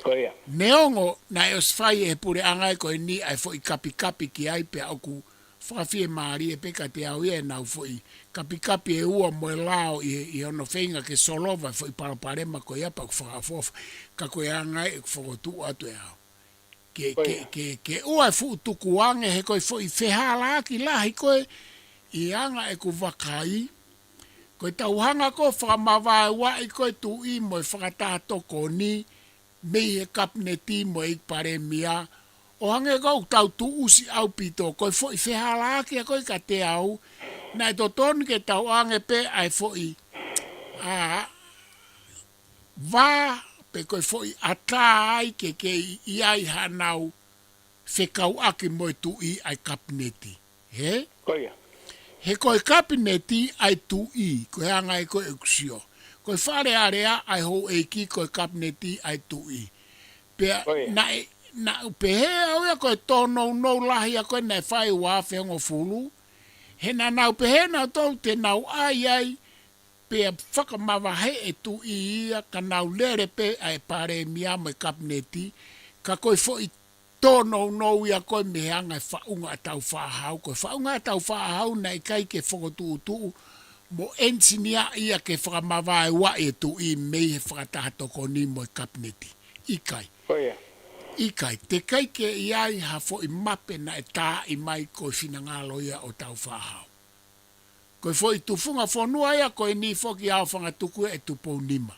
Ko ia. Neongo naʻe ʻosi fai ʻe he puleʻanga ko eni ʻa e foʻi kapikapi ki ai, pea ʻoku fakafiemālie pē kiate au ia ʻenau foʻi kapikapi ʻe ua mo e lao ʻi, ʻi hono feinga ke solova e foʻi palopalema ko ia pea ʻoku fakaʻofoʻofa. Ka ko e anga ē ʻeku fokotuʻu atu ʻe au. Ke, Ko ke, ia. ke, ke ʻoua ʻe fuʻu tukuange he ko e foʻi fehālaaki lahi ko ē ʻi he anga ʻeku vakai. Ko e tau hanga ko ē ʻo fakamavaevaeʻi ko ē tuʻi mo e fakataha tokoni mei he kapineti mo e palēmia. ʻO hangē ko ʻetau tuʻusi ʻaupito, ko e foʻi fehālaaki ia ko ē kiate au, naʻe totonu ke tau ʻoange pē ʻa e foʻi, ʻa, vā, pe ko e foʻi ʻatā ai ke kei ʻi ai haʻanau fekauʻaki mo e tuʻi ʻa e kapineti. Hē? Ko ia. He ko e kapineti ʻa e tuʻi, ko e anga ē ko ē ʻeku sio. Ko e Fale Alea ʻa e houʻeiki, ko e kapineti ʻa e tuʻi. Pea Ko ia. naʻe, naʻu pehē au ia ko e tōnounou lahi ia ko ē naʻe fai ua afe hongofulu. He naʻa nau pehē nautolu te nau ʻai ai, pea fakamavaheʻi e tuʻi ia ka nau lele pē ʻa e palēmia mo e kapineti, ka ko e foʻi tōnounou ia ko ē mei he anga e faʻunga ʻa Tāufaʻāhau. Ko e faʻunga ʻa Tāufaʻāhau naʻe ʻikai ke fokotuʻutuʻu mo ʻenisinia ia ke fakamavaevaeʻi e tuʻi mei he fakataha tokoni mo e kapineti. ʻIkai. Ko ia. ʻIkai, teʻeki ai ke ʻi ai ha foʻi mape naʻe taaʻi mai ko e finangalo ia ʻo Tāufaʻāhau. Ko e foʻi tufunga fonua ia ko eni foki ʻa Aofangatuku ʻe Tupou Nima.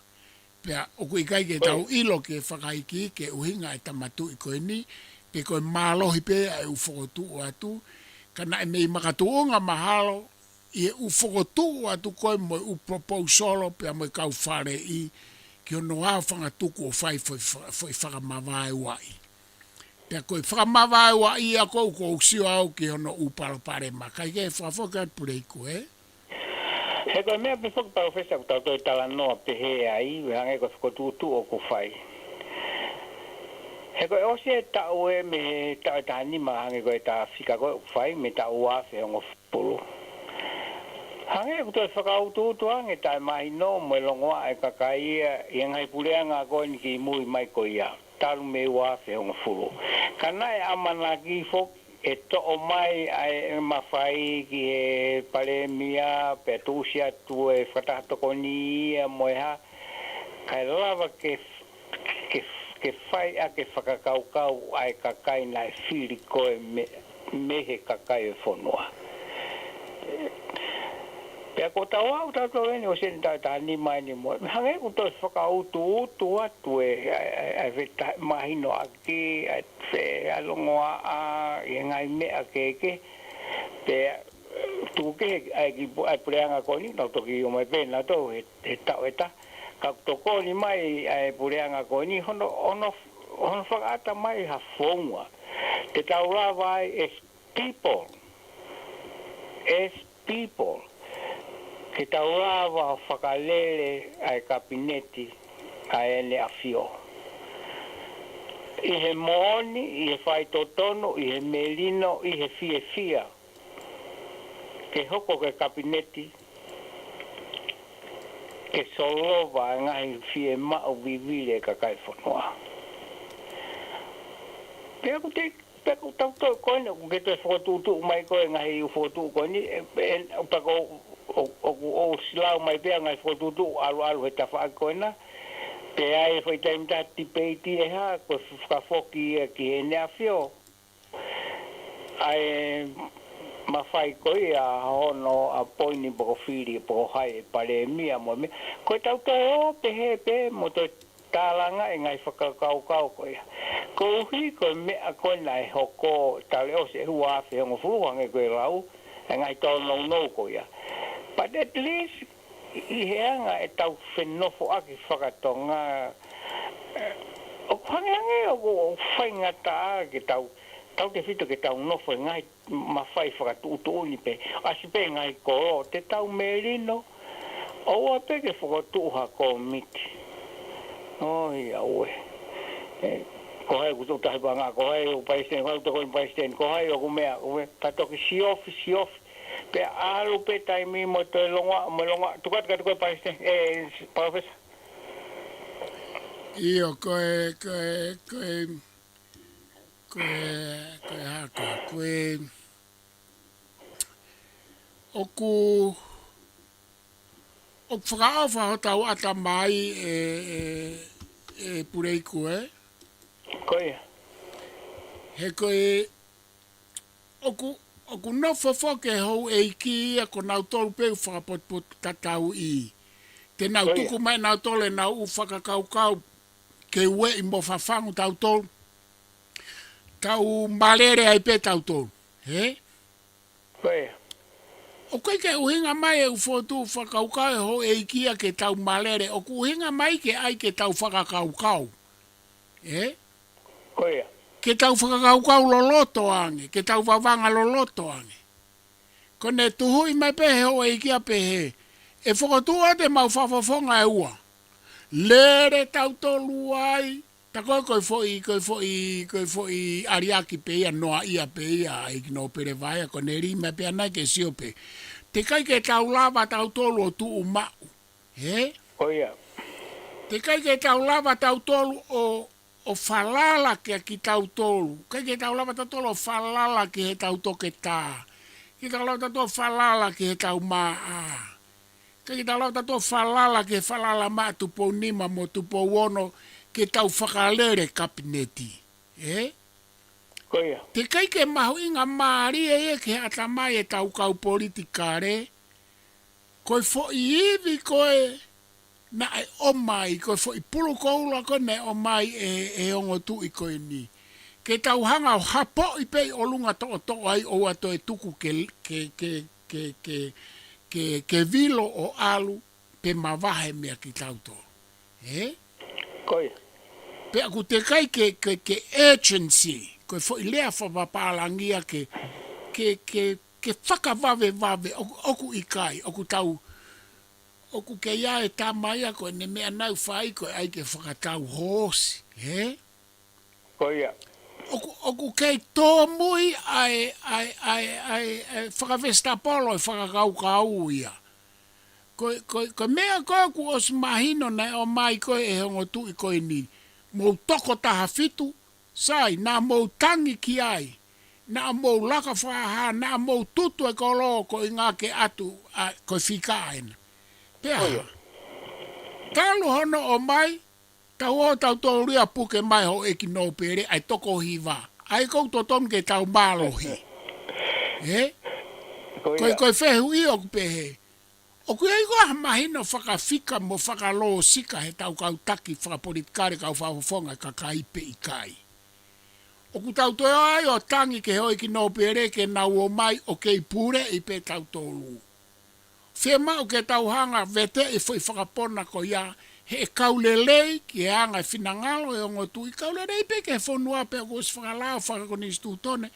Pea ʻoku ʻikai ke Ko ia. tau ʻilo ke fakaikiiki e ʻuhinga e tama tuʻi ko eni, pe ko e mālohi pē ʻa e ʻū fokotuʻu atu, ka naʻe mei makatuʻunga mahalo ʻi he ʻū fokotuʻu atu ko ē mo e ʻū proposal pea mo e kau faleʻi ki hono Aofangatuku ʻo fai foʻi fa-, foʻi fakamavaevaeʻi. Pea ko e fakamavaevaeʻi ia ko ē ʻoku ou sio au ki hono ʻū palopalema. Kae ke fakafoki atu Puleiku, ē? He ko e meʻa pē foki Palōfesa ʻoku tau toe talanoa pehē ai, ʻo hangē ko e fokotuʻutuʻu ʻoku fai. He ko e ʻosi e taʻu ē mei he taʻu ʻe taha nima hangē ko e tā fika ko ē ʻoku fai mei he taʻu ua afe hongofulu. Hangē ʻoku toe fakautuutu ange taʻemahino mo e longoaʻa e kakai ia ʻi he ngaahi puleʻanga ko eni kimui mai ko ia, talu mei he ua afe hongofulu. Ka naʻe ʻamanaki foki ʻe toʻo mai ʻa e mafai ki he palēmia pea tuʻusi atu e fakataha tokoni ia mo e hā, kae lava ke, ke, ke fai ʻaki e fakakaukau ʻa e kakai naʻe fili ko ē mei, mei he kakai ʻo e fonua. Pea ko ʻetau aʻu tautolu eni ʻosi eni taʻu ʻe taha nima eni mo, hangē ʻoku toe fakautuutu atu e, ʻa e, ʻa e, ʻa e fetaʻemahinoʻaki, ʻa e fe-, ʻa e longoaʻa, ʻi he ngaahi meʻa kehekehe. Pea tuku kehe ʻa e kiʻi pu-, ʻa e puleʻanga ko eni, nau toki ō mai pē nautolu he, he taʻu ʻe taha. Ka ʻoku tokoni mai ʻa e puleʻanga ko eni, hono, hono, hono fakaʻata mai ha founga. Te tau lava ai as people, as people, ke tau lava ʻo fakalele ʻa e kapineti ʻa ʻEne ʻAfio. ʻI he moʻoni, ʻi he faitotonu, ʻi he melino, ʻi he fiefia. Ke hoko ko e kapineti, ke solova e ngaahi fiemaʻu vivili e kakai fonua. Pea ʻoku te, pea ʻoku tau toe ko eni, ʻoku ke toe fokotuʻutuʻu mai ko e ngaahi ʻū fokotuʻu ko eni, ʻe, ʻe, pea ko, ʻo, ʻoku ou silau mai pea ngaahi fokotuʻutuʻu ʻaluʻalu he tafaʻaki ko ena, pea ʻi he foʻi taimi taha tipeiti ʻe hā, ko e fakafoki ia ki heʻene ʻafio. ʻA e mafai ko ia hono ʻapoini pe ko e fili pe ko hai e palēmia mo e meʻa. Ko ʻetau toe ō pehē pē mo toe tālanga e ngaahi fakakaukau ko ia. Koeʻuhi ko e meʻa ko ē naʻe hoko talu ʻosi e ua afe hongofulu hangē ko e lau, e ngaahi tōnounou ko ia. But at least, ʻi he anga ʻetau fenofoʻaki fakatonga, ʻe, ʻoku hangehangē ʻoku, ʻoku faingataʻa ke tau, tautefito ke tau nofo he ngaahi mafai fakatuʻutuʻuni pē, ʻasi pē ngaahi kolo, te tau melino, ʻoua pē ke fokotuʻu ha kōmiti. ʻOi, auē. ʻE, ko hai ʻoku tuʻu tahi paʻanga, ko hai ʻoku palesiteni, ko hai ʻoku tokoni palesiteni, ko hai ʻoku meʻa, ʻoku meʻa, ka toki siofi, siofi. Pea ʻalu pē taimi mo toe longoaʻa, mo longoaʻa, tuku atu, ka tuku atu palesiteni, ʻe, Palōfesa. ʻIo, ko e, ko e, ko e, ko e, ko e haka, ko e, ʻoku, ʻoku fakaʻofa hotau ʻatamai ē, ē, ē Puleiku, ē? Ko ia. He ko e, ʻoku, ʻoku nofo foki e houʻeiki ia ko nautolu pē ʻoku fakapotopoto tatau ʻi. Te nau Ko ia. tuku mai nautolu ʻenau ʻū fakakaukau ke ueʻi mo fafangu tautolu. Tau malele ai pē tautolu. He? Ko ia. ʻOku ʻikai ke ʻuhinga mai e ʻū fokotuʻu fakakaukau e houʻeiki ia ke tau malele. ʻOku ʻuhinga mai ke ʻai ke tau fakakaukau. Ē? Ko ia. Ke tau fakakaukau loloto ange, ke tau vavanga loloto ange. Ko ʻene tuhuʻi mai pē he houʻeiki ia pehē, ʻe fokotuʻu atu ʻemau fakafofonga ʻe ua. Lele tautolu ai, tā ko e, ko e foʻi, ko e foʻi, ko e foʻi ʻaliaki pē ia, noaʻia pē ia, ʻEiki Nōpele Vaea, ko ʻene lī mai pē ʻanai ke sio pē. Teʻeki ai ke tau lava tautolu ʻo tuʻu maʻu. He? Ko ia. Teʻeki ai ke tau lava tautolu ʻo, ʻo falala kia kitautolu. ʻIkai ke tau lava tautolu ʻo falala ki heʻetau toketā. ʻIkai ke tau lava tautolu ʻo falala ki heʻetau māʻa. ʻIkai ke tau lava tautolu ʻo falala ki he falala maʻa Tupou Nima mo Tupou Ono ke tau fakalele kapineti. Ē? Ko ia. Teʻeki ai ke mahuʻinga mālie ia ki he ʻatamai ʻetau kau politikale, ko e foʻi ivi ko ē naʻe ʻomai, ko e foʻi pulu koula ko ē naʻe ʻomai ʻe, ʻe he ongo tuʻi ko eni. Ke tau hanga ʻo hapoʻi pē ʻi ʻolunga toʻotoʻo ai ʻoua toe tuku ke, ke, ke vilo ʻo ʻalu pe mavahe meia kitautolu. Ē? Ko ia. Pea ʻoku teʻeki ai ke, ke, ke urgency, ko e foʻi lea fakapālangi ia ke, ke, ke, ke fakavavevave, ʻoku, ʻoku ʻikai, ʻoku tau, ʻoku kei ʻi ai e tama ia ko ʻene meʻa naʻa nau fai ko e ʻai ke fakatau hoosi, ē? Ko ia. ʻOku, ʻoku kei tōmui ʻa e, ʻa e, ʻa e, ʻa e, ʻa e fakavesitapolo e fakakaukau ia. Ko e, ko e, ko e meʻa ko ē kuo ʻosi mahino naʻe ʻomai ko ē ʻe he ongo tuʻi ko eni. Mou toko taha fitu, sai, naʻa mou tangi ki ai. Naʻa mou laka fakahā, naʻa mou tutu e kolo koeʻuhinga ke ʻatu, ʻa, ko e fika ʻena. Pea Ko ia. hā. Talu hono ʻomai, tau ō tautolu ia puke mai houʻeiki nōpele, ʻa e toko hiva. ʻA ia ʻoku totonu ke tau mālohi. Ē? Ko Ko e, ia. ko e fehuʻi ʻoku pehē. ʻOku ʻi ai ko ha mahino fakafika mo fakalōsika heʻetau kau taki fakapolitikale kau fakafofonga kakai pe ʻikai. ʻOku tau toe ō ai ʻo tangi ki he houʻeiki nōpele ke nau ō mai ʻo kei puleʻi pē tautolu. Fiemaʻu ke tau hanga veteʻi foʻi fakapona ko ia, he ʻe kau lelei ki he anga e finangalo e ongo tuʻi kau lelei pē ki he fonua pea kuo ʻosi fakalao fakakonisitūtone.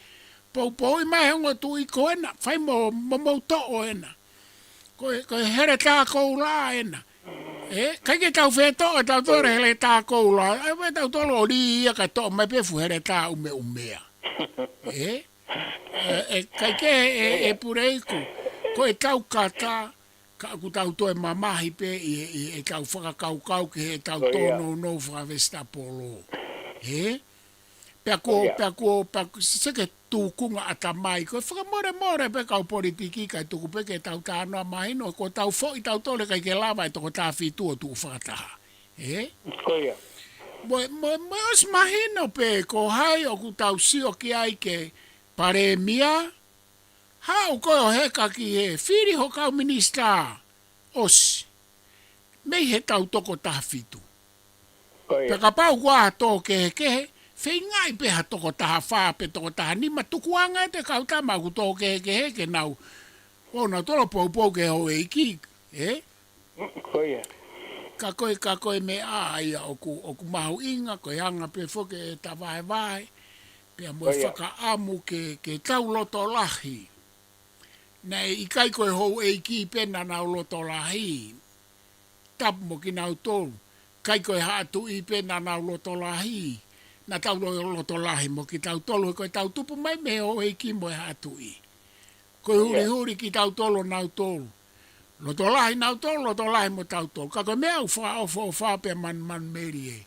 Poupouʻi mai he ongo tuʻi ko ena, fai mo, mo mou toʻo ena. Ko e, ko e heletā koula ena. Ē, ʻikai ke tau fetoʻo, tau tō e heletā koula. ʻAi pē tautolu ʻo lī ia kae toʻo mai pē fuʻu heletā ʻumeʻumea. Ē? ʻE, ʻe, ʻikai ke, ʻe, ʻe Puleiku. Ko ʻetau kata, ka ʻoku tau toe mamahi pē ʻi, ʻi, ʻetau fakakaukau ki heʻetau Ko ia. tōnounou fakavesitapolo. Ē? Pea kuo, Ko ia. pea kuo, pea kuo, se ke tukunga ʻatamai. Ko e fakamolemole pē kau politiki kae tuku pē ke tau talanoa mahino. Ko ʻetau foʻi tautolu ʻikai ke lava e toko taha fitu ʻo tuʻu fakataha. Ē? Ko ia. Mo, mo, mo ʻosi mahino pē ko hai ʻoku tau sio ki ai ke palēmia, haʻu koe ʻo heka ki he fili ho kau minisitā ʻosi. Mei heʻetau toko taha fitu. Ko ia. Pea kapau kuo ʻi ai ha tō kehekehe, feingaʻi pē ha toko taha fā pe toko taha nima tukuange ʻe he kau tama ʻoku tō kehekehe ke nau. ʻO nau tolo poupou ki he houʻeiki, ē? Ko ia. Ka ko e, ka ko e meʻa ia ʻoku, ʻoku mahuʻinga, ko e anga pē foki ʻeta vahevahe, pea mo e Ko ia. fakaʻamu ke, ke tau loto lahi. Naʻe ʻikai ko e houʻeiki pē naʻa nau loto lahi. Tapu mo kinautolu. ʻIkai ko e haʻa tuʻi pē naʻa nau loto lahi. Naʻa tau lo-, loto lahi mo kitautolu, he ko ʻetau tupu mai mei he houʻeiki mo e haʻa tuʻi. Ko e Ko ia. hurihuri kitautolu ʻo nautolu. Loto lahi nautolu, loto lahi mo tautolu. Ka ko e meʻa ʻoku fakaʻofoʻofa pea manumanumelie.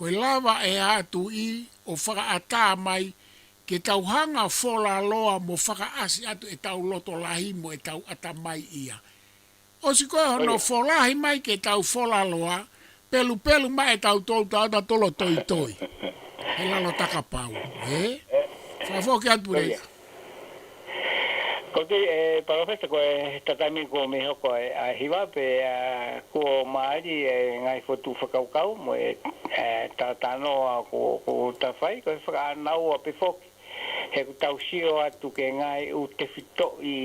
ko e lava ʻe he tuʻi ʻo fakaʻatā mai ke tau hanga ʻo folaloa mo fakaʻasi atu ʻetau loto lahi mo ʻetau ʻatamai ia. ʻOsi ko ē hono folahi mai ke tau folaloa, pelupelu mai ʻetau tolu tau ta tolo toitoi. He lalo takapau, ē? Fakafoki atu pule. Ko ia. Ko te, e, Palōfesa, ko e taimi kuo mei hoko e, ʻa e hiva pea kuo mālie e ngaahi fotu fakakaukau mo e, e, talanoa kuo, kuo ta fai, ko e fakaʻānaua pē foki. He ʻoku tau sio atu ki he ngaahi ʻū tefitoʻi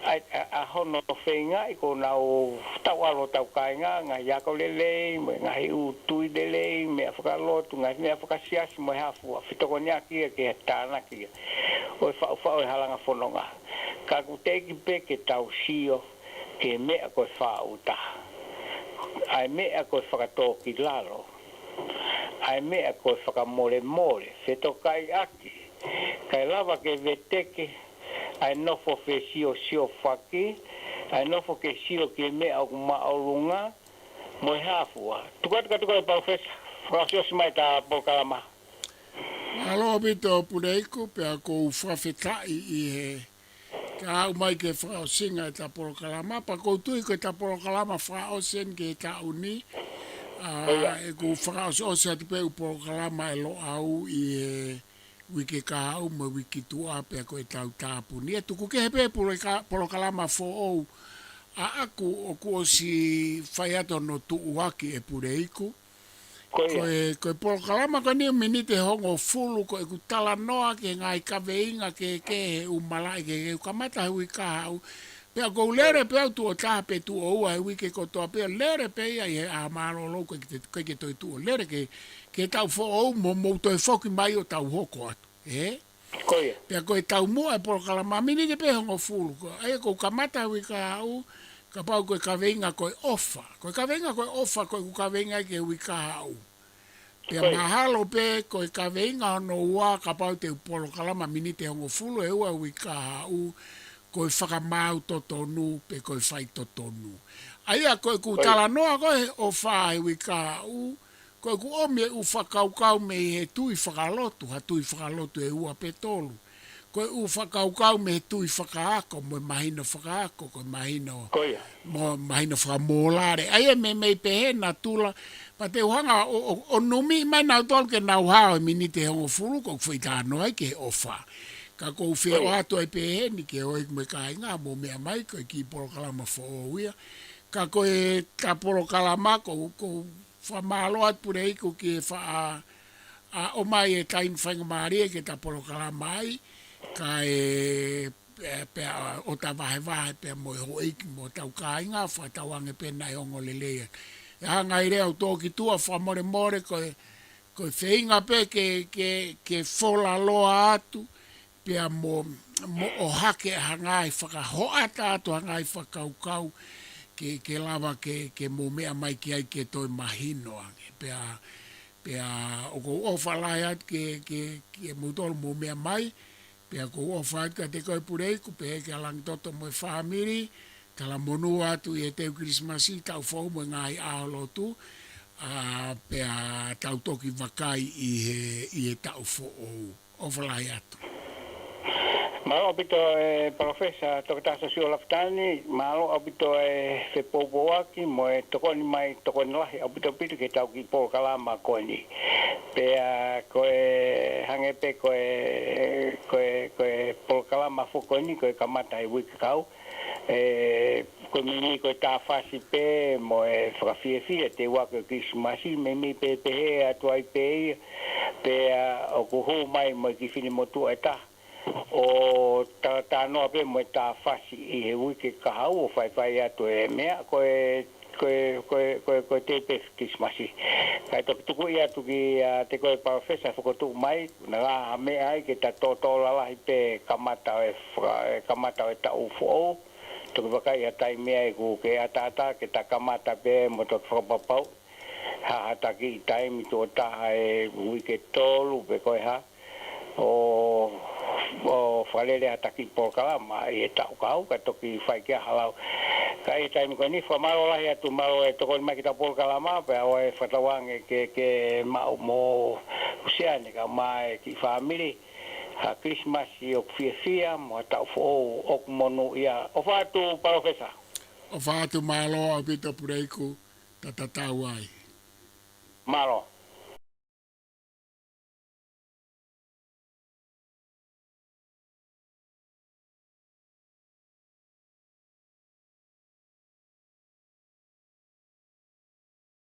ʻa, ʻa, ʻa hono feingaʻi ko ʻenau tau ʻalu ʻo tau kāinga, ngaahi ako lelei, mo e ngaahi ʻū tui lelei, meʻa fakalotu, ngaahi meʻa fakasiasi, mo e hā fua, fetokoniʻaki ia ki he tānaki ia ʻo e faʻufaʻu e halanga fononga. Ka ʻoku teʻeki pē ke tau sio ki he meʻa ko e fāʻūtaha. ʻA e meʻa ko e fakatōkilalo. ʻA e meʻa ko e fakamolemole, fetokaiʻaki. Kae lava ke veteki ʻa e nofo fesiosiofaki, ʻa e nofo ke sio ki he meʻa ʻoku māʻolunga, mo e hā fua. Tuku atu ka tuku atu Palōfesa, fakaʻosiʻosi mai ʻeta polokalama. Mālō ʻaupito Puleiku, pea ʻoku ou fakafetaʻi ʻi he kahaʻu mai ki he fakaʻosinga ʻeta polokalama, pea ʻoku ou tui ko ʻeta polokalama fakaʻosi eni ki he taʻu ni, ʻa, ʻoku fakaʻosiʻosi atu pē ʻū polokalama ʻe Loʻau ʻi he uike kahaʻu mo e uike tuʻa pea ko ʻetau tāpuni. ʻE tuku kehe pē poloka-, polokalama foʻou ʻaʻaku ʻoku ʻosi fai atu hono tuʻuaki ʻe Puleiku. Ko ia. Ko e, ko e polokalama ko eni ʻoku miniti ʻe hongofulu ko ʻeku talanoa ki he ngaahi kaveinga kehekehe he ʻū malaʻe kehekehe ʻoku kamata he uike kahaʻu. Pea ʻoku ou lele pē au tuʻo taha pe tuʻo ua he uike kotoa pē, lele pē ia ʻi he ʻaho mālōlō ko ē ke te, ko ē ke toe tuʻu ʻo lele ki he, ki he taʻu foʻou mo mou toe foki mai ʻo tau hoko atu. Ē? Ko ia. Pea ko e taumuʻa e polokalama miniti pē hongofulu ko. ʻA ia ʻoku kamata he uike kahaʻu, kapau ko e kaveinga ko e ʻofa. Ko e kaveinga ko e ʻofa, ko ʻeku kaveinga ia ki he uike kahaʻu. Pea mahalo pē ko e kaveinga hono ua kapau te u polokalama miniti hongofulu ʻe ua he uike kahaʻu, ko e fakamaau totonu pe ko e faitotonu. ʻA ia ko ʻeku talanoa ko ē he ʻofa he uike kahaʻu, ko ʻeku ʻomi e ʻū fakakaukau mei he tui fakalotu, ha tui fakalotu ʻe ua pe tolu. Ko e ʻū fakakaukau mei he tui fakaako, mo e mahino fakaako, ko e mahino, ko ia, mo mahino fakamōlale. ʻA ia meimei pehē natula, pea te u hanga ʻo, ʻo, ʻo numi mai nautolu ke nau hao he miniti hongofulu, ʻoku ou foʻi talanoa ai ki he ʻofa. Ka ʻoku ou feʻao atu ai pehē ni ki he houʻeiki mo e kāinga, mou meʻa mai ko e kiʻi polokalama foʻou ia. Ka ko ʻeta polokalama, ʻoku ou, ʻoku ou fakamālō atu Puleiku ki he faʻa, ʻa, ʻomai e taimi faingamālie ke ta polokalama ai, kae, pea, pea, ʻo ta vahevahe pea mo e houʻeiki mo hotau kāinga, fakatauange pē naʻe ongo lelei. ʻE hanga ʻi he lea ʻo tō ki tuʻa fakamolemole ko e, ko e feinga pē ke, ke, ke folaloa atu, pea mo, mo ʻohake ha ngaahi fakahoʻata atu ha ngaahi fakakaukau ke, ke lava ke, ke mou meʻa mai ki ai ke toe mahino ange. Pea, pea ʻoku ou ʻofa lahi atu ke, ke, ke moutolu mou meʻa mai, pea ʻoku ou ʻofa atu kiate koe Puleiku, pea ki he Langitoto mo e fāmili, talamonū atu ʻi he teu Kilisimasi, taʻu foʻou mo e ngaahi ʻaho lotu, ʻa, pea tau toki vakai ʻi he, ʻi he taʻu foʻou. ʻOfa lahi atu. Mālō ʻaupito e Palōfesa Toketā Siosiua Lafitani, mālō ʻaupito e fepoupouaki mo e tokoni mai, tokoni lahi ʻaupito ʻaupito ki heʻetau kiʻi polokalama ko eni. Pea ko e hangē pē ko e, ko e, ko e polokalama foʻou ko eni, ko e kamata he uike kahaʻu. ʻE, ko e meimei ko e tāfasi pē mo e fakafiefia he ʻaho ko ē Kilisimasi, meimei pē pehē atu ai pē ia, pea ʻoku hū mai mo e kiʻi finemotuʻa ʻe taha ʻo ta-, talanoa pē mo e tāfasi ʻi he uike kahaʻu ʻo faifai atu e meʻa, ko e, ko e, ko e, ko e, ko e teu pē Kilisimasi. Kae toki tukuʻi atu kiate koe Palōfesa fokotuʻu mai, naʻa ngaahi meʻa ai ke ta tōtō lalahi pē kamata ʻo e faka-, e kamata ʻo e taʻu foʻou, toki vakai ha taimi ai ʻoku ke ʻataʻatā ke ta kamata pē mo toki fakapapauʻi ha, ha taki taimi tuʻo taha he uike tolu pe ko e hā, ʻo, ʻo fakalele ha taki polokalama ʻi he taʻu kahaʻu ka toki fai ki ai ha lau. Ka ʻi he taimi ko eni, fakamālō lahi atu, mālō e tokoni mai ki heʻetau polokalama, pea ʻoua ʻe fakatauange ke, ke maʻu mo Lusiane kae ʻumaʻā e kiʻi fāmili ha Kilisimasi ʻoku fiefia mo ha taʻu foʻou ʻoku monūʻia. ʻOfa atu Palōfesa. ʻOfa atu, mālō ʻaupito Puleiku, ta tatau ai. Mālō.